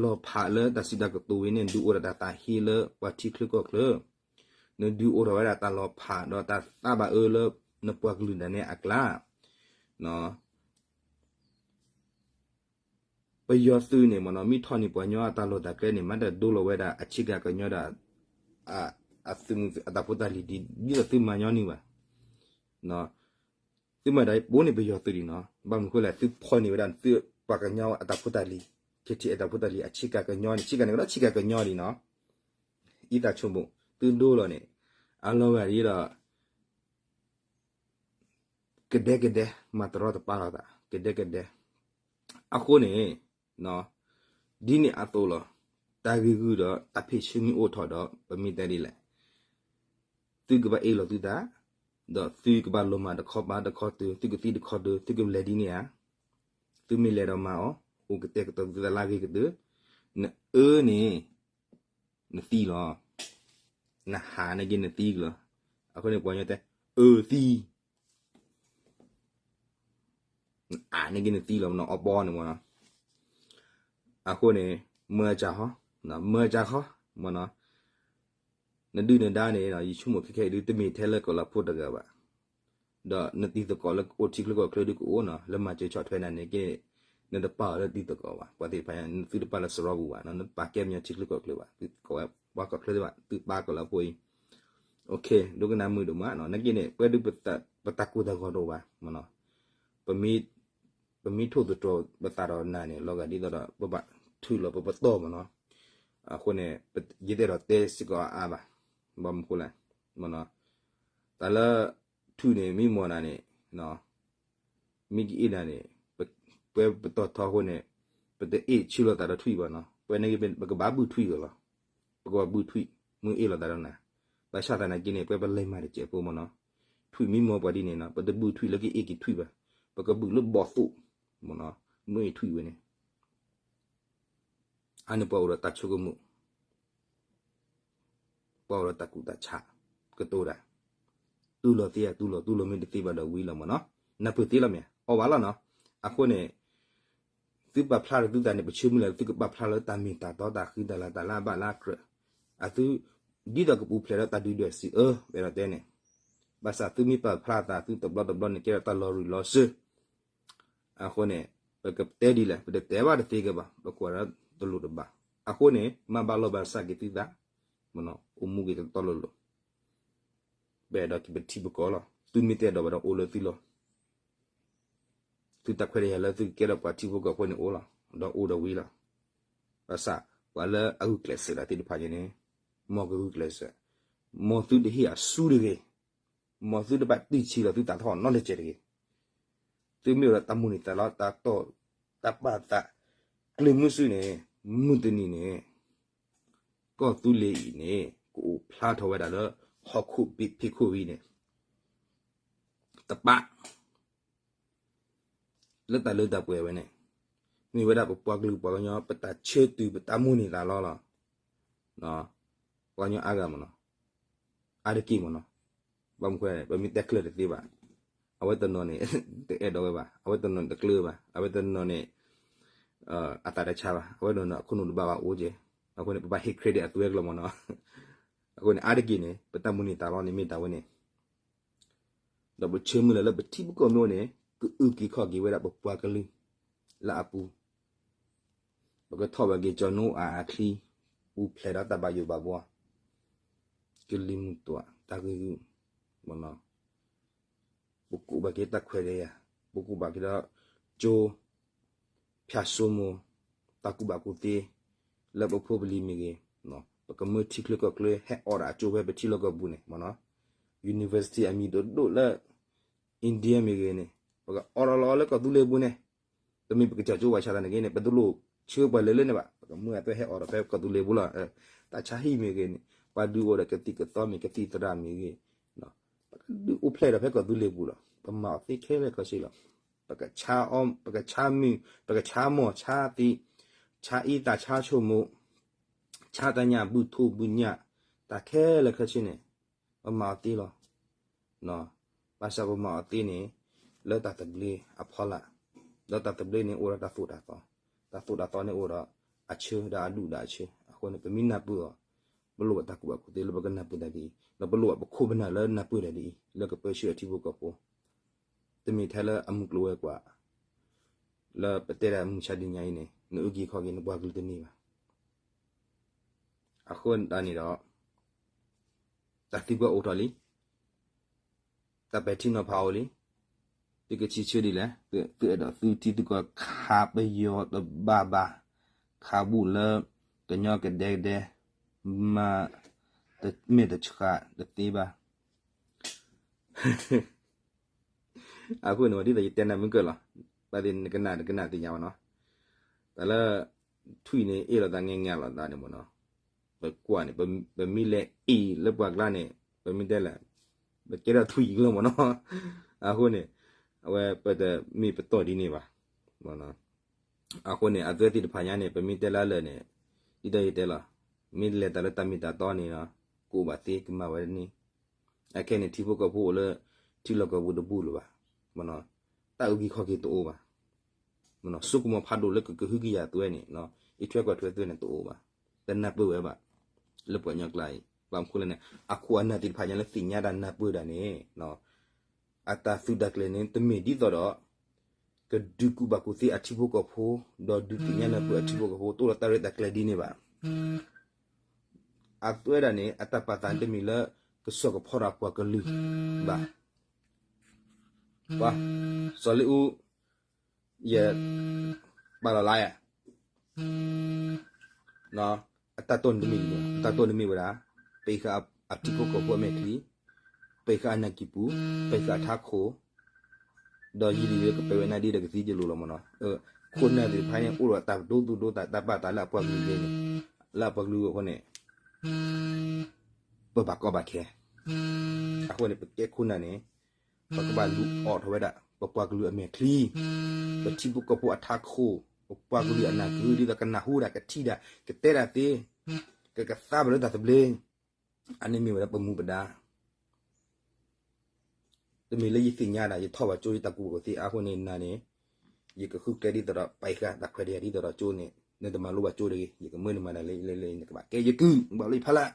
လီၤဖးလၢတၢ်စံးတၢ်ကတိၤဝဲန့ၣ် နဒုးအိၣ်ဒီးတၢ်သးဟ့လၢပှၤထံချၢကီၢ်ချၢ, နဒုးအိၣ်ထီၣ်ဝဲဒၣ်တၢ်လီၤဖးဒီးတၢ်သးဘၣ်အၢလၢနပှၤကလုာ်ဒၣ်နဲအကျါ ပယီၤသုးန့ၣ်မ့ၢ်နီၤ မ့ၢ်ထီၣ်န့ၢ်ပှၤကညီအတၢ်လီၢ်တၢ်ကျဲန့ၣ် မၤတၢ်ဒိလီၤဝဲဒၣ် အဆ့ကၤကညီဒီး အသုးမုၢ်အတၢ်ဖိတၢ်လံၤဒ် ဒ်သိးသုမၤညီနုၢ်ဘၣ်. သုမၤဒၣ်ပိာ်န့ၢ်ပယီၤသုးဒံးနီၤ ဘၣ်မနုၤဃိလဲၣ် သုဖီၣ်န့ၢ်ဝဲဒၣ်သု ပှၤကညီအတၢ်ဖိတၢ်လံၤ KTLA အတၢ်ဖိတၢ်လံၤ အဆ့ကၤကညီန့ၣ် ဆ့ကၤန့ၣ်ကဒီးဆ့ကၤကညီဒံးနီၤ အံသးဆိကမိၣ် သုဒိလီၤန့ၣ် အလီၤဂာ်ဒ်ဒီး ကဒဲကဒဲ မၤတရီတပါလိာ်သး ကဒဲကဒဲ အဃိန့ၣ် ဒ်န့ၣ်အသိးလီၤ. တၢ်ဂ့ၢ်ဂုၢ်ဒီးတၢ်ဖ့ၣ်ဆၢမ့ၢ်အိၣ်ထီၣ်ဒီး ပမ့ၢ်တဲဒ်လဲၣ် သုကဘၣ်အ့ၣ်လိာ်သုသး ဒီးသုကဘၣ်လီၤမၢ်တခီပၤတခီတုၤ သုကသံတခီဒု သုကလဲၤဒ်န့ၣ်ဧါ. သုမ့ၢ်လဲၤဒီးမၤအီၤ အိၣ်ကတဲာ်ကတီၤသုသးလၢအဂ့ၤကတၢၢ် နအၢန့ၣ် နသံလီၤ. နဟးန့ၣ်က့နသံကလီၤ. အဃိန့ၣ်ပှၤကညီတဲ အၢသံ နအးန့ၣ်က့နသံလီၤမ့ၢ်နီၤ အီပီန့ၣ်မ့ၢ်နီၤ. အဃိန့ၣ် မၢစၢ်ဃီ မၢစၢ်ဃီ မ့ၢ်နီၤ. နဒုၣ်နဒါန့ၣ် ယဆိကမိၣ်ခဲခဲအံၤဒုး တမ့ၢ်ထဲလၢကီၢ်လၤဖိတဂၤဘၣ်. ဒီးနတံၤသကိးလၢအိၣ်ထံချၢကီၢ်ချၢဒုးကအိၣ်နီၤ လၢမၤစၢၤဆီၣ်ထွဲနၤန့ၣ်က့ နတပာ်အီၤလၢတံၤသကိးဘၣ်, ပှၤသ့ၣ်တဖၣ်ညါ သုတပာ်လၢစရီပူၤဘၣ်, နတပာ်ကဲပညီထံချၢကီၢ်ချၢဘၣ်, သုကိးဝဲပှၤကီၢ်ချၢသ့ၣ်ဘၣ် သုပာ်ကီးလၢအဖိအံၤ, ဒိကနၣ်မုာ်ဒိၣ်မးနီၤ, နာ်က့န့ၣ် ပဝဲဒုး ပတၢ်ကိၢ်တၢ်ဂီၤတအိၣ်ဘၣ်မနီၤ, ပမ့ၢ်ထိၣ်သတြီၤပသးဒီးနၤန့ၣ် လီၤဂာ်ဒ်သိးဒီး ပဘၣ်ထုးလီၤပပတီၢ်မနီၤ, အဃိန့ၣ် ယတအဲၣ်ဒိးတဲစ့ၢ်ကီးအါအါဘၣ်, ဘၣ်မနုၤဃိလဲၣ်, တၢ်လၢ ထွံၣ်န့ၣ် မ့ၢ်မီၢ်နၤန့ၣ်, မ့ၢ်ကအ့ၣ်နၤန့ၣ်, ပှဲပတီၢ်ထီအဃိန့ၣ်, ပတအ့ၣ်ဆၢလိာ်သးဒီးထွံၣ်ဘၣ်နီၤ, ပဝဲန့ၣ်ဂ့ၤ ပကဘၣ်ဘုၣ်ထွံၣ်ကီးလီၤ, ပကဘၣ်ဘုၣ်ထွံၣ် မ့ၢ်အ့ၣ်လိာ်သးဒီးနၤ, ဘၣ်ဆၣ်သနာ်က့န့ၣ် ပဝဲပလဲၤမၤတစဲးဖိမနီၤ, ထွံၣ်မ့ၢ်မီၢ်ပှၤဒ်န့ၣ်နီၤ ပတဘုၣ်ထွံၣ်လၢကအ့ၣ်က့ၤထွံၣ်ဘၣ်, ပကဘုၣ်လၢဘီၣ်သိၣ်, မ့ၢ်ထွံၣ်ဝဲန့ၣ် အန့ၣ်ပှၤအိၣ်ဒီးတၢ်ဆိကမိၣ်, ပှၤအိၣ်ဒီးတၢ်ကူၣ်တၢ်ဆးကတိၤတၢ်, တူၢ်လိာ်သ့ဧါတူၢ်လိာ်, တူၢ်လိာ်မ့ၢ်တသ့ဘၣ်ဒီးဝံၤလီၤမ့ၢ်နီၤ, နၢ်ပၢၢ်သ့လီၤမ့ၢ် အီၣ်ဘၣ်လီၤနီၤ, အဃိန့ၣ် သုပာ်ဖျါထီၣ်သုသးန့ၣ် ပဆၢမုၢ်လၢ်လၢသုကပာ်ဖျါလၢတၢ်မ့ၢ်တၢ်တီတၢ်ဃံတၢ်လၤတၢ်လၢအဘၣ်လၢအကြၢး, အသု ဒ်သိးကပူၤဖျဲးဒီးတၢ်ဒုၣ်ဒွဲၣ်စံးအၢ ပအဲၣ်ဒိးတဲန့ၣ်, ဘၣ်ဆၣ်သုမ့ၢ်ပာ်ဖျါသးသုတဘျီတဘျီန့ၣ် ကဲထီၣ်တၢ်လီၤရံၣ်လီၤစၢၤ အဃိန့ၣ် ပကတဲဒ်လဲၣ် ပတတဲဘၣ်တသ့ကဘၣ် ပကွၢ်ဒီးတလိၣ်တဘၣ်, အဃိန့ၣ် မၤဘၣ်လိာ်ဘၣ်စးက့ၤသုသး, အိၣ်မူက့ၤတတီလိၤလိၤ, ပအဲၣ်ဒိးက့ၤပထံပကီၢ်လီၤ, သုမ့ၢ်တအဲၣ်ဒိးဘၣ်ဒီးအိၣ်လၢသုလီၢ်, သုတၢ်ခွဲးတၢ်ယာ်လၢသုကကဲထီၣ်ပှၤထံဖိကီၢ်ဖိန့ၣ်အိၣ်လီၤ, ဒီးအိၣ်ဒီးဝံၤလီၤ, ဘၣ်ဆၣ် ပှၤလၢအဂုာ်ကျဲးစၢးတၢ်သ့ၣ်တဖၣ်န့ၣ် မ်ကဂုာ်ကျဲးစၢး, မ်သုတဟ့ၣ်အစုတဂ့ၤ မ်သုတဘၣ်တံၢ်ဆံးလီၤသုသးထီၣ်နီတစဲးတဂ့ၤ, သုမ့ၢ်အိၣ်ဒီးတၢ်မိၣ်န့ၢ်သးလီ တၢ်တီၢ် တၢ်ပာ်သး ကျဲၤမုၢ်စုန့ၣ် မုၢ်တနံၤန့ၣ် ကီၢ်သူလ့ၤအံၤန့ၣ် ကအိၣ်ဖျါထီၣ်ဝဲဒၣ်လၢ ဟီၣ်ခိၣ်ဖ့ၣ်ခိၣ်အံၤန့ၣ် တပာ် လၢတၢ်လၢတၢ်ပှဲၤဝဲန့ၣ် မ့ၢ်ဝဲဒၣ်ပပှၤကလုာ်ပှၤကညီ ပတၢ်ဆၢတုၤပတၢ်မိၣ်န့ၢ်သးလီလီၤ. ပှၤကညီအါဂၤမ့ၢ်နီၤ, အါတက့ၢ်မ့ၢ်နီၤ, ဘၣ်မနုၤဃိလဲၣ် ပမ့ၢ်တဲချၢၣ်တသ့ဘၣ်, အဝဲတနီၤန့ၣ် တအဲၣ်ဒိးဝဲဘၣ်, အဝဲတနီၤန့ၣ်တကျၢၤဘၣ်, အဝဲတနီၤန့ၣ် အသးတဆါဘၣ်, အဝဲတနီၤန့ၣ် အခိၣ်နူာ်တဘၣ်ဘၣ်အိၣ်ကဲ, အဃိန့ၣ် ပဘၣ်ဟ့ၣ် credit အသွဲကလီၤမ့ၢ်နီၤ, အဃိန့ၣ် အါတက့ၢ်န့ၣ် ပတၢ်မိၣ်န့ၢ်သးလီန့ၣ်မ့ၢ်တၢ်ဝဲန့ၣ် ဒီးပဆၢမုၢ်လၢ်လၢပထံပကီၢ်မ့ၢ်အိၣ်န့ၣ် ကအုၣ်က့ၤခီၣ်က့ၤဝဲဒၣ်ပပှၤကလုာ်လၢအပူၤ, ပကထီၣ်ဘၣ်က့ၤကၠီၤနိအၤအချံ, ပူၤဖျဲးဒီးတၢ်ဘၣ်ယိၣ်ဘၣ်ဘှီ, ကလံၤမုၢ်တွၤ တၢ်ဂ့ၢ်ဂုၢ်, ပကူးဘၣ်က့ၤတၢ်ခွဲးတၢ်ယာ်, ပကူးဘၣ်က့ၤဒီးကၠိ ဖၠၣ်စိမိၤ, တၢ်ကူၣ်ဘၣ်ကူၣ်သ့ လၢပဖိပလံၤမ့ၢ်ဂ့ၤ, ပကမၢထံချၢကီၢ်ချၢဟဲအိးထီၣ်အကၠိဝဲပထံလီၢ်ကီၢ်ပူၤန့ၣ်မ့ၢ်နီၤ, university အမံၤဒိၣ်ဒိၣ်လၢ India မ့ၢ်ဂ့ၤန့ၣ် ပကအိးထီၣ်လီၤလၢကီၢ်သူလ့ၤပူၤန့ၣ်, ပမ့ၢ်ပကစၢ်ကၠိဝဲဆၣ်သနာ်က့န့ၣ် ပတလိၣ်ဆှၢပှၤလၢလၢန့ၣ်ဘၣ်, ပကမၢအသွဲဟဲအိးထီၣ်ဖဲကီၢ်သူလ့ၤပူၤလီၤ. တၢ်ဆါဟံၣ်မ့ၢ်ဂ့ၤန့ၣ်, ပှၤဒုးအိၣ်ဒီးကသံၣ်ကသီမ့ၢ် ကသံၣ်သရၣ်မ့ၢ်ဂ့ၤ, ပကဒုးအိၣ်ဖျဲၣ်ဒီးဖဲကီၢ်သူလ့ၤပူၤလီၤ. ပမၤအီၤသ့ခဲလၢာ်ခဲဆ့လီၤ. ပကဆါအီၣ်, ပကဆါမုၢ်, ပကဆါမီၢ်, ဆါသံး, ဆါအံသၣ်, ဆါဆိမိၣ်, ဆါတၢ်ညၣ်ဘုၣ်ထူၣ်ဘုၣ်ညၣ်, တၢ်ခဲလၢာ်ခဲဆ့န့ၣ် ပမၤအီၤသ့လီၤ. ဘၣ်ဆၣ်ပမၤအီၤသ့န့ၣ် လၢတၢ်သဘျ့အဖီလာ်, ဒီးတၢ်သဘျ့န့ၣ်အိၣ်ဒီးတၢ်သိၣ်တၢ်သီ, တၢ်သိၣ်တၢ်သီန့ၣ်အိၣ်ဒီးအဆၢဒီးအဒူၣ်ဒီးအဆၢ, အဃိန့ၣ် ပမ့ၢ်နၢ်ပၢၢ်အီၤ, ပလိၣ်ဘၣ်တၢ်ကူၣ်ဘၣ်ကူၣ်သ့လၢပကနၢ်ပၢၢ်တၢ်ဒ်အံၤ, ဒီးပလိၣ်ဘၣ်ပခိၣ်ပနၢ်လၢနၢ်ပၢၢ်တၢ်ဒ်အံၤ လၢကပၢဆှၢအထံဖိကီၢ်ဖိ, တမ့ၢ်ထဲလၢအမုၢ်ကျိၤဝဲၤကွာ် လၢပတဲဒၣ်မုၢ်ဆါတနံၤညါအံၤန့ၣ် နအုၣ်က့ၤခီၣ်က့ၤနပှၤကလုာ်တန့ၢ်ဘၣ်. အဃိသတးန့ၣ်ဒီး တၢ်သံကွၢ်အိၣ်ထီၣ်လံ, တၢ်ပဲာ်ထံနီၤဖးအိၣ်လံ, သုကစံးဆၢဒ်လဲၣ်, သုအဲၣ်ဒိးသုထံသုကီၢ်ခးပယီၤတဘၣ်ဘၣ်, ခးဘူၣ်လၢကညီကဒဲကဒဲ, မၤတမ့ၢ်တဆှးတသ့ဘၣ်. အဃိန့ၣ် ဒ်သိးယတဲနၢ်မုၢ်ကၢၢ်လီၤ, ဘၣ်သ့ၣ်နကနၣ်တကနၣ်သ့ၣ်ညါဘၣ်နီၤ, တၢ်လၢ ထွံၣ်န့ၣ် အ့ၣ်လိာ်သးငဲငဲလိာ်သးန့ၣ်မ့ၢ်နီၤ, ပကွၢ်န့ၣ် ပမ့ၢ်လဲၤအ့ၣ်လၢပှၤကျါန့ၣ် ပမ့ၢ်တဲလဲၣ်, ပကဲထီၣ်ထွံၣ်အံၤကလီၤမ့ၢ်နီၤ, အဃိန့ၣ် အဝဲပတမ့ၢ်ပတီၢ်ဒ်န့ၣ်ဘၣ်. အဃိန့ၣ် အသွဲသ့ၣ်တဖၣ်ညါန့ၣ် ပမ့ၢ်တဲလၢလၢာ်န့ၣ် ဒ်သိးယတဲလီၤ, မ့ၢ်လဲၤတၢ်လၢတၢ်မ့ၢ်တၢ်တီန့ၣ်ဒီး ကအိၣ်ဘၣ်သ့ကမၤဝဲဒ်န့ၣ်, အခဲန့ၣ် ထံဖိကီၢ်ဖိအိၣ်လၢ ထံလီၢ်ကီၢ်ပူၤတဘူၣ်လၢၤဘၣ်, တၢ်အုၣ်က့ၤခီၣ်က့ၤတအိၣ်ဘၣ်, စိကမီၤဖးဒိၣ်လၢကကဟုကယာ်သွဲန့ၣ် အံးထွဲကွၢ်ထွဲသွဲန့ၣ်တအိၣ်ဘၣ်, တနၢ်ပၢၢ်ဝဲဘၣ်, လၢပှၤကညီကျါအံၤ ဘၣ်မနုၤလဲၣ်န့ၣ် အခိၣ်အနၢ်သ့ၣ်တဖၣ်ညါလၢသ့ၣ်ညါတၢ်နၢ်ပၢၢ်တၢ်န့ၣ် အတၢ်သုးတၢ်ကျဲၤန့ၣ် တမ့ၢ်ဒ်သိးဒီး ဒုးကူၣ်ဘၣ်ကူၣ်သ့အထံဖိကီၢ်ဖိ, ဒီးဒုးသ့ၣ်ညါနၢ်ပၢၢ်အထံဖိကီၢ်ဖိ တအိၣ်ဒီးတၢ်ရဲၣ်တၢ်ကျဲၤဒ်န့ၣ်ဘၣ်. အဝဲဒၣ်န့ၣ် အတၢ်ပာ်သးတမ့ၢ်လၢ ကစိာ်ကဖီဒီးပှၤကလုာ်ဘၣ်. ပှၤ စီၤလ့အူ ယပာ်လီၤလါယၤ အတၢ်တိၢ်န့ၣ်တမ့ၢ်, အတၢ်တိၢ်န့ၣ်မ့ၢ်ဝဲဒၣ် ပာ်ဃာ်အထံဖိကီၢ်ဖိအမဲာ်ချံ, ပာ်ဃာ်အနၢ်ကံၢ်ပူၤ, ပာ်ဃာ်အထးခိၣ်, ဒီးယံာ်လံလၢကပာ်ဝဲနၢ်ဒ့ဒီးကသံယလိၤလီၤမ့ၢ်နီၤ. ခိၣ်နၢ်သ့ၣ်တဖၣ်န့ၣ် အိၣ်ဒီးတၢ်ပဒိသူၣ်ဒိသး တၢ်ပာ်သးလၢအပှၤကလုာ်န့ၣ်, လၢအပှၤကလုာ်အဃိန့ၣ် ပဘၣ်ကီဘၣ်ခဲ. အဃိန့ၣ် ပကဲခိၣ်နၢ်န့ၣ် ပကဘၣ်လူၤအိးထီၣ်ဝဲဒၣ် ပပှၤကလုာ်အမဲာ်ချံ, ပထံဖိကီၢ်ဖိအထးခိၣ်, ပပှၤကလုာ်အနၢ်ကု ဒ်သိးကနၢ်ဟူဒၣ် ကထံၣ်ဒၣ် ကတဲဒၣ်သ့, ကကသါဘၣ်လၢတၢ်သဘျ့, အန့ၣ်မ့ၢ်ဝဲဒၣ်ပမူပဒါ. တမ့ၢ်လၢယသ့ၣ်ညါဒၣ် ယထီၣ်ဘၣ်ကၠိ ယတၢ်ကူၣ်ဘၣ်ကူၣ်သ့အါအဃိန့ၣ် နၤန့ၣ် ယကဃုကျဲဒ်သိးဒီး ပာ်ဃာ်တၢ်ခွဲးတၢ်ယာ်ဒ်သိးဒီးကၠိန့ၣ် နတမၤလိဘၣ်ကၠိတဂ့ၤ, ယကမၢနမၤဒၣ်လၢ လၢ လၢ နကဘၣ်ကဲယကုၢ် ဘၣ်လၢယဖးလၢ်.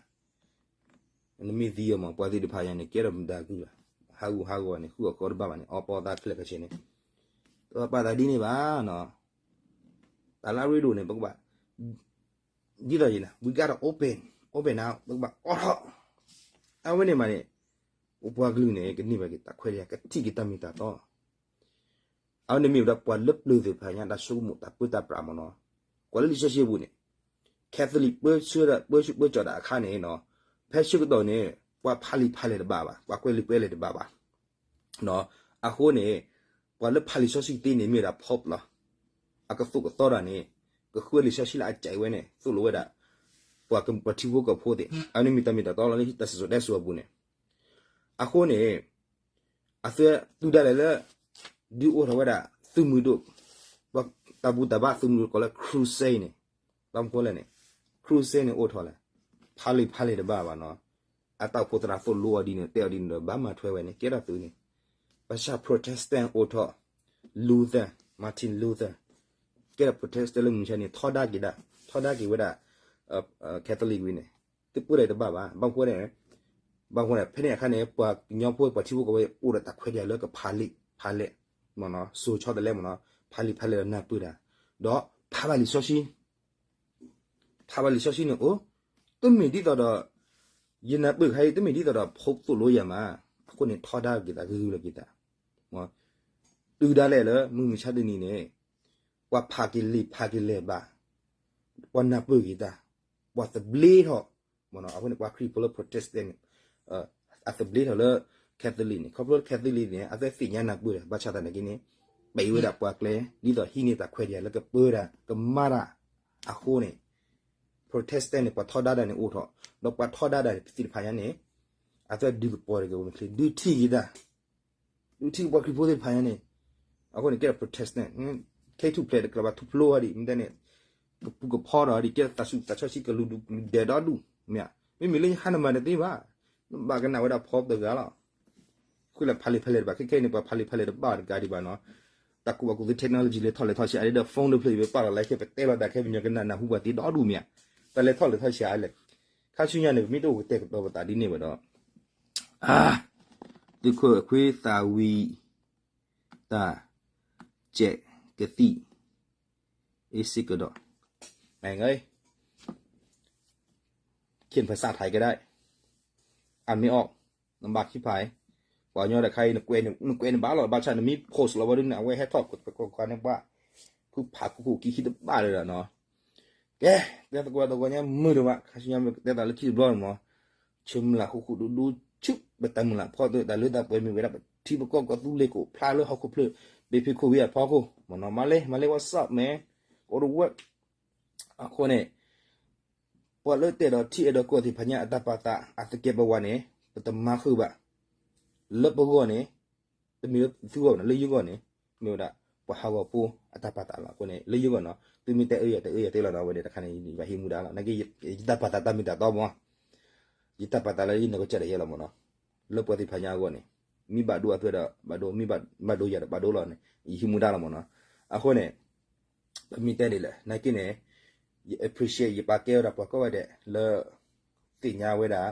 နမ့ၢ်သံအီၤမး ပှၤသ့ၣ်တဖၣ်ညါန့ၣ် ကဲထီၣ်မတၤကုၢ်ဘၣ်, ဟးဂူာ်ဟးဂီၤန့ၣ် ဃုအီၣ်ဃီတဘၣ်ဘၣ်န့ၣ် အီပီသးခဲလၢာ်ခဲဆ့န့ၣ် တဘၣ်ပာ်သးဒ်န့ၣ်ဘၣ်နီၤ. တၢ်လၢအရ့ဒိၣ်န့ၣ် ပကဘၣ် ဒ်သိးယၤန့ၣ် we gotta open, open up, ပကဘၣ်အိးထီၣ်. အဝဲန့ၣ်မးန့ၣ် ပပှၤကလုာ်န့ၣ် ကန့ၢ်ဘၣ်က့ၤတၢ်ခွဲးတၢ်ယာ် ကထံၣ်က့ၤတၢ်မ့ၢ်တၢ်တီ. အဝဲန့ၣ်မ့ၢ်ဝဲဒၣ်ပှၤလၢပျၢၤသ့ၣ်တဖၣ်ညါ တၢ်ဆိကမိၣ်တၢ်ပၢတၢ်ပြးမ့ၢ်နီၤ. ကွၢ်လၢလံာ်စီဆှံအပူၤန့ၣ် Catholic ပၢဆှၢ ပၢဆှၢပၢကၠီၣ်တၢ်အခါန့ၣ်နီၤ, ဖဲဆၢကတီၢ်န့ၣ် ပှၤဖးလံာ်ဖးလဲၢ်တဘၣ်ဘၣ်, ပှၤကွဲးလံာ်ကွဲးလဲၢ်တဘၣ်ဘၣ်. အဃိန့ၣ် ပှၤလၢဖးလံာ်စီဆှံသ့န့ၣ်မ့ၢ်ဝဲဒၣ် Pope လီၤ. အကသိးကသီတၢ်န့ၣ် ကဃုလံာ်စီဆှံလၢအကဲဝဲန့ၣ် သိၣ်လိဝဲဒၣ် ပှၤထံဖိကီၢ်ဖိသ့ၣ်, အဝဲန့ၣ်မ့ၢ်တၢ်မ့ၢ်တၢ်တီလီၤလၢတၢ်စံၣ်စိၤတဲစိၤအပူၤန့ၣ်. အဃိန့ၣ် အသုးတုၤဒၣ်လဲာ်လၢ ဒုးအိၣ်ထီၣ်ဝဲဒၣ် သုးမုၢ်ဒိၣ်, တၢ်ဘူၣ်တၢ်ဘါသုးမုၢ်ဒိၣ်ကိးလၢ crusade န့ၣ်, ဘၣ်မနုၤလဲၣ်န့ၣ် crusade န့ၣ်အိၣ်ထီၣ်လဲၣ်, ဖးလံာ်ဖးလဲၢ်တဘၣ်ဘၣ်နီၤ. အတၢ်အိၣ်ဖှိၣ်သရၣ်သိၣ်လိအီၤဒ်န့ၣ် တဲအီၤဒ်န့ၣ်ဒီး ဘၣ်မၤထွဲဝဲန့ၣ် ကဲထီၣ်သုးန့ၣ်, ဘၣ်ဆၣ် Protestant အိၣ်ထီၣ်, Luther, Martin Luther ကဲထီၣ် Protestant လၢမုၢ်မဆါန့ၣ် ထီဒါက့ၤဒၣ်, ထီဒါက့ၤဝဲဒၣ် Catholic ဝံၤန့ၣ် သုးပၢဒၣ်တဘၣ်ဘၣ်. ဘၣ်မနုၤလဲၣ်, ဘၣ်မနုၤလဲၣ် ဖဲန့ၣ်အခါန့ၣ် ပှၤကညီဖိ ပှၤထံဖိကီၢ်ဖိ အိၣ်ဒီးတၢ်ခွဲးတၢ်ယာ်လၢကဖးလံာ်ဖးလဲၢ်, စိၤဆီတလဲမ့ၢ်နီၤ, ဖးလံာ်ဖးလဲၢ်ဒီးနၢ်ပၢၢ်တၢ်, ဒီးဖးဘၣ်လံာ်စီဆှံ ဖးဘၣ်လံာ်စီဆှံန့ၣ်အိၣ်, တမ့ၢ်ဒ်သိးဒီး ယနၢ်ပၢၢ်ခါအံၤ တမ့ၢ်ဒ်သိးဒီး Pope သိၣ်လိယၤမး, အဃိန့ၣ် ထီဒါက့ၤသး ဂုာ်ဂုာ်လီၤက့ၤသး, တုၤဒၣ်လဲာ်လၢမုၢ်မဆါတနံၤန့ၣ် ပှၤဖးက့ၤလံာ်ဖးက့ၤလဲၢ်ဘၣ်, ပှၤနၢ်ပၢၢ်က့ၤတၢ်, ပှၤသဘျ့ထီၣ်, အဃိန့ၣ် ပှၤခရံာ်ဖိလၢ Protestant န့ၣ် အသဘျ့ထီၣ်လၢ Catholic န့ၣ်, ခီဖျိလၢ Catholic န့ၣ် အဝဲသ့ၣ်ညါနၢ်ပၢၢ်တၢ်, ဘၣ်ဆၣ်သနာ်က့န့ၣ် ပာ်ဝဲဒၣ်ပှၤကျဲ ဒ်သိးဟံးန့ၢ်တၢ်ခွဲးတၢ်ယာ်လၢကပၢတၢ် ကမၤတၢ်အဃိန့ၣ် Protestant န့ၣ် ပှၤထီဒါတၢ်န့ၣ်အိၣ်ထီၣ်, ဒီးပှၤထီဒါတၢ်သ့ၣ်တဖၣ်ညါန့ၣ် အဝဲဒုးကပီၤတဂ့ၤ ဝဲမ့ၢ်ချ့ ဒုးထံၣ်က့ၤတၢ် ဒုးထံၣ်ပှၤခရံာ်ဖိသ့ၣ်တဖၣ်ညါန့ၣ်, အဃိန့ၣ် ကဲထီၣ် Protestant, ခဲအံၤထူၣ်ဖျဲးတကြၢးဘၣ် ထူၣ်ဖျိဝဲဒၣ် မ့ၢ်တဲန့ၣ် ကပူၤကဖီဒီးဒ် ကဲထီၣ်သးစူၤသးစီဆှံကလုာ်ဒူၣ်ကလုာ်ဒဲးဒီဒူၣ်, မ့ၢ်ဧါ, မ့မ့ၢ်လၢယဟါနမၤတသ့ဘၣ်, နဘၣ်ကနၣ်ဝဲဒၣ် Pope တဂၤလီၤ. ဃုလၢဖးလံာ်ဖးလဲၢ်တဘၣ်, ခဲခဲအံၤန့ၣ် ပှၤဖးလံာ်ဖးလဲၢ်တဘၣ်တဂၤဒံးဘၣ်နီၤ, တၢ်ကူၣ်ဘၣ်ကူၣ်သ့ technology လဲၤထီၣ်လဲၤထီဆံးအါဒ်ဒီး phone တဖျၢၣ်အံၤ ပပာ်လီၤလၢခဲ ပတဲလီၤတၢ်ခဲပညီကနၣ်နၢ်ဟူပှၤသ့ဒီဒူၣ် မ့ၢ်ဧါ, တၢ်လဲၤထီၣ်လဲၤထီဆံးအါလဲၣ်. ခါဆူညါန့ၣ် ပမ့ၢ်တအိၣ်ကတဲာ်ကတီၤပသးဒ်န့ၣ်ဝဲဒီး အါ, သုးခိၣ်အခွ့သးဝံၤ တၢ်စဲးကသံၣ် အ့စ့ကဒီး ခင်ภาษาไทยก็ได้ อ่านไม่ออก နဘၣ်ခံဖးအံၤ ပှၤကညီတခါအံၤ နကွဲးနဘၣ်လီၤ ဘၣ်ဆၣ်နမ့ၢ် post လီၤဝဲဒ်န့ၣ် အဝဲဟဲထီၣ်ကွၢ်ကွၢ်ကွၢ်န့ၣ် ပှၤ ဖုဖးခိၣ်ခိၣ်ခံခံတဘၣ်လၢၤဒီးနီၤ ကဲ တဲသကိးသကိးညါမုာ်ဒိၣ်မး ခါဆူညါမ့ၢ်ကတဲသးလၢခံတဘျီမး ဆၢမုၢ်လၢ်ဃူဃူဒူဒူ ဆူ ပတၢ်မုၢ်လၢ်ဖီတၢၣ် တၢ်လၢတၢ်ပှဲၤမ့ၢ်ဝဲဒၣ် ပထံပကီၢ်ကီၢ်သူလ့ၤကိးဖျါလၢဟီၣ်ခိၣ်ဖျၢၣ် ဘ့ၣ်ဖ့ခိၣ်ဝံၤအဖီခိၣ် မ့ၢ်နီၤ မၤလၢ မၤလၢ what's up man အိၣ်တဝဲ အဃိန့ၣ် ပှၤလၢတဲဒီးထံအဲၣ်ဒိးကီၢ်သ့ၣ်တဖၣ်ညါအတၢ်ပာ်သးအသကဲးပဝးန့ၣ် ပတမၤဃုာ်ဘၣ် လၢပဂီၢ်န့ၣ် တမ့ၢ်လၢသုဂီၢ်ဘၣ်နီၤ လၢယဂီၢ်န့ၣ် မ့ၢ်ဝဲဒၣ် ပှၤဟးဂီၤဖိအတၢ်ပာ်သးလီၤ. အဃိန့ၣ် လၢယဂီၢ်နီၤ သုမ့ၢ်တဲအၢယၤတအၢယၤတလီၤနီၤ အဝဲဒၣ်တခါန့ၣ် ယဘၣ်ဟံးမူဒါလီၤ. နာ်က့ ယတၢ်ပာ်သးတၢ်မ့ၢ်တၢ်တီမး ယတၢ်ပာ်သးလၢယနီၢ်ကစၢ်ဒၣ်ယဲလီၤမးနီၤ လၢပှၤသ့ၣ်တဖၣ်ညါအဂီၢ်န့ၣ် မ့ၢ်ဘၣ်ဒိအသွဲဒီးဘၣ်ဒိ မ့ၢ်ဘၣ်ဒိယၤဒီးဘၣ်ဒိလီၤန့ၣ် ယဟံးမူဒါလီၤမးနီၤ. အဃိန့ၣ် ပမ့ၢ်တဲဒ်လဲၣ် နာ်က့န့ၣ် ယ appreciate ယပာ်ကဲဝဲဒၣ်ပှၤကိးဂၤဒဲးလၢ သ့ၣ်ညါဝဲဒၣ်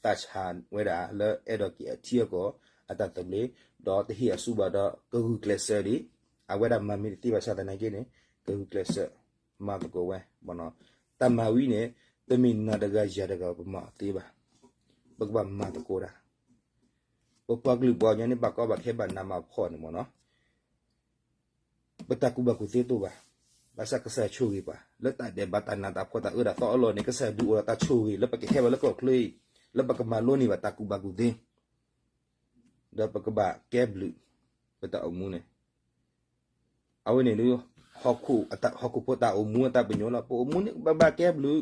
သးဆးဝဲဒၣ်လၢအဲၣ်ဒိးက့ၤအထံအကီၢ်အတၢ်သဘျ့ ဒီးတဟ့ၣ်အစုဘၣ်ဒီးကဂုာ်ကျဲးစၢးဒံး အဝဲဒၣ်မၤမ့ၢ်တသ့ဘၣ်ဆၣ်သနာ်က့န့ၣ် ကဂုာ်ကျဲးစၢးမၤသကိးဝဲမ့ၢ်နီၤ. တၢ်မၤဝံၤန့ၣ် တမ့ၢ်နၤတဂၤယၤတဂၤပမၤအီၤသ့ဘၣ်. ပကဘၣ်မၤသကိးတၢ်. ပပှၤကလုာ်ပှၤကညီန့ၣ် ဘၣ်ကီဘၣ်ခဲဘၣ်နးမၤဖှီၣ်န့ၣ်မ့ၢ်နီၤ ပတၢ်ကူၣ်ဘၣ်ကူၣ်သ့တအိၣ်ဘၣ်. ဘၣ်ဆၣ်ကစၢ်ယွၤဆိၣ်ဂ့ၤပှၤ လၢတၢ်ဒဲးဘးတၢ်နးတၢ်ဖှီၣ်တၢ်အၢတၢ်သီအလီၢ်န့ၣ် ကစၢ်ယွၤဒုးအိၣ်ဒီးတၢ်ဆိၣ်ဂ့ၤ လၢပကဟဲဘၣ်လၢကီၢ်ချၢအံၤ လၢပကမၤလိန့ၢ်ဘၣ်တၢ်ကူၣ်ဘၣ်ကူၣ်သ့ ဒီးပကဘၣ်ကဲဘျုး ပတၢ်အိၣ်မူန့ၣ်. အဝဲန့ၣ်ဒုး ဟီၣ်ခိၣ်ဖိတၢ်အိၣ်မူအတၢ်ပညိၣ်လီၤ. ပအိၣ်မူန့ၣ် ပဘၣ်ကဲဘျုး,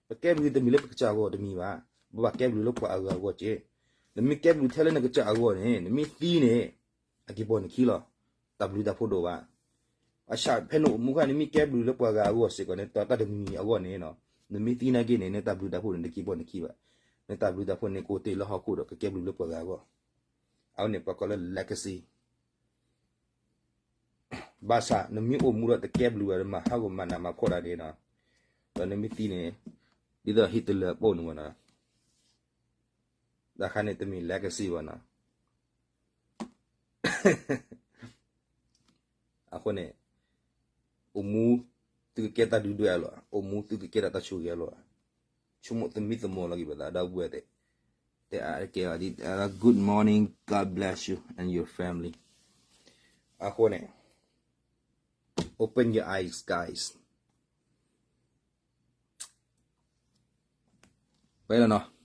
ပကဲဘျုးတမ့ၢ်လၢပကစၢ်အဂီၢ်တမံၤဘၣ်, ပဘၣ်ကဲဘျုးလၢပှၤအဂၤအဂီၢ်က့. နမ့ၢ်ကဲဘျုးထဲလၢနကစၢ်အဂီၢ်န့ၣ် နမ့ၢ်သံန့ၣ် အက့ၤပိာ်နခံလီၤ. တၢ်ဘျုးတၢ်ဖှိၣ်ဒိၣ်ဘၣ်. ဘၣ်ဆၣ်ဖဲနအိၣ်မူခါ နမ့ၢ်ကဲဘျုးလၢပှၤဂၤအဂီၢ်စ့ၢ်ကီးန့ၣ် တၢ်တမံၤမံၤအဂီၢ်န့ၣ် နမ့ၢ်သံနာ်က့န့ၣ် နတၢ်ဘျုးတၢ်ဖှိၣ်န့ၣ် တက့ၤပိာ်နခံဘၣ်. နတၢ်ဘျုးတၢ်ဖှိၣ်န့ၣ် ကအိၣ်တ့ၢ်လၢဟီၣ်ခိၣ်ဒီးကကဲဘျုးလၢပှၤဂၤအဂီၢ်. အဝဲန့ၣ်ပှၤကိးလၢ legacy. ဘၣ်ဆၣ်နမ့ၢ်အိၣ်မူဒီးတကဲဘျုးဘၣ် နမၤဟးဂီၤမၤနးမၤဖှီၣ်တၢ်န့ၣ်နီၤ, ဒီးနမ့ၢ်သံန့ၣ် ဒ်သိး Hitler အပိၢ်န့ၣ်မ့ၢ်နီၤ, တၢ်ခါန့ၣ်တမ့ၢ် legacy ဘၣ်နီၤ. အဃိန့ၣ် အိၣ်မူ သုကကဲတၢ်ဒုၣ်ဒွဲၣ်အလီၢ်, အိၣ်မူသုကကဲတၢ်တၢ်ဆိၣ်ဂ့ၤအလီၢ်, ဆိကမိၣ်သမံသမိးလီၤက့ၤပသး ဒီပုၢ်ဝဲၢ်သ့ၣ်, တဲအါတကဲအီၤဒ် Good morning, God bless you and your family. အဃိန့ၣ် open your eyes, guys. ပလီၤနီၤ,